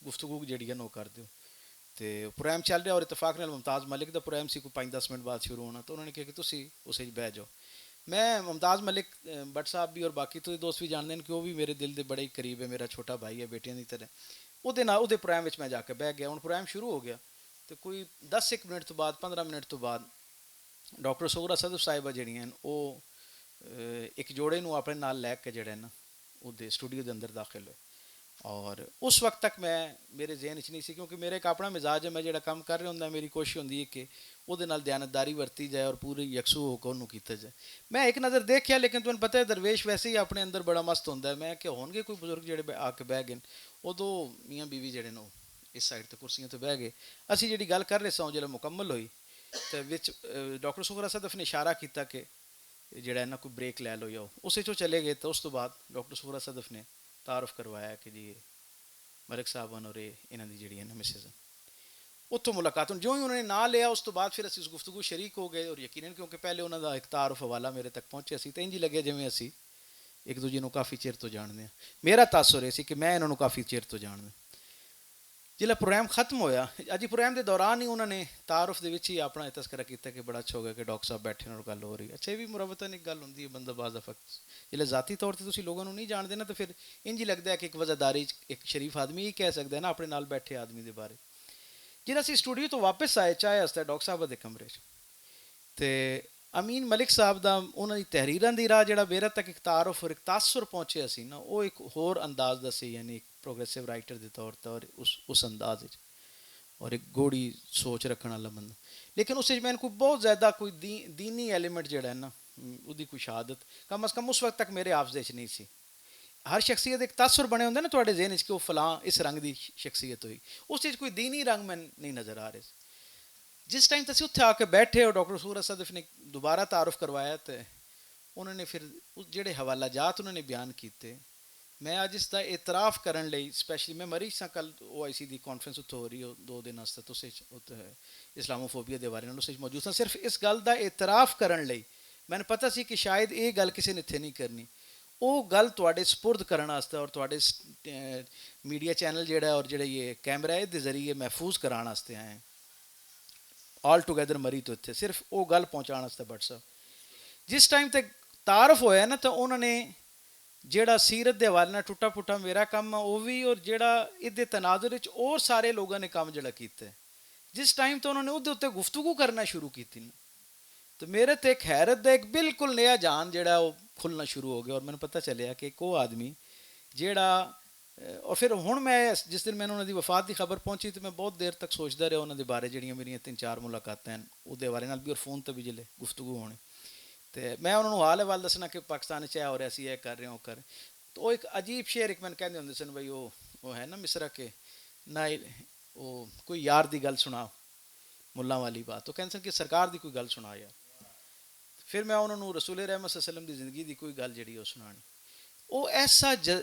گفتگو جیڑی ہے نو کر دیو۔ تے پروگرام چل رہا اور اتفاق نال ممتاز ملک دا پروگرام سی، کوئی پانچ دس منٹ بعد شروع ہونا، تو انہوں نے کہا کہ تسی اس وچ بہ جاؤ۔ میں ممتاز ملک، اے، بٹ صاحب بھی اور باقی تو دوست بھی جانتے ہیں کہ وہ بھی میرے دل دے بڑے ہی قریب ہے، میرا چھوٹا بھائی ہے بیٹیاں دی طرح۔ اودے نال اودے پروگرام وچ میں جا کے بہ گیا۔ ہن پروگرام شروع ہو گیا تے کوئی دس ایک منٹ تو بعد، پندرہ منٹ تو بعد ڈاکٹر سغرا صدف صاحبہ جیڑیاں ہن، او، اے، ایک جوڑے نوں اپنے نال لے کے جیڑے نا، اودے سٹوڈیو دے اندر داخل ہوئے۔ اور اس وقت تک میں، میرے ذہن وچ نہیں سی، کیونکہ میرا ایک اپنا مزاج ہے، میں جیڑا کم کر رہا ہوندا، میری کوشش ہوندی ہے کہ اودے نال دیانتداری ورتی جائے اور پوری یکسو ہو کے اونوں کیتا جائے۔ میں ایک نظر دیکھیا، لیکن تمہیں پتہ ہے درویش ویسے ہی اپنے اندر بڑا مست ہوندا ہے۔ میں کہ ہونگے کوئی بزرگ جیڑے بہ-، آ کے بہ گئے، اودوں میاں بیوی جیڑے نو اس سائیڈ تے کرسیاں تے بہ گئے۔ اسی جیڑی گل کر رہے ساں، جیڑا مکمل ہوئی، تے وچ، اے، ڈاکٹر سغرا صدف نے اشارہ کیتا کہ جیڑا انہاں کوئی بریک لے لو یا اس وچ او چلے گئے۔ تے اس تو بعد ڈاکٹر سغرا صدف نے تعارف کروایا کہ جی، اے ملک صاحب ہن اور اے انہاں دی جیڑی ہے نا مسز ہن۔ اتھوں ملاقات ہن، جو ہی انہوں نے ناں لیا، اس تو بعد پھر اسی اس گفتگو شریک ہو گئے، اور یقیناً کیونکہ پہلے انہاں دا ایک تعارف حوالہ میرے تک پہنچیا سی، تے انج ہی لگے جویں اسی ایک دوجے نوں کافی چیر تو جاننے ہاں۔ میرا تاثر اے سی کہ میں انہاں نوں کافی چیر تو جاننا۔ جلے پروگرام ختم ہویا، اج پروگرام دے دوران ہی انہاں نے تعارف دے وچ ہی اپنا تذکرہ کیتا کہ بڑا اچھا ہو گیا کہ ڈاکٹر صاحب بیٹھے نے اور گل ہو رہی ہے۔ اچھا، یہ بھی مروتاً ایک گل ہوندی ہے، بندہ بعض دفعہ جلے ذاتی طور تے تسی لوگاں نوں نہیں جانتے نا، تو پھر انج ہی لگدا ہے کہ ایک وزاداری، ایک شریف آدمی ہی کہہ سکدا ہے نا اپنے نال بیٹھے آدمی دے بارے۔ جلے اسی اسٹوڈیو تو واپس آئے، چائے واسطے ڈاکٹر صاحب دے کمرے چ، تے امین ملک صاحب دا انہاں دی تحریراں دی راہ جڑا میرے تک ایک تعارف اور ایک تاثر پہنچیا سی نا، وہ ایک ہور انداز دا سی، یعنی ایک پروگریسو رائٹر دے طور تے اور اس، اس انداز وچ اور ایک گوڑی سوچ رکھن والا بندہ۔ لیکن اس وچ میں کوئی بہت زیادہ کوئی دین، دینی ایلیمنٹ جڑا ہے نا، م، اودی کوئی شہادت کم از کم اس وقت تک میرے حافظے وچ نہیں سی۔ ہر شخصیت ایک تاثر بنے ہوندے نا تواڈے ذہن وچ کہ وہ فلاں اس رنگ دی شخصیت ہوئی، اس وچ کوئی دینی رنگ میں نہیں نظر آ رہے۔ جس ٹائم تے اسی اتھے آ کے بیٹھے ہو، ڈاکٹر سور اسد نے دوبارہ تعارف کروایا تے انہوں نے پھر اس جڑے حوالہ جات انہوں نے بیان کیتے، میں اج اس دا اعتراف کرن لئی، سپیشلی میں مری ساں کل او آئی سی دی کانفرنس اتھے ہو رہی ہو دو دن واسطے، تو اسلاموفوبیا دے بارے نال اس وچ موجود ساں، صرف اس گل دا اعتراف کرن لئی۔ میں نے پتہ سی کہ شاید اے گل کسے نے اتھے نہیں کرنی۔ او گل تواڈے سپرد کرن واسطے اور تواڈے س-، اے، میڈیا چینل جڑا ہے اور جڑا یہ کیمرہ ہے، دے ذریعے محفوظ کران واسطے آئے ہیں۔ آل ٹوگیدر مری تو اتھے صرف او گل پہنچان واسطے بٹ صاحب۔ جس ٹائم تے تعارف ہویا نا، تو انہوں نے جڑا سیرت دے حوالے نال ٹوٹا پھوٹا میرا کم ہے، او وی، اور جڑا ادے تناظر وچ اور سارے لوگاں نے کم جڑا کیتا ہے، جس ٹائم تے انہوں نے ادے اُتے گفتگو کرنا شروع کیتی نا، تو میرے تے ایک حیرت دا ایک بالکل نیا جہان جڑا ہے، وہ کھلنا شروع ہو گیا اور مینوں پتہ چلیا کہ ایک وہ آدمی جڑا، اے، اور پھر ہن میں اس، جس دن مینوں انہاں دی وفات دی خبر پہنچی، تو میں بہت دیر تک سوچدا رہیا انہاں دے بارے، جڑیاں میریاں تین چار ملاقاتاں ہیں، اودے بارے نال بھی اور فون تے بھی جلے گفتگو ہونی۔ تے میں انہاں نوں حال احوال دسنا کہ پاکستان وچ اے ہو رہیا سی، اے کر رہے ہو، کر۔ تو وہ ایک عجیب شعر ایک مینوں کہندے ہوندے سن، بھائی، وہ، وہ ہے نا مصرع کہ نہ، وہ کوئی یار دی گل سنا، ملاں والی بات۔ تو کہندے سن کہ سرکار دی کوئی گل سنا یار۔ پھر میں انہاں نوں رسول رحمت صلی اللہ علیہ وسلم دی زندگی دی کوئی گل جڑی او سنانی۔ او ایسا ج-،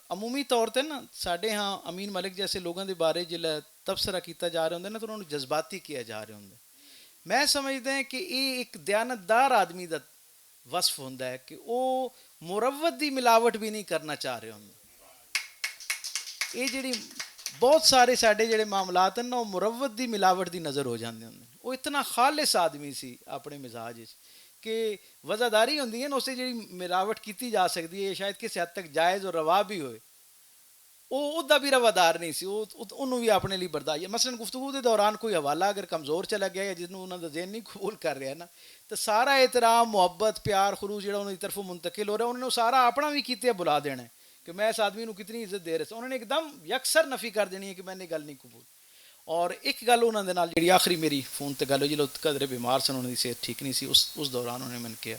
عمومی طور تے نا ساڈے ہاں امین ملک جیسے لوگاں دے بارے جلے تبصرہ کیتا جا رہا ہوندا نا، تو انہاں نوں جذباتی کیا جا رہا ہوندا۔ میں سمجھدا ہاں کہ اے ایک دیانتدار آدمی دا وصف ہوندا ہے کہ او مروت دی ملاوٹ بھی نہیں کرنا چاہ رہے ہوندا۔ اے جڑی بہت سارے ساڈے جڑے معاملات ہیں نا، او مروت دی ملاوٹ دی نظر ہو جاندے ہوندے۔ او اتنا خالص آدمی سی اپنے مزاج وچ کہ وزاداری ہوندی ہے نا، اسے جڑی ملاوٹ کیتی جا سکدی ہے، شاید کسی حد تک جائز اور روا بھی ہوئے۔ او ادا بھی روادار نہیں سی، او، او، انہوں بھی اپنے لیے برداشت۔ مثلاً گفتگو دے دوران کوئی حوالہ اگر کمزور چلا گیا یا جس نوں انہاں دا ذہن نہیں قبول کر رہا نا، تو سارا احترام، محبت، پیار، خلوص جڑا انہاں دی طرفوں منتقل ہو رہا، انہوں نے سارا اپنا بھی کیتے بلا دینا ہے کہ میں اس آدمی نوں کتنی عزت دے رہا سا۔ انہوں نے ایک دم یکسر نفی کر دینی ہے کہ میں نے گل نہیں قبول۔ اور ایک گل انہاں دے نال جڑی آخری میری فون تے گل ہوئی، جلو قدرے بیمار سن، انہاں دی صحت ٹھیک نہیں سی، اس، اس دوران انہوں نے مینوں کہا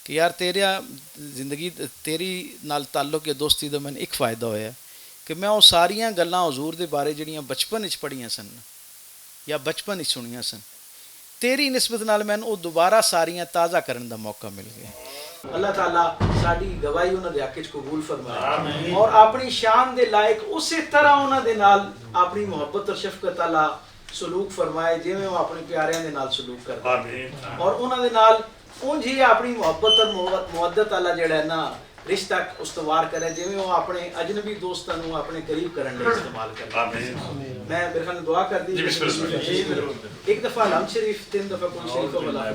کہ یار، تیرا زندگی، تیری نال تعلق یا دوستی دا مینوں ایک فائدہ ہویا کہ میں او ساریاں گلاں حضور دے بارے جڑیاں بچپن وچ پڑھیاں سن یا بچپن وچ سنیاں سن، تیری نسبت نال مینوں او دوبارہ ساریاں تازہ کرن دا موقع مل گیا۔ اللہ تعالیٰ ساڈی گواہی انہاں دے حق وچ قبول فرمائے اور اپنی شان دے لائق اسی طرح انہاں دے نال اپنی محبت اور شفقت والا سلوک فرمائے، جویں وہ اپنے پیاریاں دے نال سلوک کردا ہے۔ اور انہاں دے نال اونج ہی اپنی محبت اور مو-، مودت والا جڑا ہے نا، رشتہ استوار کرے، جویں وہ اپنے اجنبی دوستاں نوں اپنے قریب کرن لئی استعمال کرے۔ میں میرے خیال دعا کر دی۔ ایک دفعہ الحمد شریف، تین دفعہ قل شریف والا۔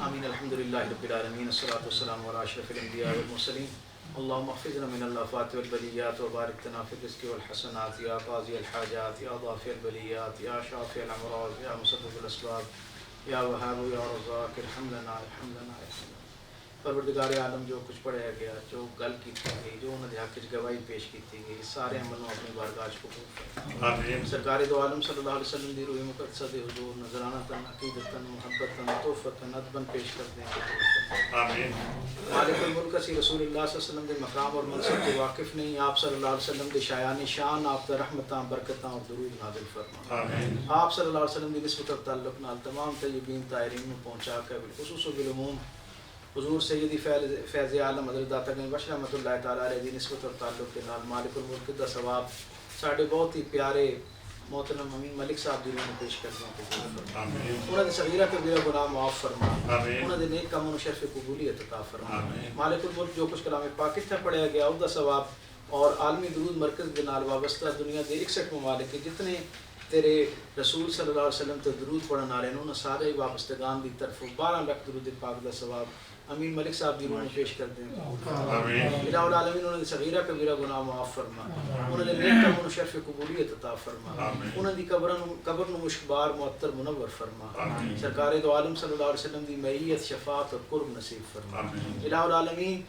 آمین۔ الحمدللہ رب العالمین، الصلاۃ والسلام علی اشرف الانبیاء والمرسلین۔ اللهم احفظنا من الآفات والبلیات وبارک لنا في الرزق والحسنات يا قاضي الحاجات يا دافع البليات يا شافع الأمراض يا مسبب الأسباب يا وهاب يا رزاق ارحم لنا ارحم لنا ارحم لنا۔ پروردگار عالم، جو کچھ پڑھیا گیا، جو گل کیتی گئی، جو انہاں دے حق وچ گواہی پیش کیتی گئی، سارے عمل نوں اپنی بارگاہ وچ قبول فرما۔ آمین۔ سرکار دو عالم صلی اللہ علیہ وسلم دی روح مقدسہ دے حضور نذرانہ تن، عقیدتاً، محبتاً، تحفتاً، ادباً پیش کردے ہیں، قبول فرما۔ آمین۔ مالک الملک، اسی رسول اللہ صلی اللہ علیہ وسلم دے مقام اور منصب تو واقف نہیں، آپ صلی اللہ علیہ وسلم دے شایان شان، آپ دا رحمتاں، برکتاں اور درود نازل فرما۔ آمین۔ آپ صلی اللہ علیہ وسلم دی نسبت اور تعلق نال تمام طیبین طاہرین نوں پہنچا کے بالخصوص و بالعموم حضور سیدی فیض، فیض عالم حضرت داتا گنج بخش رحمۃ اللہ تعالیٰ علیہ دی نسبت اور تعلق کے نال مالک الملک دا ثواب ساڈے بہت ہی پیارے محترم امین ملک صاحب دی روح نوں پیش کردے ہیں، قبول فرما۔ آمین۔ انہاں دے صغیرہ کبیرہ گناہ معاف فرما۔ آمین۔ انہاں دے نیک کاماں نوں شرف قبولیت عطا فرما۔ آمین۔ مالک الملک، جو کچھ کلام پاک اتھے پڑھیا گیا، اس دا ثواب اور عالمی درود مرکز دے نال وابستہ دنیا دے اکسٹھ ممالک کے جتنے تیرے رسول صلی اللہ علیہ وسلم تے درود پڑھن والے نے، انہاں سارے وابستگان دی طرف بارہ لکھ درود پاک دا ثواب امین ملک صاحب دی روح نوں پیش کردے ہیں۔ آمین۔ الہ العالمین، انہاں دی صغیرہ کبیرہ گناہ معاف فرما۔ انہاں دے نیک کاماں نوں شرف قبولیت عطا فرما۔ آمین۔ انہاں دی قبراں نوں، قبر نوں مشکبار معطر منور فرما۔ آمین۔ سرکار دو عالم صلی اللہ علیہ وسلم دی معیت، شفاعت اور قرب نصیب فرما۔ آمین۔ الہ العالمین،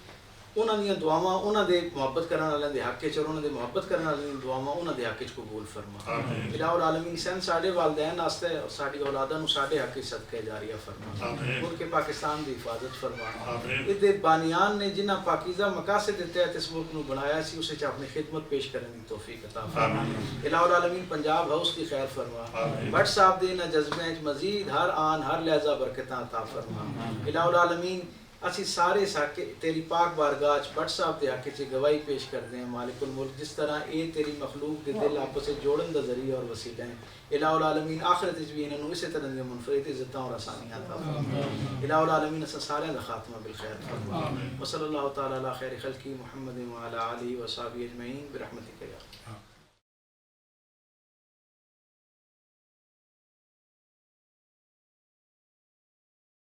انہاں دیاں دعاواں، انہاں دے محبت کرن والے دے حق وچ اور انہاں دے محبت کرن والے دیاں دعاواں انہاں دے حق وچ قبول فرما۔ آمین۔ الہ العالمین، سن ساڈے والدین واسطے اور ساڈی اولاداں نوں ساڈے حق وچ صدقہ جاریہ فرما۔ آمین۔ ملک پاکستان دی حفاظت فرما۔ آمین۔ اس دے بانیان نے جنہاں پاکیزہ مقاصد دے تحت اس ملک نوں بنایا سی، اس وچ اپنی خدمت پیش کرن دی توفیق عطا فرما۔ آمین۔ الہ العالمین، پنجاب ہاؤس دی خیر فرما۔ آمین۔ بٹ صاحب دے انہاں جذبیاں وچ مزید ہر آن ہر لحظہ برکتاں عطا فرما۔ آمین۔ الہ العالمین، اسی سارے ساکے تیری پاک بارگاہ چ بٹ صاحب دے حق چ گواہی پیش کردے ہیں۔ مالک الملک، جس طرح اے تیری مخلوق دے دل آپس وچ جوڑن دا ذریعہ اور وسیلہ ہیں، الہ العالمین، آخرت وچ بھی انہاں نوں اسے طرح دی منفرد عزتاں اور آسانیاں عطا فرما۔ الہ العالمین، اساں ساریاں دا خاتمہ بالخیر فرما۔ وصلی اللہ تعالی علی خیر خلقی محمد وعلی آلہ وصحبہ اجمعین برحمتک یا